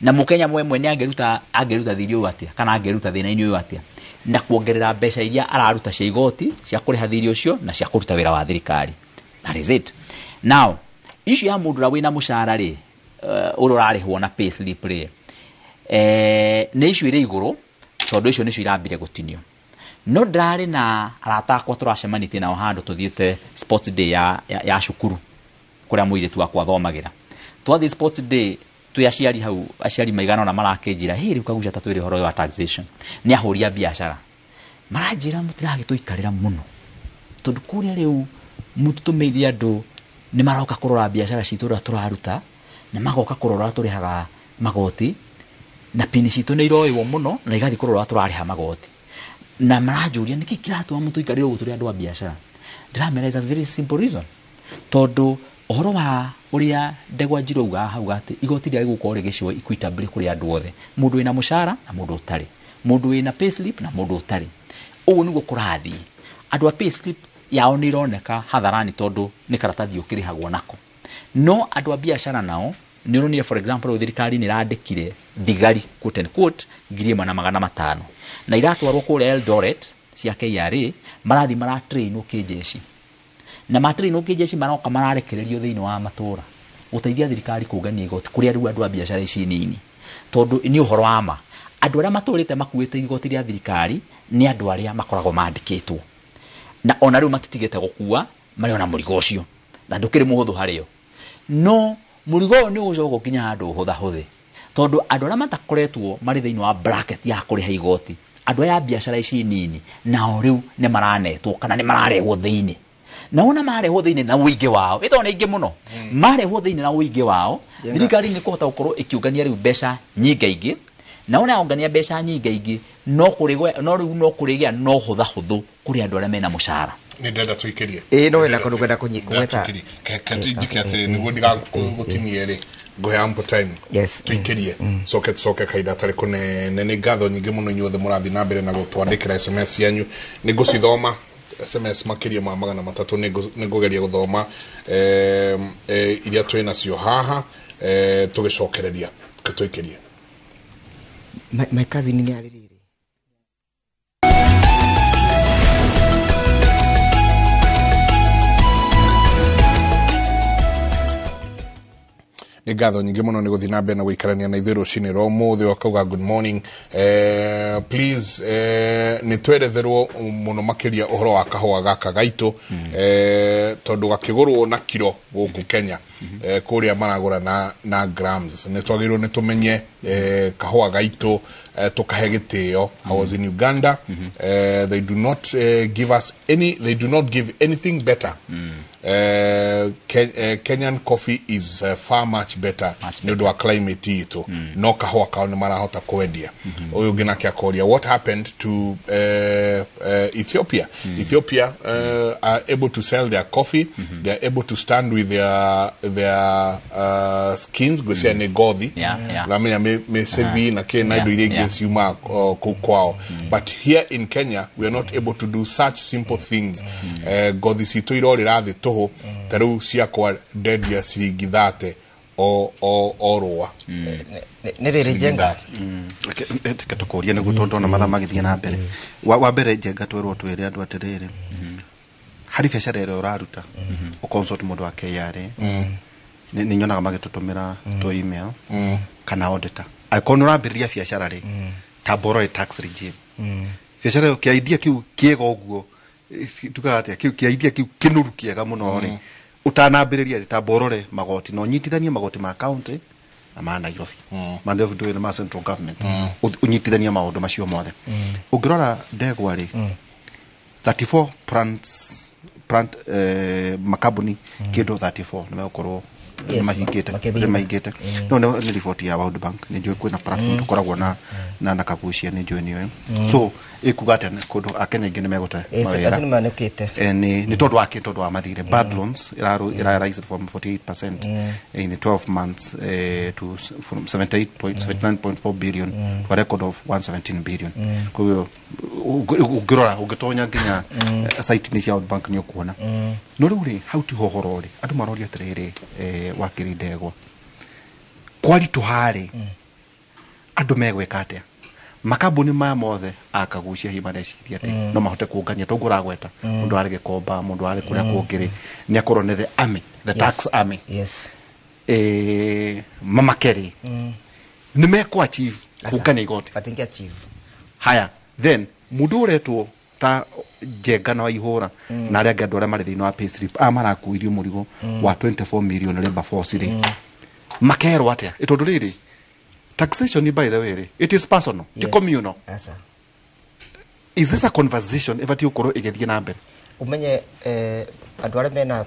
Na mũkenya we mwene angĩruta thirĩ ũyũ atĩa, kana angĩruta thĩna-inĩ ũyũ atĩa, na kuongerera mbeca iria araruta cia igoti cia kũrĩha thirĩ ũcio na cia kũruta wĩra wa thirikari. That is it. Now, issue ya mũndũ ũrĩa wĩna mũcara rĩ, ũrĩa ũrarĩhwo na pay slip rĩ, nĩ issue ĩrĩ igũrũ tondũ icio nĩcio irambire gũtinio. No ndĩrarĩ na arata akwa tũracemanĩtie nao handũ tũthiĩte sports day ya cukuru kũrĩa mũirĩtu wakwa athomagĩra. Twathiĩ sports day twĩ aciari hau, aciari maigana ũna marakĩnjĩra, hey, rĩu Kagucia ta twĩre ũhoro ũyũ wa taxation. Nĩ ahũri a biacara. Maranjĩra mũtiragĩtũikarĩra mũno tondũ kũrĩa rĩu mũtũtũmĩire andũ nĩ maroka kũrora biacara citũ ũrĩa tũraruta, na magoka kũrora ũrĩa tũrĩhaga magoti, na pini citũ nĩ iroywo mũno na igathiĩ kũrora ũrĩa tũrarĩha magoti. Na maranjũria nĩkĩ kĩratũma mũtũikarĩre ũguo tũrĩ andũ a biacara. Ndĩramera is a very simple reason, tondũ ũhoro wa ũrĩa Ndegwa Njirũ augaga hau atĩ igoti rĩrĩa rĩgũkorwo rĩgĩcwo equitably kũrĩ andũ othe, mũndũ wĩna mũcara na mũndũ ũtarĩ, mũndũ wĩna pay slip na mũndũ ũtarĩ. Ũguo nĩguo kũrathiĩ. Andũ a pay slip yao nĩ ironeka hadharani tondũ nĩ karatathi ũkĩrĩhagwo nako. No andũ a biacara nao nĩ ũronire, for example, rĩu thirikari nĩ ĩrandĩkire thigari quote and quote 1500 na iratwarwo kũrĩa Eldoret cia KRA, marathiĩ maratrainwo kĩnjeci, na matrainwo kĩnjeci maroka mararekererio thĩinĩ wa matũra gũteithia thirikari kũngania igoti kũrĩa rĩu andũ a biacara ici nini, tondũ nĩ ũhoro wa ma andũ arĩa matũrĩte makuĩte igoti rĩa thirikari nĩ andũ arĩa makoragwo mandĩkĩtwo, na ona rĩu matitigĩte gũkua marĩ ona mũrigo ũcio, na ndũkĩrĩ mũhũthũ harĩo. No mũrigo ũyũ nĩ ũgũcoka ũkinya handũ ũhũthahũthe, tondũ andũ arĩa matakoretwo marĩ thĩinĩ wa bracket ya kũrĩha igoti, andũ aya a biacara ici nini, nao rĩu nĩ maranetwo kana nĩ mararehwo thĩinĩ. Na ona marehwo thĩinĩ na ũingĩ wao, ĩtondũ nĩ aingĩ mũno, marehwo thĩinĩ na ũingĩ wao, thirikari nĩ kũhota gũkorwo ĩkĩũngania rĩu mbeca nyingaingĩ, na ona yongania mbeca nyingaingĩ, no rĩu no kũrĩgĩa no hũthahũthũ kũrĩ andũ arĩa mena mũcara.
Nĩ ndĩrenda tũikĩrie.
Ĩĩ, no wĩna kũndũ ngwenda kũgweta.
Njike atĩrĩ, nĩguo ndigagũtinie rĩ, ngũhe ample time. Tũikĩrie. Coke tũcoke kahinda gatarĩ kũnene. Nĩ ngatho nyingĩ mũno inyuothe mũrathiĩ na mbere na gũtwandĩkĩra SMS cianyu. Nĩ ngũcithoma SMS makĩria ma 300, nĩ ngũgeria gũthoma iria twĩ nacio haha, tũgĩcokereria. Tũikĩrie.
My cousin nĩ arĩ rĩrĩ.
Nĩ ngatho nyingĩ mũno nĩ gũthiĩ na mbere na gũikarania na ithuĩ rũcinĩ rwa ũmũthĩ. Wakauga good morning. Please, nĩ tweretherwo mũno makĩria ũhoro wa kahũa gaka gaitũ, tondũ gakĩgũrwo na kiro gũkũ Kenya, kũrĩa maragũra na grams. Nĩ twagĩrĩirwo nĩ tũmenye kahũa gaitũ, tũkahe gĩtĩo. I was in Uganda. They do not give us any, they do not give anything better. Kenyan coffee is far much better nĩ ũndũ wa climate itũ, no kahũa kao nĩ marahota kwendia. Ũyũ ũngĩ nake akoria, what happened to Ethiopia? Ethiopia are able to sell their coffee. They are able to stand with their skins, ngwĩciria nĩ ngothi. Ũramenya mĩcevi na kĩ na indo iria ingĩ ciumaga kũu kwao. But here in Kenya we are not able to do such simple things. Ngothi citũ irorĩra thĩ tũhũ, ta rĩu ciakwa ndendia ciringi 30 o rũa.
Nĩ rĩrĩ Njenga.
Reke tũkũrie nĩguo tondũ ona mathaa magĩthiĩ na mbere. Wa mbere Njenga, twerwo twĩre andũ atĩrĩrĩ, harĩ biacara ĩrĩa ũraruta, ũconsult mũndũ wa KRA. Nĩ nyonaga magĩtũtũmĩra to email kana auditor. Angĩkorwo nĩ ũrambĩrĩria biacara rĩ, tamba ũrore tax regime. Biacara ĩyo, kĩa idea kĩu kĩega ũguo, Tugaga atĩa kĩu kĩa idea kĩu kĩnũru kĩega mũno rĩ, ũtanambĩrĩria rĩ, tamba ũrore magoti na ũnyitithanie magoti ma county na ma Nairobi, ma Nairobi ndũĩ na ma central government, ũnyitithanie maũndũ macio mothe. Ũngĩrora ndegwa rĩ, 34 plants, plant makambuni kĩndũ 34 nĩ megũkorwo
Yes,
nĩ mahingĩte.
Makĩhinga.
Nĩ mahingĩte. No nĩ riboti ya World Bank, nĩ njũĩ kwĩna platform tũkoragwo na Kagucia, nĩ njũĩ nĩyo. So ĩkuga atĩa? Nĩ kũndũ Akenya aingĩ nĩ megũte mawĩra.
Acio nĩ manũkĩte.
Nĩ tondũ wa kĩ? Tondũ wa mathirĩ, bad loans ĩra rise from 48% in the 12 months to from 78.79.4 billion to a record of 117 billion. Koguo ũngĩrora, ũngĩtonya nginya site-inĩ cia World Bank nĩ ũkuona. No rĩu rĩ, hau tiho ũhoro rĩ, andũ maroria atĩrĩrĩ, wakiri ndegwa, kwaritũha rĩ, andũ megwĩka atĩa? Makambuni maya mothe akagucia hihi mareciria atĩ no mahote kũngania toguo ũragweta, mũndũ arĩ Gĩkomba, mũndũ arĩ kũrĩa kũngĩ rĩ, nĩ akorwo nĩ the army, the tax army. Mamake rĩ, nĩ mekũ achieve kũngania igoti?
Matingĩ achieve.
Haya, then mũndũ ũretwo ta Njenga na Waihũra na arĩa angĩ, andũ arĩa marĩ thĩinĩ wa payslip aya marakuirio mũrigo wa 24 million labor force rĩ, makerwo atĩa? Tondũ rĩrĩ, taxation, by the way rĩ, it is personal, ti communal.
Aca.
Is this a conversation ĩbatiĩ gũkorwo ĩgĩthiĩ na mbere?
Umenye andũ arĩa mena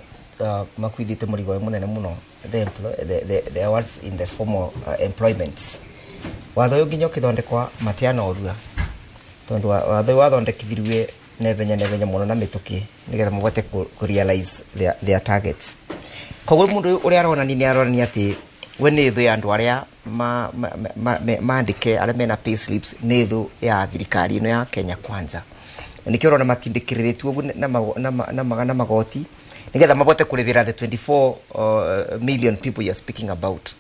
makuithĩte mũrigo ũyũ mũnene mũno, the ones in the formal employments, watho ũyũ nginya ũkĩthondekwa matianorua, tondũ watho ũyũ wathondekithirie nevenya nevenya mũno na mĩtũkĩ nĩgetha mahote ku realize their targets. Koguo mũndũ ũyũ ũrĩa aronania nĩ aronania atĩ we nĩ thũ ya andũ arĩa mandĩke arĩa mena pay slips, nĩ thũ ya thirikari ĩno ya Kenya Kwanza. Na nĩkĩo ũrona matindĩkĩrĩrĩtio ũguo na magoti nĩgetha mabote kũrĩbĩra the 24 million people you are speaking about.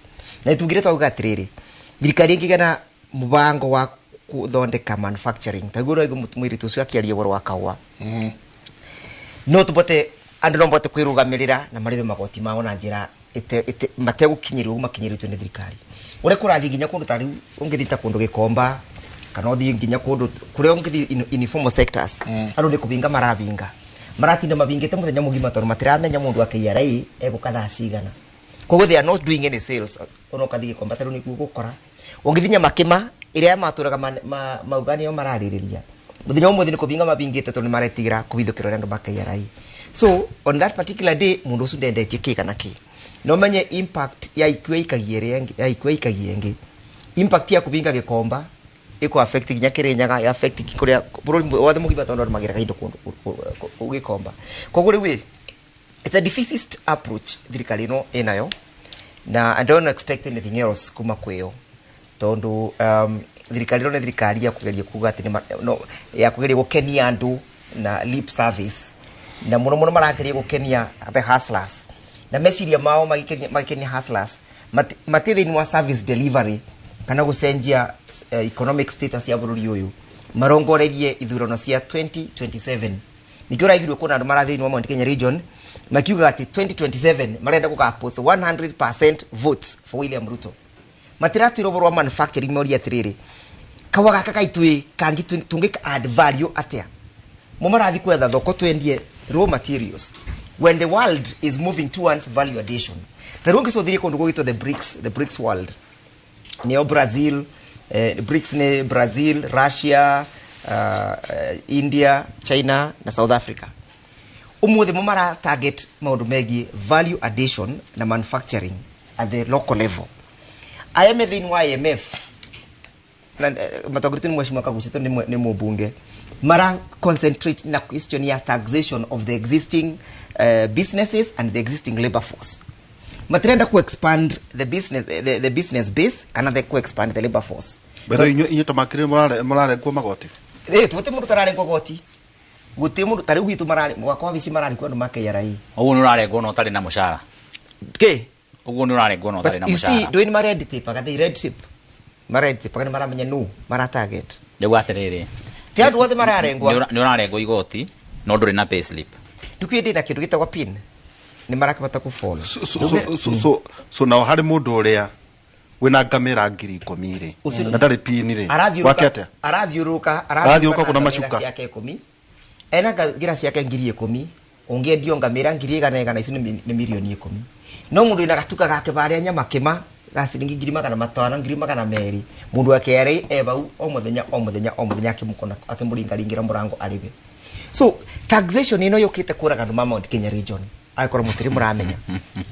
Na nĩtugire twauga atĩrĩrĩ, thirikari ĩngĩgĩa na mũbango wa gũthondeka manufacturing, taguo ũraigua mũirĩtu ũcio akĩaria ũhoro wa kahũa, no tũbote, andũ no mabote kwĩrũgamĩrĩra na marĩbe magoti mao na njĩra mategũkinyĩrwo ũguo makinyĩrĩtio nĩ thirikari. Ũrĩa kũrathiĩ nginya kũndũ ta rĩu, ũngĩthiĩ ta kũndũ Gĩkomba kana ũthiĩ nginya kũndũ kũrĩa ũngĩthiĩ in informal sectors, andũ nĩ kũbinga marabinga, maratinda mabingĩte mũthenya mũgima tondũ matiramenya mũndũ wa KRA egũka thaa cigana. Koguo they are not doing any sales. Ona ũkathiĩ Gĩkomba ta rĩu nĩkuo gũkora, ũngĩthiĩ Nyamakĩma ĩrĩa matũraga mauga nĩo mararĩrĩria, mũthenya ũmũthĩ nĩ kũbinga mabingĩte tondũ nĩ maretigĩra kũbithũkĩrwo nĩ andũ ma KRA. So on that particular day mũndũ ũcio ndendetie kĩ kana kĩ. No menye impact ya ikua ikagia ĩrĩa ĩngĩ, ya ikua ikagia ĩngĩ, impact ya kũbinga Gĩkomba ĩkũ affect nginya Kĩrĩnyaga, ya affect kũrĩa bũrũri wothe mũgima, tondũ andũ magĩraga indo kũndũ kũu Gĩkomba. Koguo rĩu ĩ, it's a defeatist approach thirikari ĩno ĩnayo, na I don't expect anything else kuma kwĩyo, tondũ thirikari ĩno nĩ thirikari ya kũgeria kuga atĩ no, ya kũgeria gũkenia andũ na lip service, na mũno mũno marageria gũkenia the hustlers, na meciria mao magĩkenia hustlers mati thĩinĩ wa service delivery kana gũcenjia economic status ya bũrũri ũyũ marongoreirie ithurano cia 2027. Ningĩ ũraiguirwo kwĩna andũ marathĩ thĩinĩ wa Mount Kenya region makiuga atĩ 2027 marenda gũgapost 100% votes for William Ruto. Matiratwĩra ũhoro wa manufacturing, moria atĩrĩrĩ, kawa gaka gaitũ ĩ kangĩ tũngĩka add value atĩa? Mo marathi kwetha thoko twendie raw materials when the world is moving towards value addition. Ta rĩu ũngĩcũthĩria kũndũ gũgĩtwo the BRICS, the BRICS world nĩo Brazil, BRICS nĩ Brazil, Russia, India, China na South Africa. Ũmũthĩ mo mara target maũndũ megiĩ value addition na manufacturing at the local level. Aya me thĩinĩ wa IMF na matongoretio nĩ Mheshimiwa Kagucia tondũ nĩ mũmbunge, mara concentrate na question ya taxation of the existing businesses and the existing labor force. Matirenda ku expand the business base kana the ku expand the labor force.
Betho inyuĩ ta makiri mũrarengwo magoti?
Tũgũtĩ mũndũ tararengwo goti, gũtĩ mũndũ ta rĩu gwitũ mararĩ mwaka wa bici mararĩ andũ ma KRA.
Ũguo nĩ ũrarengwo na ũtarĩ na mũcara?
Kĩ?
Ũguo nĩ ũrarengwo na ũtarĩ na
But you see,
mũcara?
ndũĩ nĩ ma red tape aga, they red tape, ma red tape aga nĩ maramenya nũ mara target.
Rĩu atĩrĩrĩ,
Ti andũ othe mararengwo.
Nĩ ũrarengwo igoti no ndũrĩ na pay slip.
Ndukĩ ndĩ na kĩndũ gĩtagwo pin, nĩ marakĩbata kũ follow.
So nao harĩ mũndũ ũrĩa wĩna ngamĩra 10,000 rĩ,
Ũcio
na ndarĩ pin rĩ, wake atĩa?
Arathiũrũrũka.
Arathiũrũrũka
na
kũna
ngamĩra
macuka.
ciake 10. Ena ngira ciake 10,000 ũngĩendio ngamĩra 100,000 icio nĩ mirioni 10. No mũndũ wĩna gatuka gake barĩa nyama kĩma ga ciringi 500,000, 200,000, mũndũ wa KRA e bau o mũthenya o mũthenya o mũthenya akĩmũkona akĩmũringaringĩra mũrango arĩwe. So taxation ĩno yũkĩte kũraga andũ ma Mount Kenya region, angĩkorwo mũtirĩ mũramenya,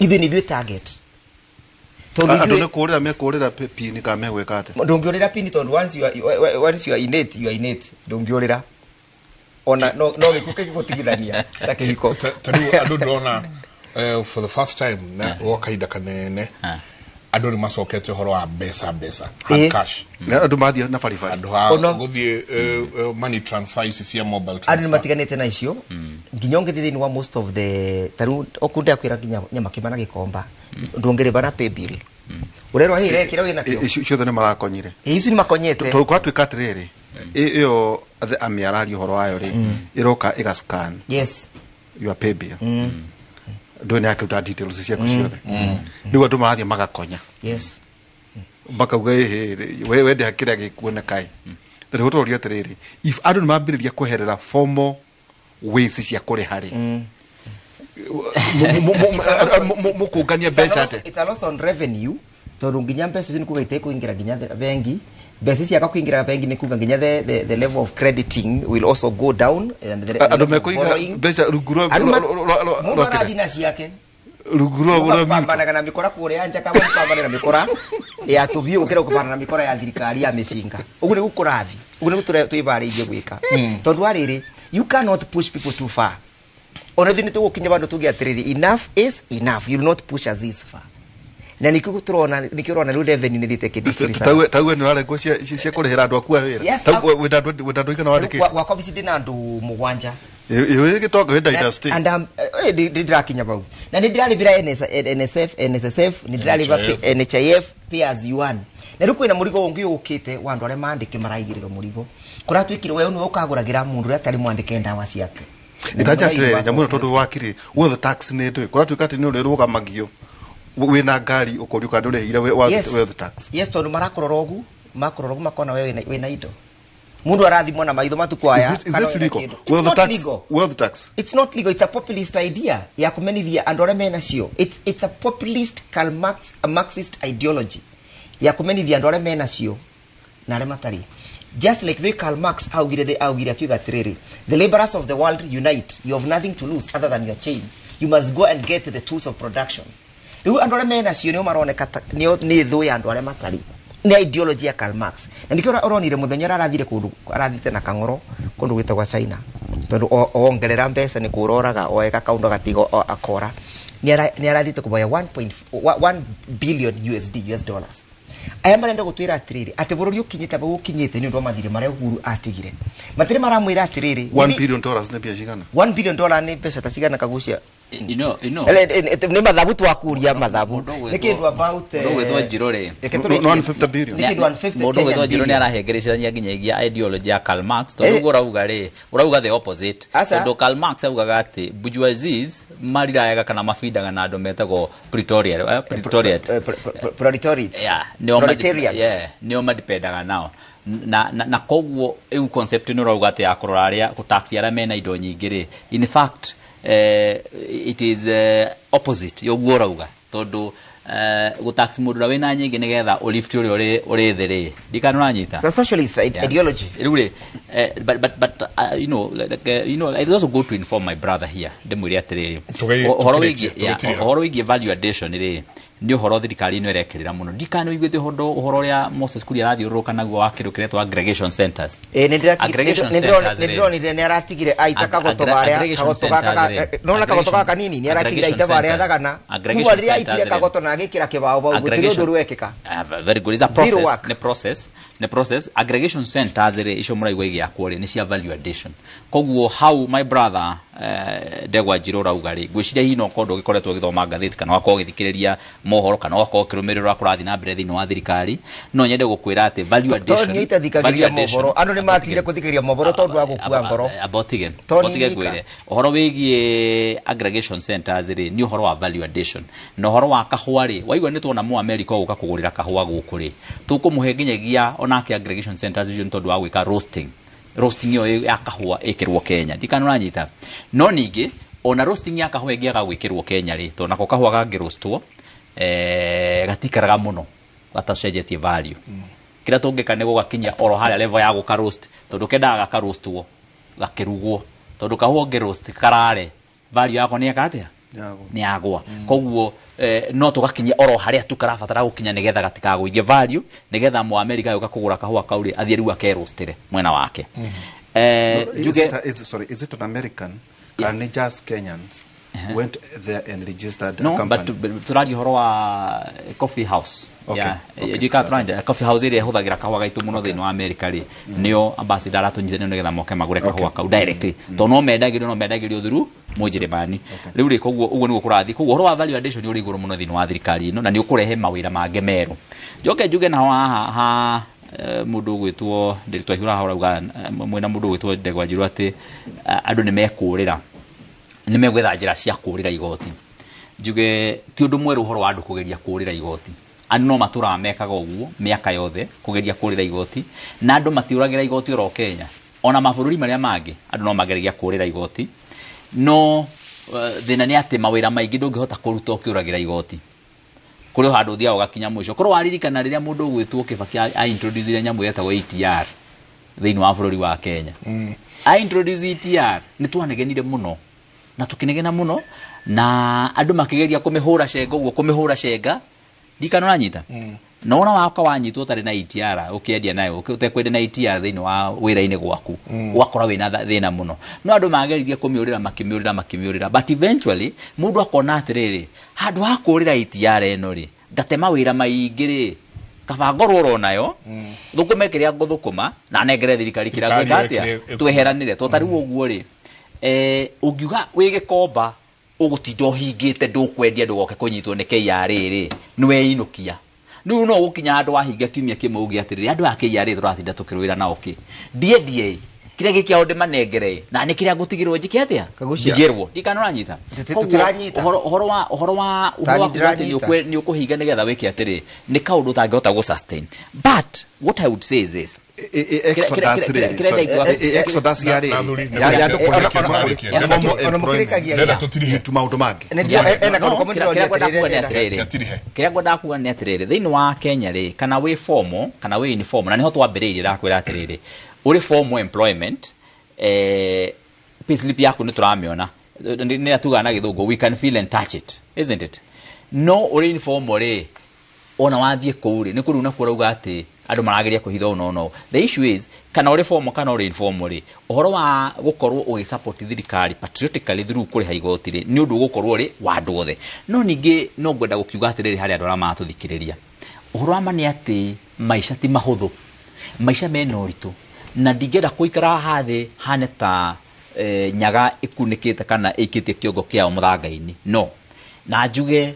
ithuĩ nĩ ithuĩ target. Tondũ
Andũ nĩ kũrĩra mekũrĩra pini kana megwĩka atĩa?
Ndũngĩũrĩra pini tondũ once you are in it, you are in it. Ndũngĩũrĩra ona no gĩkuũ kĩngĩgũtigithania ta kĩhiko.
Ta rĩu andũ ndĩrona for the first time na gwa kahinda kanene andũ nĩ macokete ũhoro wa mbeca hard cash.
Andũ mathiĩ na baribari.
Andũ ha gũthiĩ money transfer ici cia mobile
Andũ nĩ
transfer.
Matiganĩte na icio nginya ũngĩthiĩ thĩinĩ wa most of the tarĩu okunda kwĩra nginya Nyamakĩma na Gĩkomba ndũngĩrĩba na paybill, ũrerwo hĩ rekĩra wĩna kĩo.
Icio ciothe nĩ marakonyire.
Ĩ, icio nĩ makonyete.
Tondũ kwatuĩka atĩrĩrĩ, ĩyo amĩ araria ũhoro wayo rĩ, ĩroka ĩga scan your paybill, ndũĩ nĩ yakĩruta details ciaku ciothe. Rĩu andũ marathiĩ magakonya, makauga ĩhĩ we wende kĩrĩa gĩkuoneka ĩ. Rĩu tũroria atĩrĩrĩ, if andũ nĩ mambĩrĩria kweherera formal ways cia kũrĩha rĩ, mũkũngania mbeca atĩa?
It's a loss on revenue tondũ nginya mbeca icio nĩ kuga itekũingĩra nginya bengi. Mbeca ici aka kuingĩra bengi nĩ kuga nginya the level of crediting will also go down and the
Andũ
level of
mekũiga
borrowing.
mbeca rungu rwa
Andũ mũndũ
rwa kĩrĩa?
arathiĩ na ciake
Rungu rwa mutual.
Pambanaga na mikora kũrĩa nja kama pambana na mikora ya tũbiũ gũkĩra kũbana na mikora ya thirikari ya mĩcinga. Ũguo nĩguo kũrathi, ũguo nĩguo twĩbarĩirie gwĩka, tondũ wa rĩrĩ, you cannot push people too far. Ona ithuĩ nĩ tũgũkinya bandũ tuge atĩrĩrĩ, enough is enough, you will not push us this far. Na nĩkĩo tũrona, nĩkĩo ũrona rĩu revenue nĩ thiĩte ĩkĩ-decrease.
Tauge nĩ ũrarengwo cia kũrĩhĩra andũ aku a wĩra.
Yes.
Wĩna andũ aigana wandĩkĩte?
Gwakwa obici ndĩna andũ mũgwanja.
Ĩ gĩtonga wĩ dynasty.
And ndĩ ndĩrakinya bau na nĩ ndĩrarĩbĩra NSF, NSSF, nĩ ndĩrarĩba
NHIF.
NHIF, pay as you earn. Na rĩu kwĩna mũrigo ũngĩ ũkĩte wa andũ arĩa mandĩke maraigĩrĩrwo mũrigo kũratuĩkire we nĩwe ũkagũragĩra mũndũ ũrĩa atarĩ mwandĩke ndawa ciake. Na
Ĩtanja
nĩ
atĩrĩrĩ, nyamũ ĩno
universal.
Tondũ wakiri wealth tax nĩ ndũĩ kũratuĩka atĩ nĩ ũrĩrũgamagio wĩna ngari ũkorio kana ndũrĩhĩire wealth tax.
Yes, tondũ marakorora ũgu, makorora ũgu makona we wĩna indo. Mũndũ arathimwo na maitho matukũ aya
Is
kana
it
wĩna
legal?
kĩndũ. It's
Wealth
not
tax,
legal.
wealth tax.
It's not legal. It's a populist idea ya kumenithia andũ arĩa mena cio. It's a populist Karl Marx, a Marxist ideology ya kumenithia andũ arĩa mena cio na arĩa matarĩ. Just like the Karl Marx augire, the augire akiuga atĩrĩrĩ, "The laborers of the world unite. You have nothing to lose other than your chain. You must go and get the tools of production." Rĩu andũ arĩa mena cio nĩo maroneka nĩo nĩ thũ ya andũ arĩa matarĩ. Nĩ ideology ya Karl Marx. Na nĩkĩo ũronire mũthenya ũrĩa arathire kũndũ arathite na kang'oro kũndũ gwĩtagwo China, tondũ ongerera mbeca nĩ kũroraga oeka kaũndũ agatiga akora. Nĩ arathite kũboya 1.1 billion USD, US dollars. Aya marenda gũtwĩra atĩrĩrĩ atĩ bũrũri ũkinyĩte bau ũkinyĩte nĩ ũndũ wa mathirĩ marĩa Uhuru atigire. Matirĩ maramwĩra atĩrĩrĩ
$1 billion nĩ mbia cigana?
$1 billion nĩ mbeca ta cigana, Kagucia?
You know.
Nĩ mathabu twakuria mathabu nĩ kĩndũ about
Mũndũ ũgwĩtwo Njirũ rĩ,
reke tũrĩkie.
150 billion.
Nĩ kĩndũ 150
Mũndũ ũgwĩtwo
Kenyan
Njirũ nĩ
billion.
arahengerecania nginyagia ideology ya Karl Marx, tondũ ũguo ũrauga rĩ, ũrauga the opposite.
Aca.
Tondũ Karl Marx augaga atĩ bourgeoisies marirayaga kana mabindaga na andũ metagwo Pretoria, Pretoria.
Proletariats.
Yeah, nĩo
Proletarians.
Yeah, nĩo madipendaga nao na koguo rĩu concept nĩ ũrauga atĩ ya kũrora arĩa gũtax arĩa mena indo nyingĩ rĩ, in fact it is opposite ya ũguo ũrauga, tondũ gũtax mũndũ ũrĩa wĩna nyingĩ nĩgetha ũlift ũrĩa ũrĩ thĩ rĩ, ndikana ũranyita.
It's a socialist ideology.
Rĩu rĩ, but you know, like, it's also good to inform my brother here, ndĩmwĩre atĩrĩrĩ, ũhoro
Tũkĩrĩkie,
wĩgiĩ yeah,
tũgĩtiriha.
Ũhoro wĩgiĩ value addition rĩ, nĩ ũhoro thirikari ĩno ĩrekĩrĩra mũno. Ndikana ũiguĩte ũhoro ũrĩa Moses Kuria arathiũrũrũka naguo wa kĩndũ kĩretwo aggregation centers?
Ĩ, nĩ
Aggregation centers rĩ.
ndĩronire nĩ aratigire aita kagoto barĩa
aggregation
kagoto gaka
centers rĩ.
Nona kagoto gaka kanini nĩ aratigire aita
Aggregation
barĩa
centers.
thagana.
Aggregation
Kuma rĩrĩa aitire
centers rĩ.
kagoto na agĩkĩra kĩbaũ bau gũtirĩ ũndũ ũrwekĩka.
Ah, very good. It's a
Zero
process.
work.
Nĩ process. Nĩ process. Aggregation centers rĩ, icio mũraigua igĩakwo rĩ, nĩ cia value addition. Koguo hau, my brother, Ndegwa Njirũ ũrauga rĩ, ngwĩciria hihi no korwo ndũgĩkoretwo ũgĩthoma ngathĩti kana ũgakorwo ũgĩthikĩrĩria mohoro kana ũgakorwo ũkĩrũmĩrĩra ũrĩa kũrathiĩ na mbere thĩinĩ wa thirikari, no nyende gũkwĩra atĩ value
Tondũ
addition
nĩ
value
itathikagĩria
addition
mohoro, andũ nĩ matigire kũthikĩrĩria mohoro tondũ wa gũkua ngoro.
Amba ũtige.
Tondũ
Amba ũtige
nĩ
ngwĩre ũhoro wĩgiĩ aggregation centers rĩ, nĩ ũhoro wa value addition. Na ũhoro wa kahũa rĩ, waigua nĩ tuona mũ America ũgũka kũgũrĩra kahũa gũkũ rĩ, tũkũmũhe nginyagia onake aggregation centers icio nĩ tondũ wa gwĩka roasting. Roasting ĩyo ya kahũa ĩkĩrwo Kenya, ndikana ũranyita. No ningĩ ona roasting ya kahũa ĩngĩaga gwĩkĩrwo Kenya rĩ, tondũ nako kahũa kangĩrostwo gatikaraga mũno gatacenjetie value. Kĩrĩa tũngĩka nĩ gũgakinyia oro harĩa level ya gũka roast, tondũ kendaga gakarostwo gakĩrugwo, tondũ kahũa ũngĩ roast karare value yako nĩ eka atĩa? Nĩ yagwa. Koguo no tũgakinyia oro harĩa tu karabatara gũkinya nĩgetha gatikagũithie value, nĩgetha mũ America yũka kũgũra kahũa kau rĩ, athiĩ rĩu akerostĩre mwena wake.
No, is
Njuge
it sorry, is it an American? Can it just Kenyans went there and registered
No,
a company?
but tũraria ũhoro wa coffee house.
Okay,
Yeah.
okay,
Ndiũĩ kana
sawa,
tũraria coffee house ĩrĩa ĩhũthagĩra kahũa gaitũ mũno thĩinĩ wa America rĩ, nĩo ambassador aratũnyitĩrĩire nĩgetha moke magũre kahũa kau directly, tondũ no mendagĩrio through Mũnjĩrĩmani rĩu rĩ. Koguo ũguo nĩguo kũrathiĩ. Koguo ũhoro wa value addition ũrĩ igũrũ mũno thĩinĩ wa thirikari ĩno, na nĩ ũkũrehe mawĩra mangĩ merũ. Njoke njuge naho haha ha mũndũ ũgwĩtwo Ndĩritũ Aihũra haha ũrauga, mwĩna mũndũ ũgwĩtwo Ndegwa Njirũ atĩ andũ nĩ mekũrĩra, nĩ megwetha njĩra cia kũrĩra igoti. Njuge ti ũndũ mwerũ ũhoro wa andũ kũgeria kũrĩra igoti. Andũ no matũraga mekaga ũguo mĩaka yothe, kũgeria kũrĩra igoti, na andũ matiũragĩra igoti oro Kenya, ona mabũrũri marĩa mangĩ andũ no mageragia kũrĩra igoti. No thĩna nĩ atĩ mawĩra maingĩ ndũngĩhota kũruta ũkĩũragĩra igoti. Kũrĩ o handũ ũthiaga ũgakinya mũico. Korwo waririkana rĩrĩa mũndũ ũgwĩtwo Kibaki a introduce nyamũ yetagwo ETR thĩinĩ wa bũrũri wa Kenya, a introduce ETR, nĩ twanegenire mũno na tũkĩnegena mũno, na andũ makĩgeria kũmĩhũra cenga ũguo, kũmĩhũra cenga. Ndikana ũranyita. Na wona waka wanyitwo ũtarĩ na ETR ũkĩendia nayo, ũtekwendia na ETR thĩinĩ wa wĩra-inĩ gwaku, ũgakora wĩna thĩna mũno. No andũ mageririe kũmĩũrĩra, makĩmĩũrĩra, makĩmĩũrĩra, but eventually mũndũ akona atĩrĩrĩ, handũ ha kũũrĩra ETR ĩno rĩ, ngatema wĩra maingĩ rĩ, kaba ngorwo oro nayo, thũkũme kĩrĩa ngũthũkũma na nengere thirikari kĩrĩa
Thirikari
ngwĩka atĩa,
ĩkĩrĩa
tweheranĩre. To ta rĩu ũguo rĩ, ũngiuga wĩ gĩkomba ũgũtinda ũhingĩte, ndũkwendia, ndũgoke kũnyitwo nĩ KRA rĩ, nĩ weinũkia. Rĩu no gũkinya handũ wahinga kiumia kĩmwe uge atĩrĩrĩ, andũ a KRA tũratinda tũkĩrũĩra nao kĩ, ndiendie kĩrĩa gĩkĩao ndĩmanengere, na nĩ kĩrĩa ngũtigĩrwo njĩke atĩa?
Kagucia.
Ndigĩrwo. Ndikana ũranyita. Koguo,
Tũtiranyita.
ũhoro wa
Tani
kuga atĩ
ndĩranyita.
nĩ ũkũhinga nĩgetha wĩke atĩrĩ, nĩ kaũndũ ũtangĩhota gũ sustain. But what I would say is this.
Exodus rĩrĩ, sorry, exodus ya rĩrĩ, ya andũ kũrĩa formal employment into maũndũ mangĩ.
No, kĩrĩa ngwendaga kuga nĩ atĩrĩrĩ, thĩinĩ wa Kenya rĩ, kana wĩ formal kana wĩ informal, na nĩho twambĩrĩirie, ndakwĩra atĩrĩrĩ, ũrĩ formal employment, payslip yaku nĩ tũramĩona, nĩ tugaga na gĩthũngũ we can feel and touch it, isn't it? No ũrĩ informal rĩ, ona wathiĩ kũu rĩ, nĩ kũrĩu nakuo ũrauga atĩ andũ marageria kũhitha ũũ. No the issue is, kana ũrĩ formal kana ũrĩ informal rĩ, ũhoro wa gũkorwo ũgĩsupport thirikari patriotically through kũrĩha igoti rĩ, nĩ ũndũ ũgũkorwo ũrĩ wa andũ othe. No ningĩ no ngwenda gũkiuga atĩrĩrĩ harĩ andũ arĩa maratũthikĩrĩria, ũhoro wa ma nĩ atĩ maica ti mahũthũ, maica mena ũritũ, na ndingĩenda gũikara haha thĩ hane ta nyaga ĩkunĩkĩte kana ĩikĩtie kĩongo kĩayo mũthanga-inĩ. No na njuge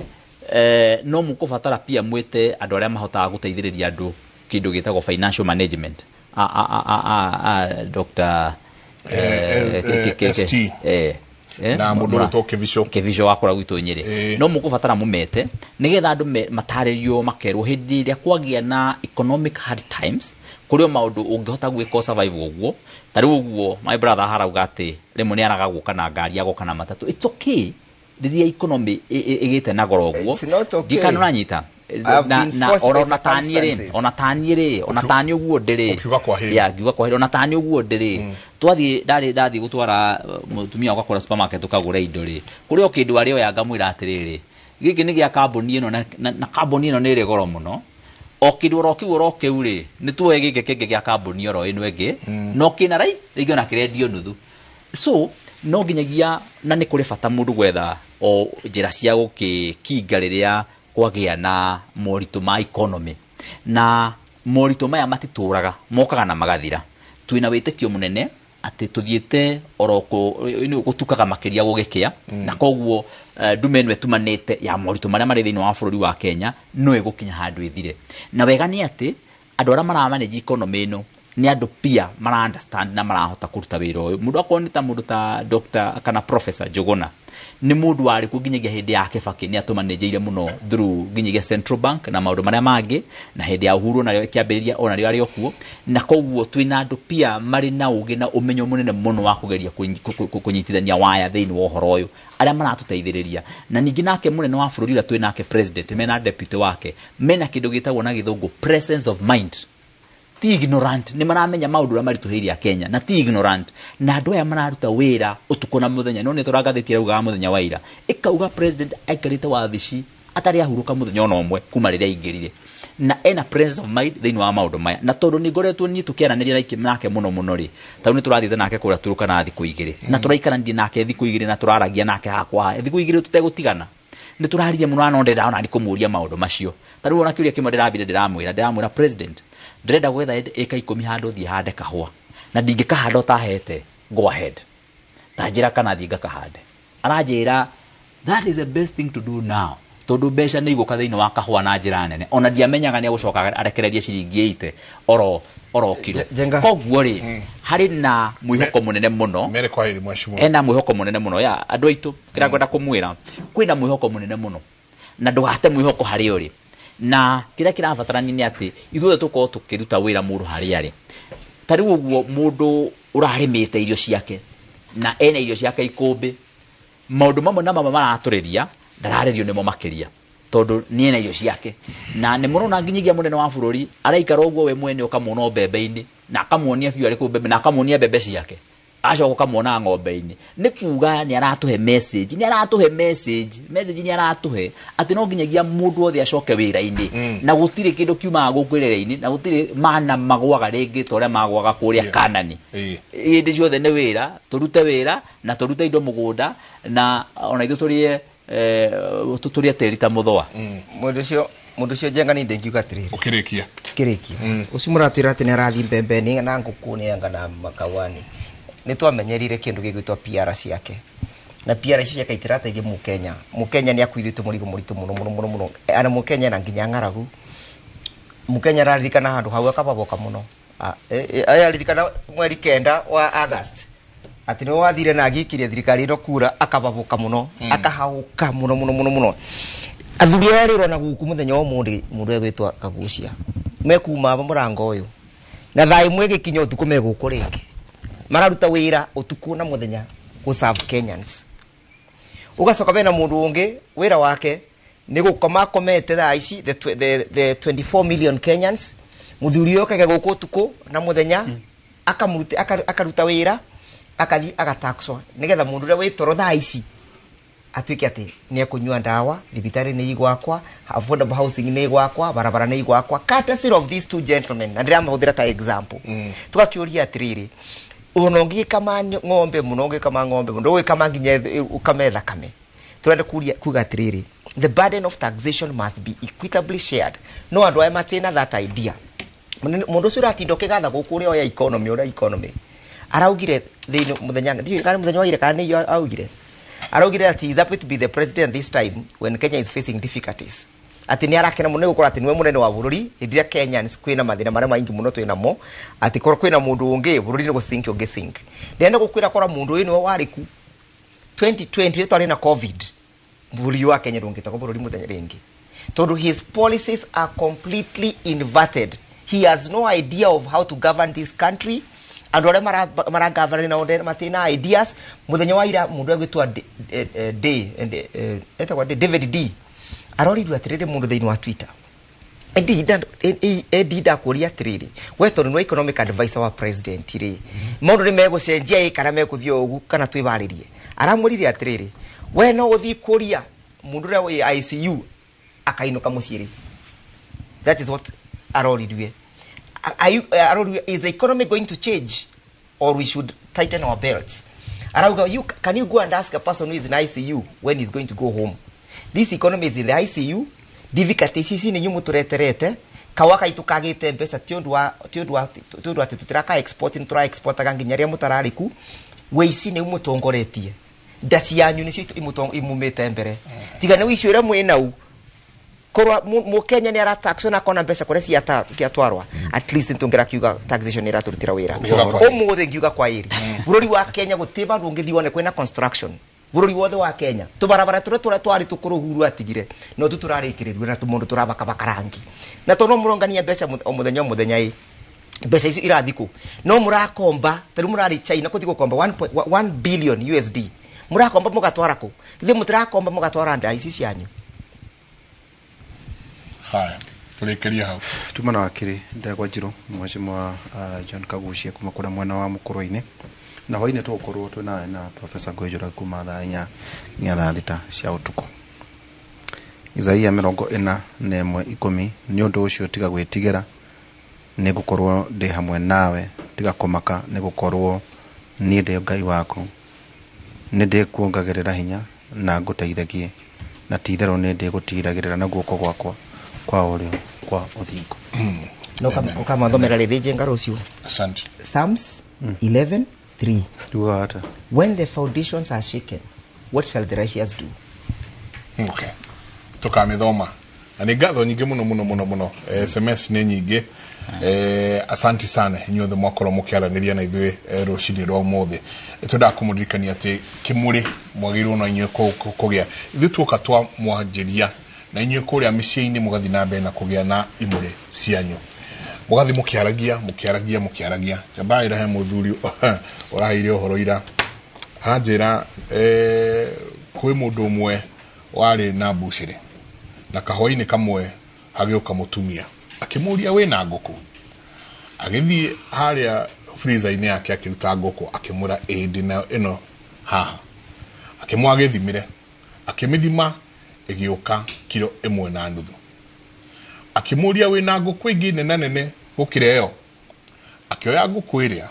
no mũkũbatara pia mwĩte andũ arĩa mahotaga gũteithĩrĩria andũ kĩndũ gĩtagwo financial management, a Dr.
ST. Na mũndũ ũgwĩtwo Kĩbico.
Kĩbico wa kũrĩa gwitũ Nyĩrĩ. No mũkũbatara mũmete nĩgetha andũ matarĩrio, makerwo hĩndĩ ĩrĩa kwagĩa na economic hard times, kũrĩ o maũndũ ũngĩhota gwĩka survive ũguo. Ta rĩu ũguo my brother harauga atĩ rĩmwe nĩ araga gũka na ngari, agoka na matatũ. It's okay rĩrĩa economy ĩgĩte na goro ũguo.
It's not okay.
Ndikana ũranyita. Na ona taniĩ rĩ, ona taniĩ rĩ, ona taniĩ ũguo ndĩrĩ
Ũkiuga kwa heri.
Ya, ngiuga kwa heri, ona taniĩ ũguo ndĩrĩ, twathiĩ, ndarĩ ndathiĩ gũtwara mũtumia wakwa kũrĩa supermarket tũkagũra indo rĩ, kũrĩ o kĩndũ arĩoya ngamwĩra atĩrĩrĩ, gĩkĩ nĩ gĩa kambuni ĩno, na kambuni ĩno nĩ ĩrĩ goro mũno. O kĩndũ oro kĩu oro kĩu rĩ, nĩ tuoe gĩkĩ kĩngĩ gĩa kambuni oro ĩno ĩngĩ, no kĩna rai rĩngĩ ona kĩrendio nuthu. So no nginyagia, na nĩ kũrĩ bata mũndũ gwetha o njĩra cia gũkĩkinga rĩrĩa kwagĩa na moritũ ma economy. Na moritũ maya matitũraga, mokaga na magathira. Twĩna wĩtĩkio mũnene atĩ tũthiĩte oro gũtukaga makĩria gũgĩkĩa, na koguo ndume ĩno ĩtumanĩte ya moritũ marĩa marĩ thĩinĩ wa bũrũri wa Kenya no ĩgũkinya handũ ĩthire. Na wega nĩ atĩ andũ arĩa maramanage economy ĩno Nĩ andũ pia mara understand na marahota kũruta wĩra ũyũ. Mũndũ akorwo nĩ ta mũndũ ta Dr. kana Professor Njuguna, nĩ mũndũ warĩ kuo nginyagia hĩndĩ ya Kibaki, nĩ atũmanĩnjĩire mũno through nginyagia Central Bank na maũndũ marĩa mangĩ, na hĩndĩ ya Uhuru narĩo ĩkĩambĩrĩria onarĩo arĩ o kuo. Na koguo twĩna andũ pia marĩ na ũgĩ na ũmenyo mũnene mũno wa kũgeria kũnyitithania waya thĩinĩ wa ũhoro ũyũ, arĩa maratũteithĩrĩria. Na ningĩ nake mũnene wa bũrũri ũrĩa twĩ nake, president, mena deputy wake, mena kĩndũ gĩtagwo na gĩthũngũ presence of mind. Ti ignorant, nĩ maramenya maũndũ ũrĩa maritũhĩire a Kenya, na ti ignorant. Na andũ aya mararuta wĩra ũtukũ na mũthenya. No nĩ tũra ngathĩti ĩraugaga mũthenya wa ira, ĩkauga president aikarĩte wabici atarĩ ahurũka mũthenya ona ũmwe kuma rĩrĩa aingĩrire, na ena presence of mind thĩinĩ wa maũndũ maya. Na tondũ nĩ ngoretwo niĩ tũkĩaranĩria nake mũno mũno rĩ, tondũ nĩ tũrathiĩte nake kũrĩa Turkana thikũ 2, na tũraikaranirie nake thikũ 2, na tũraragia nake hakwa thikũ 2 tũtegũtigana. Nĩ tũraririe mũno, na ndĩraona nĩ kũmũria maũndũ macio. Ta rĩu ona kĩũria kĩmwe ndĩrambire ndĩramwĩra president, ndĩrenda gwetha ĩka 10 handũ thiĩ hande kahũa, na ndingĩkahanda ũtahete go ahead, ta njĩra kana thiĩ ngakahande. Aranjĩra that is the best thing to do now, tondũ mbeca nĩ igũka thĩinĩ wa kahũa na njĩra nene. Ona ndiamenyaga nĩ egũcoka arekererie ciringi 80 oro kiro. Koguo rĩ, harĩ na mwĩhoko mũnene mũno.
Mere kwa heri mheshimiwa.
Ena mwĩhoko mũnene mũno ya andũ aitũ, kĩrĩa ngwenda kũmwĩra, kwĩna mwĩhoko mũnene mũno, na ndũgate mwĩhoko harĩ ũrĩ. Na kĩrĩa kĩrabatarania nĩ atĩ ithuothe tũkorwo tũkĩruta wĩra mũndũ harĩa arĩ. Ta rĩu ũguo mũndũ ũrarĩmĩte irio ciake na ena irio ciake ikũmbĩ, maũndũ mamwe na mamwe maratũrĩria ndararĩrio nĩmo makĩria, tondũ nĩ ena irio ciake. Na nĩ mũrona nginyagia mũnene wa bũrũri araikara ũguo we mwene, ũkamuona mbembe-inĩ, na akamuonia biũ arĩ kũu mbembe, na akamuonia mbembe ciake, acoka ũkamuona ng'ombe-inĩ. Nĩ kuga nĩ aratũhe message, nĩ aratũhe message, message nĩ aratũhe atĩ no nginyagia mũndũ wothe acoke wĩra-inĩ, na gũtirĩ kĩndũ kiumaga gũkũ rĩera-inĩ, na gũtirĩ mana magũaga rĩngĩ ta ũrĩa magũaga kũrĩa Kanani. Hĩndĩ ciothe nĩ wĩra, tũrute wĩra na tũrute indo mũgũnda, na ona ithuĩ tũrĩe tũrĩe tĩri ta mũthũa.
Mũndũ ũcio Njenga nĩ ndingiuga atĩrĩrĩ.
Ũkĩrĩkia.
Kĩrĩkia. Ũcio mũratwĩra atĩ nĩ arathiĩ mbembe-inĩ na ngũkũ nĩ anga na makawani. Nĩ twamenyerire kĩndũ gĩgwĩtwo PR ciake. Na PR ici ciake itirateithia Mũkenya. Mũkenya nĩ akuithĩtwo mũrigo mũritũ mũno mũno mũno mũno. Ana Mũkenya na nginya ng'aragu. Mũkenya araririkana handũ hau akababoka mũno. Araririkana mweri 9 wa August. Atĩ nĩ wathire na agĩikirie thirikari ĩno kura, akababoka mũno, akahauka mũno mũno mũno mũno. Athuri aya rĩrona gũkũ mũthenya wa ũmũthĩ, mũndũ egwĩtwo Kagucia. Mekuma mũrango ũyũ. Na thaa ĩmwe ĩgĩkinya ũtukũ megũkũ rĩngĩ. Mararuta wĩra ũtukũ na mũthenya gũ serve Kenyans. Ũgacoka bena mũndũ ũngĩ wĩra wake nĩ gũkoma akomete thaa ici the 24 million Kenyans. Mũthuri ũyũ okaga gũkũ ũtukũ na mũthenya, akaruta wĩra, akathi agataxwo nĩgetha mũndũ ũrĩa wĩ toro thaa ici atuĩke atĩ nĩ ekũnyua ndawa, thibitarĩ nĩ igwakwa, affordable housing nĩ igwakwa, barabara nĩ igwakwa. Courtesy of these two gentlemen, na ndĩramahũthĩra ta example. Tũgakĩũria atĩrĩrĩ, ona ũngĩkama ng'ombe mũno, ũngĩkama ng'ombe mũno, ndũgĩkama nginya ũkame thakame. Tũrenda kuga atĩrĩrĩ, the burden of taxation must be equitably shared. No andũ aya matina that idea. Mũndũ ũcio ũratinda ũkĩgatha gũkũ ũrĩa oya economy, ũrĩa economy. Araugire thĩinĩ mũthenya, ndiũĩ kana mũthenya wa ira kana nĩ augire. Araugire that he is happy to be the president this time when Kenya is facing difficulties. Atĩ nĩ arakena mũno nĩ gũkorwo atĩ nĩwe mũnene wa bũrũri hĩndĩ ĩrĩa Kenyans kwĩna mathĩna marĩa maingĩ mũno twĩ namo, atĩ korwo kwĩna mũndũ ũngĩ bũrũri nĩ gũsink ũngĩ sink. Ndĩrenda gũkwĩra korwo mũndũ ũyũ nĩwe warĩ ku 2020 rĩrĩa twarĩ na COVID, bũrũri wa Kenya ndũngĩtagwo bũrũri mũthenya rĩngĩ, tondũ his policies are completely inverted. He has no idea of how to govern this country. Andũ arĩa maragovern nao matina ideas. Mũthenya wa ira mũndũ egwĩtwo David D arorirwo atĩrĩrĩ mũndũ thĩinĩ wa Twitter. Edi ndakũria atĩrĩrĩ, we tondũ nĩwe economic advisor wa president rĩ, maũndũ nĩ megũcenjia ĩ kana megũthiĩ ũguo kana twĩbarĩrie. Aramwĩrire atĩrĩrĩ, we no ũthiĩ kũria mũndũ ũrĩa wĩ ICU akainũka mũciĩ rĩ. That is what arorirwe. Aroriwe, is the economy going to change or we should tighten our belts? Arauga, can you go and ask a person who is in ICU when he's going to go home? This economy is in the ICU. Difficulties ici nĩ inyuĩ mũtũreterete. Kawa kaitu kagĩte mbeca ti ũndũ wa atĩ tũtiraka export, nĩ tũra exportaga nginya rĩrĩa mũtararĩ ku. Wĩici nĩ mũtongoretie. Nda cianyu nĩcio imumĩte mbere. Tiga nĩ wĩici ũrĩa mwĩ nau. Korwa mukenya ni arataxwo na akona mbeca kuria ciatwarwa, at least ntungira kiuga taxation iraturutira wira. Umuthi ngiuga kwa iri bururi wa Kenya guti bandu ungithi wone kwina construction bururi wothe wa Kenya, tubarabara turia turia twari tukuruhuru atigire no tu turarikiririo na tumundu turabakabaka rangi na tono murongania mbeca o muthenya o muthenya i mbeca icio irathi ku no murakomba tari murari China kuthi gukomba 1 billion USD murakomba mugatwara ku ithe mutirakomba mugatwara nda ici cianyu.
Haya, turekeria hau
tuma na wakiri Ndegwa Njiru mheshimiwa John Kaguchia kuma kuria mwena wa Mukurwe-ini na hwaini tugukorwo twina na Professor Ngũĩ Njoroge kuma thaa 4 nginya thaa 6 cia utuku. Isaia 41:10 nĩ ũndũ ũcio tiga gwĩtigĩra nĩ ngũkorwo ndĩ hamwe nawe, tiga kũmaka nĩ gũkorwo niĩ ndĩ Ngai waku, nĩ ndĩkuongagĩrĩra hinya na ngũteithagie, na ti-itherũ nĩ ndĩgũtiiragĩrĩra na guoko gwakwa kwa ũrĩo kwa ũthingu.
No ukamathomera rĩrĩ njenga rũciũ.
Asante.
Psalms 11:3.
Tuga.
When the foundations are shaken, what shall the righteous do?
Okay. Tukamithoma. Na nĩ ngatho nyingĩ mũno mũno mũno mũno. SMS nĩ nyingĩ. Asante sana inyuothe mwakorwo mũkĩaranĩria na ithuĩ rũcinĩ rwa ũmũthĩ. Twendaga kũmũririkania atĩ kĩmũrĩ mwagĩrĩirwo no inyuĩ kũgĩa. Ithuĩ tuoka twamwanjĩria na inyuĩ kũrĩa mĩciĩ-inĩ mũgathiĩ na mbere na kũgĩa na imũrĩ cianyu. Mũgathiĩ mũkĩaragia mũkĩaragia mũkĩaragia. Njambaga ira he mũthuri ũraheire ũhoro ira aranjĩra kwĩ mũndũ ũmwe warĩ na mbucĩrĩ na kahwainĩ kamwe hagĩũka mũtumia akĩmũria wĩna ngũkũ, agĩthiĩ harĩa freezer-inĩ yake akĩruta ngũkũ akĩmwĩra ĩĩ ndĩnayo ĩno haha, akĩmwĩra agĩthimĩre, akĩmĩthima ĩgĩũka kiro 1.5, akĩmũria wĩna ngũkũ ĩngĩ nene nene gũkĩra ĩyo, akĩoya ngũkũ ĩrĩa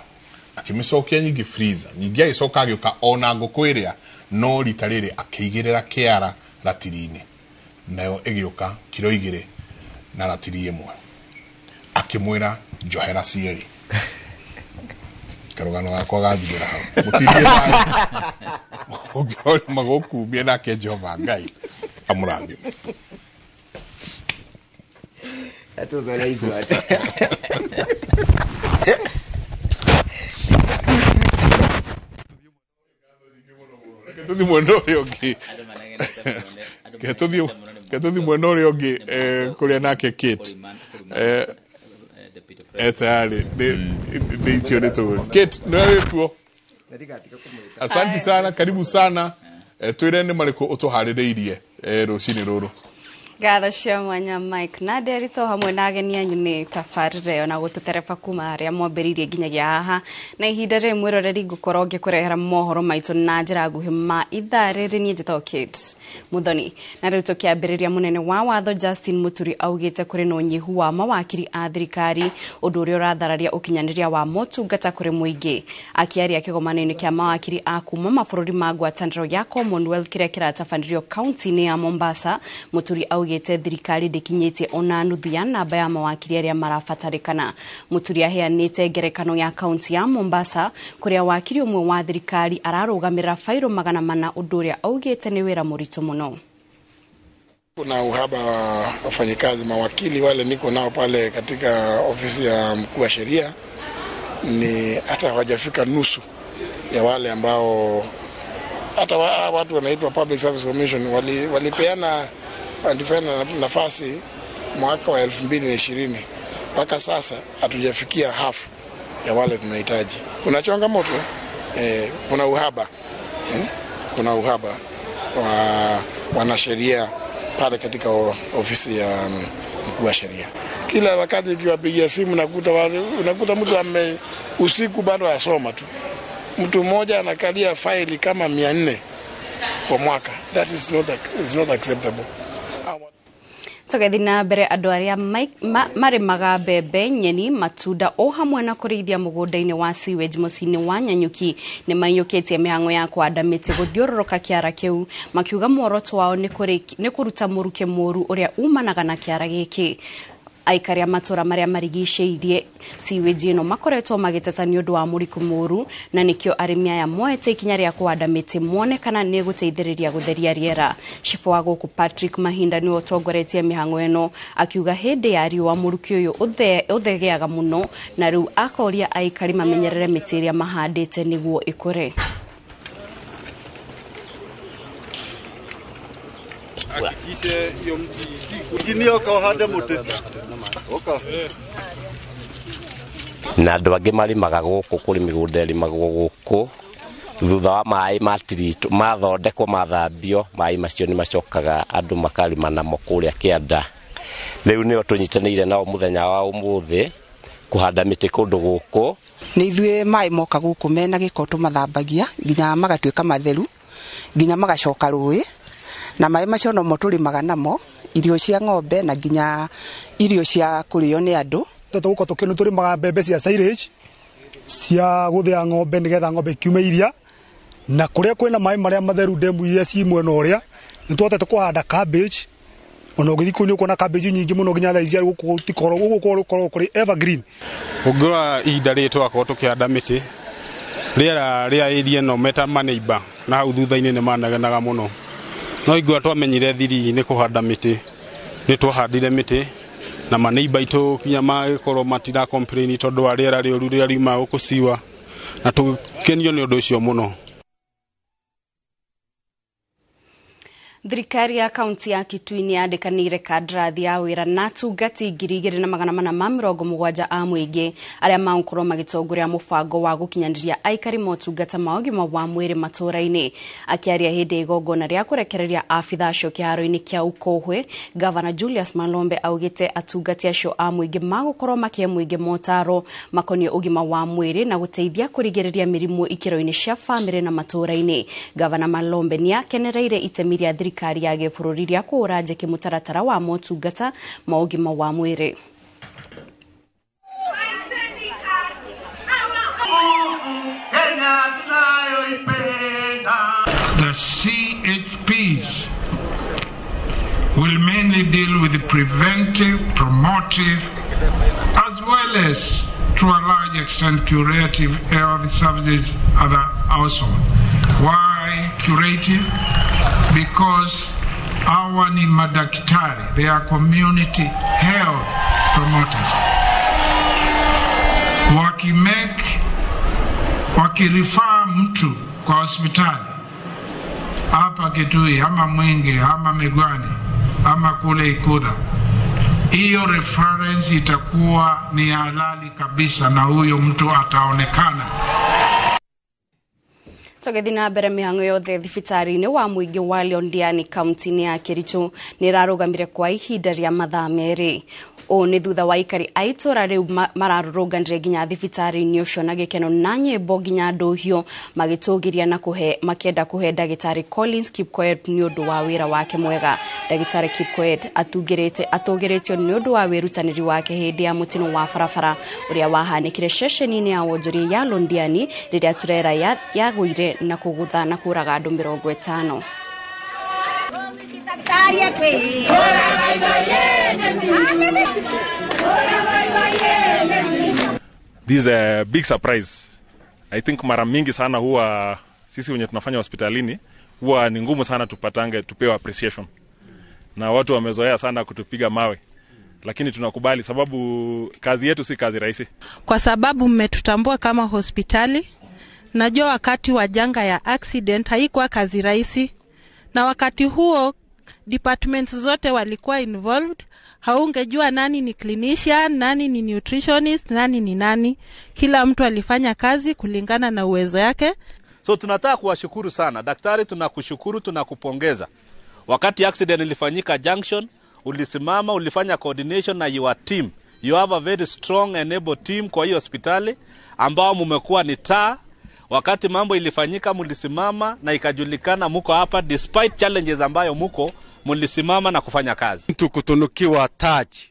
akĩmĩcokia nyingĩ freezer, nyingĩ agĩcoka agĩũka ona ngũkũ ĩrĩa no rita rĩrĩ akĩigĩrĩra kĩara ratiri-inĩ nayo ĩgĩũka kiro 2 na ratiri 1, akĩmwĩra njohera cierĩ. Karũgano gakwa gathirĩra hau. Mũtindie thayũ ũngĩrora magũkumie nake Jehova Ngai amũrathime.
That was a nice one.
Tuthi mwena ũrĩa ũngĩ. Tuthi mwena ũrĩa ũngĩ kũrĩa nake Kate. Tayari nĩ icio nĩ tũĩ. Kate, nĩwe wĩ kuo? Asante sana, karibu sana. Twĩre nĩ marĩkũ ũtũharĩrĩirie rũcinĩ rũrũ.
Ngatho cia mwanya Mike na Nderito hamwe na ageni anyu nĩ tabarĩra ĩyo na gũtũtereba kuma harĩa mwambĩrĩirie nginyagia haha na ihinda rĩrĩ mwĩroreri ngũkorwo ngĩkũrehera mohoro maitũ na njĩra nguhĩ ma ithaa rĩrĩ. Niĩ njĩtagwo Kate Muthoni na rĩu tũkĩambĩrĩria mũnene wa watho Justin Muturi augĩte kũrĩ na ũnyihu wa mawakiri a thirikari ũndũ ũrĩa ũrathararia ũkinyanĩria wa motungata kũrĩ mũingĩ. Akĩaria kĩgomano-inĩ kĩa mawakiri a kuma mabũrũri ma ngwatanĩro ya Commonwealth kĩrĩa kĩratabanĩrio kaunti-inĩ ya Mombasa, Muturi augĩte thirikari ndĩkinyĩtie ona nuthu ya namba ya mawakiri arĩa marabatarĩkana. Muturi aheanĩte ngerekano ya kaunti ya Mombasa kũrĩa wakiri ũmwe wa thirikari ararũgamĩrĩra fairo 400 ũndũ ũrĩa augĩte nĩ wĩra mũritũ mũno.
Kuna uhaba wa wafanyikazi mawakili wale niko nao pale katika ofisi ya mkuu wa sheria, ni hata hawajafika nusu ya wale ambao hata watu wanaitwa Public Service Commission walipeana nafasi mwaka wa 2020. Mpaka sasa hatujafikia half ya wale tunahitaji. Kuna changamoto, kuna uhaba, kuna uhaba wa wanasheria pale katika ofisi ya mkuu wa sheria. Kila wakati ukiwapigia simu unakuta mtu ame usiku bado asoma tu. Mtu mmoja anakalia faili kama 400 kwa mwaka. That is not acceptable.
Tũgathiĩ na mbere andũ arĩa marĩmaga mbembe, nyeni, matunda o hamwe na kũrĩithia mũgũnda-inĩ wa sewage mũciĩ-inĩ wa Nanyuki nĩ maiyũkĩtie mĩhang'o ya kũhanda mĩtĩ gũthiũrũrũka kĩara kĩu, makiuga muoroto wao nĩ kũruta mũrukĩ mũru ũrĩa umanaga na kĩara gĩkĩ. Aikari a matũra marĩa marigicĩirie sewage ĩno makoretwo magĩteta nĩ ũndũ wa mũrikũ mũru, na nĩkĩo arĩmi aya moete ikinya rĩa kũhanda mĩtĩ mone kana nĩ gũteithĩrĩria gũtheria rĩera. Cibũ wa gũkũ Patrick Mahinda nĩwe ũtongoretie mĩhang'o ĩno, akiuga hĩndĩ ya riũa mũrukĩ ũyũ ũthegeaga mũno, na rĩu akoria aikari mamenyerere mĩtĩ ĩrĩa mahandĩte nĩguo ĩkũre.
Hakikishe hiyo mti ukinioka uhande muti. Oka.
Na andũ angĩ marĩmaga gũkũ kũrĩ mĩgũnda ĩrĩmagwo gũkũ thutha wa maĩ matiritũ mathondekwo mathambio maĩ macio nĩ macokaga andũ makarĩma namo kũrĩa kĩanda. Rĩu nĩo tũnyitanĩire nao mũthenya wa ũmũthĩ kũhanda mĩtĩ kũndũ gũkũ.
Nĩ ithuĩ maĩ moka gũkũ mena gĩko tũmathambagia nginya magatuĩka matheru nginya magacoka rũĩ, na maĩ macio nomo tũrĩmaga namo irio cia ng'ombe na nginya irio cia kũrĩo nĩ andũ.
Tũgũkorwo tũkĩnũ tũrĩmaga mbembe cia silage cia gũthĩa ng'ombe nĩgetha ng'ombe ikiume iria, na kũrĩa kwĩna maĩ marĩa matheru ndemu iria ci mwena ũrĩa nĩ tũhotete kũhanda cabbage. Ona ũgĩthiĩ kũu nĩ ũkuona cabbage nyingĩ mũno nginya thaa ici gũkũ gũtikoragwo gũkũ gũkoragwo kũrĩ evergreen.
Ũngĩrora ihinda rĩrĩ tũgakorwo tũkĩhanda mĩtĩ, rĩera rĩa area ĩno meta maneiba na hau thutha-inĩ nĩ manegenaga mũno, no ingĩuga twamenyire thiri nĩ kũhanda mĩtĩ, nĩ twahandire mĩtĩ na maneiba itũ kinya magĩkorwo matira complain tondũ wa rĩera rĩũru rĩrĩa riumaga gũkũ ciwa, na tũkenio nĩ ũndũ ũcio mũno.
Thirikari ya kaunti ya Kitui nĩ yandĩkanĩire kandarathi ya wĩra na atungati 2470 a mũingĩ arĩa magũkorwo magĩtongoria mũbango wa gũkinyanĩria aikari motungata ma ũgima wa mwĩrĩ matũũra-inĩ. Akĩaria hĩndĩ ya igongona rĩa kũrekereria abitha acio kĩharo-inĩ kĩa Ukohwe, Gavana Julius Malombe augĩte atungati acio a mũingĩ magũkorwo makĩhe mũingĩ motaro makoniĩ ũgima wa mwĩrĩ na gũteithia kũrigĩrĩria mĩrimũ ikĩro-inĩ cia bamĩrĩ na matũũra-inĩ. Gavana Malombe nĩakenereire itemi rĩa thirikari ya gĩbũrũri rĩa kũhũra njeki mũtaratara wa motungata ma ũgima wa mwĩrĩ.
The CHPs will mainly deal with the preventive, promotive, as well as to a large extent curative health services at the household. Why curative? Because hawa ni madaktari, they are community health promoters. Wakirifaa mtu kwa hospitali hapa Kitui ama Mwingi ama Migwani ama kule Ikudha, hiyo reference itakuwa ni halali kabisa na huyo mtu ataonekana.
Tũgĩthiĩ na mbere mĩhang'o yothe thibitarĩ-inĩ wa mũingĩ wa Londiani kaunti-inĩ ya Kericho nĩ ĩrarũgamire kwa ihinda rĩa mathaa 2. Ũũ nĩ thutha wa aikari a itũũra rĩu mararũrũnganire nginya thibitarĩ-inĩ ũcio na gĩkeno na nyĩmbo nginya ndũhiũ magĩtũgĩria na kũhe makĩenda kũhe ndagĩtarĩ Collins Kipkoech nĩ ũndũ wa wĩra wake mwega. Ndagĩtarĩ Kipkoech atũgĩrĩtio nĩ ũndũ wa wĩrutanĩri wake hĩndĩ ya mũtino wa barabara ũrĩa wahanĩkire ceceni-inĩ ya wonjoria ya Londiani rĩrĩa turera yagũire na kũgũtha na kũraga andũ 50.
This is a big surprise. I think mara mingi sana huwa sisi wenye tunafanya hospitalini huwa ni ngumu sana tupatange tupewe appreciation. Na watu wamezoea sana kutupiga mawe. Lakini tunakubali sababu kazi yetu si kazi rahisi.
Kwa sababu mmetutambua kama hospitali. Najua wakati wa janga ya accident haikuwa kazi rahisi, na wakati huo departments zote walikuwa involved. Haungejua nani ni clinician, nani ni nutritionist, nani ni nani. Kila mtu alifanya kazi kulingana na uwezo yake.
So tunataka kuwashukuru sana. Daktari, tunakushukuru, tunakupongeza. Wakati accident ilifanyika junction, ulisimama, ulifanya coordination na your team. You have a very strong and able team kwa hiyo hospitali ambao mmekuwa ni taa. Wakati mambo ilifanyika mulisimama na ikajulikana muko hapa, despite challenges ambayo muko, mulisimama na kufanya kazi.
Mtu kutunukiwa taji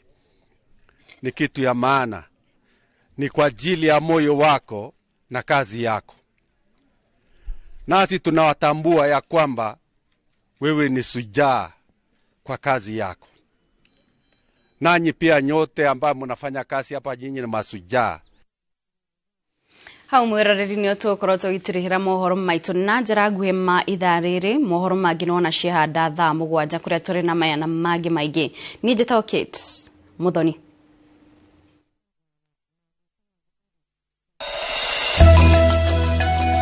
ni kitu ya maana, ni kwa ajili ya moyo wako na kazi yako. Nasi tunawatambua ya kwamba wewe ni shujaa kwa kazi yako. Nanyi pia nyote ambayo mnafanya kazi hapa, nyinyi ni mashujaa.
Hau mwiroreri nä tågåkorwo tågĩtirĩhĩra mohoro maitũ na njĩra nguhĩ ma ithaa rĩrĩ. Mohoro mangĩ nĩwona ciehanda thaa 7 kũrĩa tũrĩ na maya na mangĩ maingĩ. Niĩ njĩtagwo Kate Muthoni.